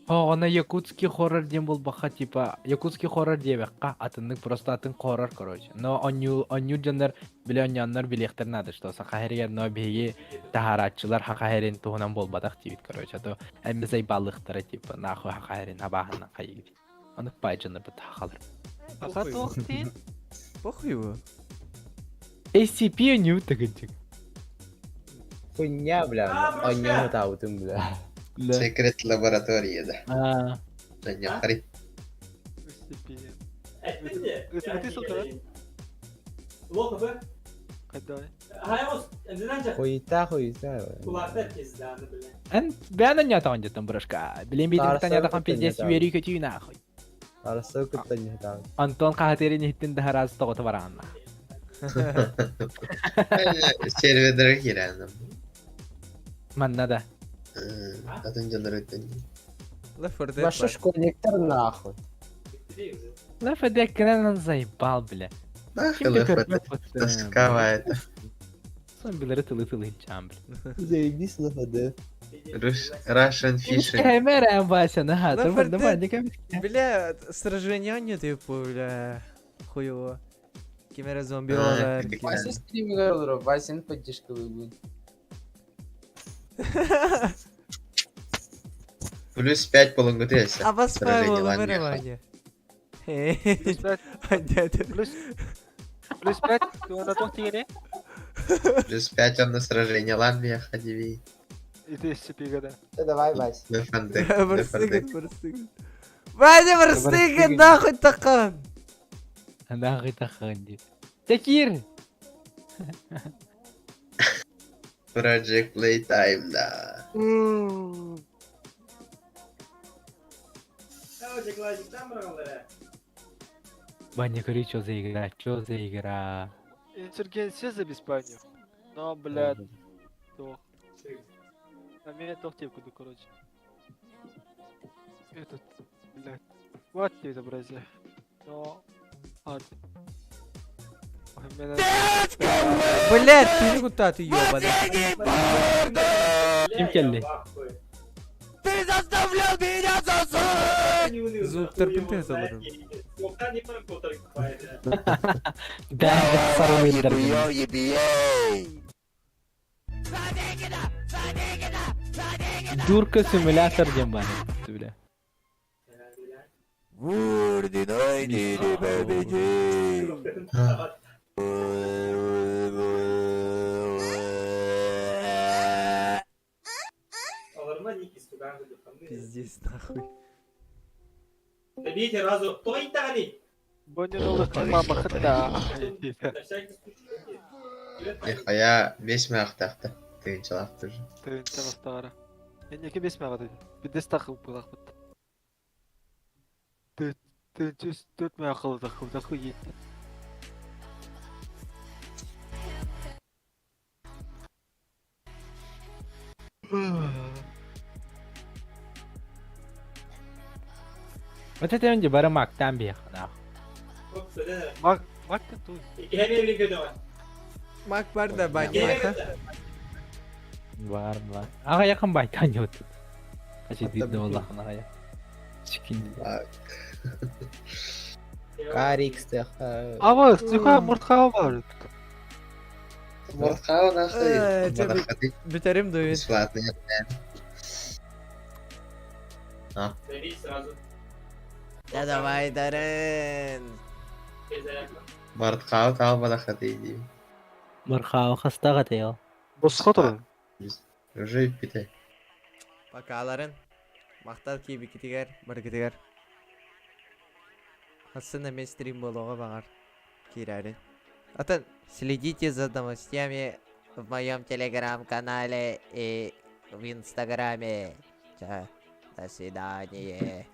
О, она якутский хоррор диэн буолбаха, типа, якутский хоррор диэбэххэ, атыннык просто атын хоррор, короче. Но онньуу онньуур дьоннор, били онньооннор билиэхтэр наада, что саха иһэригэр, но биһиги таһаарааччылар саха иһэрин туһунан буолбатах диибит, короче, а то эмиэ сайбаалыахтара, типа, нахуй саха иһэрин абааһынан хайыгыт. Аны пай дьоннор быт сахалар. Аха туох диин? Похуй его. SCP онньуу тыгынчык. Хуйня, бля, онньону таабытым, бля. Да. Секрет лаборатория, да. А, Анньахари. SCP. Ытыгытыы сылдьар. Хайдай. Хуйта, хуйта. Эн бээн онньоотоҕун дьиттэн брошка. Билин биитин Таарса таҥньаатахан пиздец кытта үөрүү көтүү нахуй. Араса кытта ньыһытаан. Антон хаһатырын иһиттин даһараас тоҕото бараанна. Сервердere киирэн. Манна да. Атын дьоннор өттөн. Left 4 Dead Ваша бар. школьниктар нахуй. Left 4 Dead кэнэн заебал, бля. Нахуй Ким да Left 4 көрбөт Dead. баттым. Тоскава это. Зомбилары тылы тылы чам, бля. Заебись ЛФД. Russian fishing. Кэмэрэ Вася, наха, Left 4 давай, давай, Dead. никак. Бля, сражения нет, типа, бля. Хуево. Кимера зомби А, олар. как Вася стример, Васин поддержка будет. Плюс 5 булуҥҥуту өссө. Абаспай Сражение буолумар меха. Ваня. Плюс 5. Анньа Плюс... Плюс 5. Уонна туох тигини? Плюс 5 он на сражение меха диви. Ити SCP-га да. Э, давай, Вась. Лефанды. Лефанды. Барсыгын, барсыгын. Ваня, барсыгын, нахуй такан. Нахуй такан дип. Такир! Project Playtime, да. Ваня, говори, что за игра, что за игра? Инсургенция за беспанию. Но, блядь, туох. А меня туох тип куду, короче. Этот, блядь. Вот тебе изобразие. Но... Ад. Ой, меня... Блядь, ты не куда ты ёбаный. Ким келди? Ты заставлял меня засунуть! Звук терпите залырым. Да, сарылырдар. Ебей! Дурка симулятор диэн баар бля. Пиздец, нахуй. Добейте разу. Кто Италии? Мама хата. Нихуя бес мягтахта. Тыынчалаах тоже. Тыынча бастағара. Энеке бес мягат edi. Бидес тақы булақ бит. Тыынча төрт мягақылы тақы тақы ет. Вот это он бары мактан бияхна. Мак мак ту. Мак бар да баня. Бар бар. Ага якын байтан yok. Kaç edildi Allah'ın aya. Çıkın. Карикс Ава, сыха муртха бар. Мортхау нахуй. Э, тебе- Мадахаты. Бүтерим дует. Бесплатный. Да давай, Дарен! Мортхау тал мадахаты иди. Мархау хастага тeo. Босқа тұр. Уже пите. Бакаларын. Мактал кийбикитигер, баргитигер. Хассын эме стрим болуға бағар. Кирәрин. Атын, следите за новостями в моем телеграм-канале и в инстаграме. Ча, до свидания.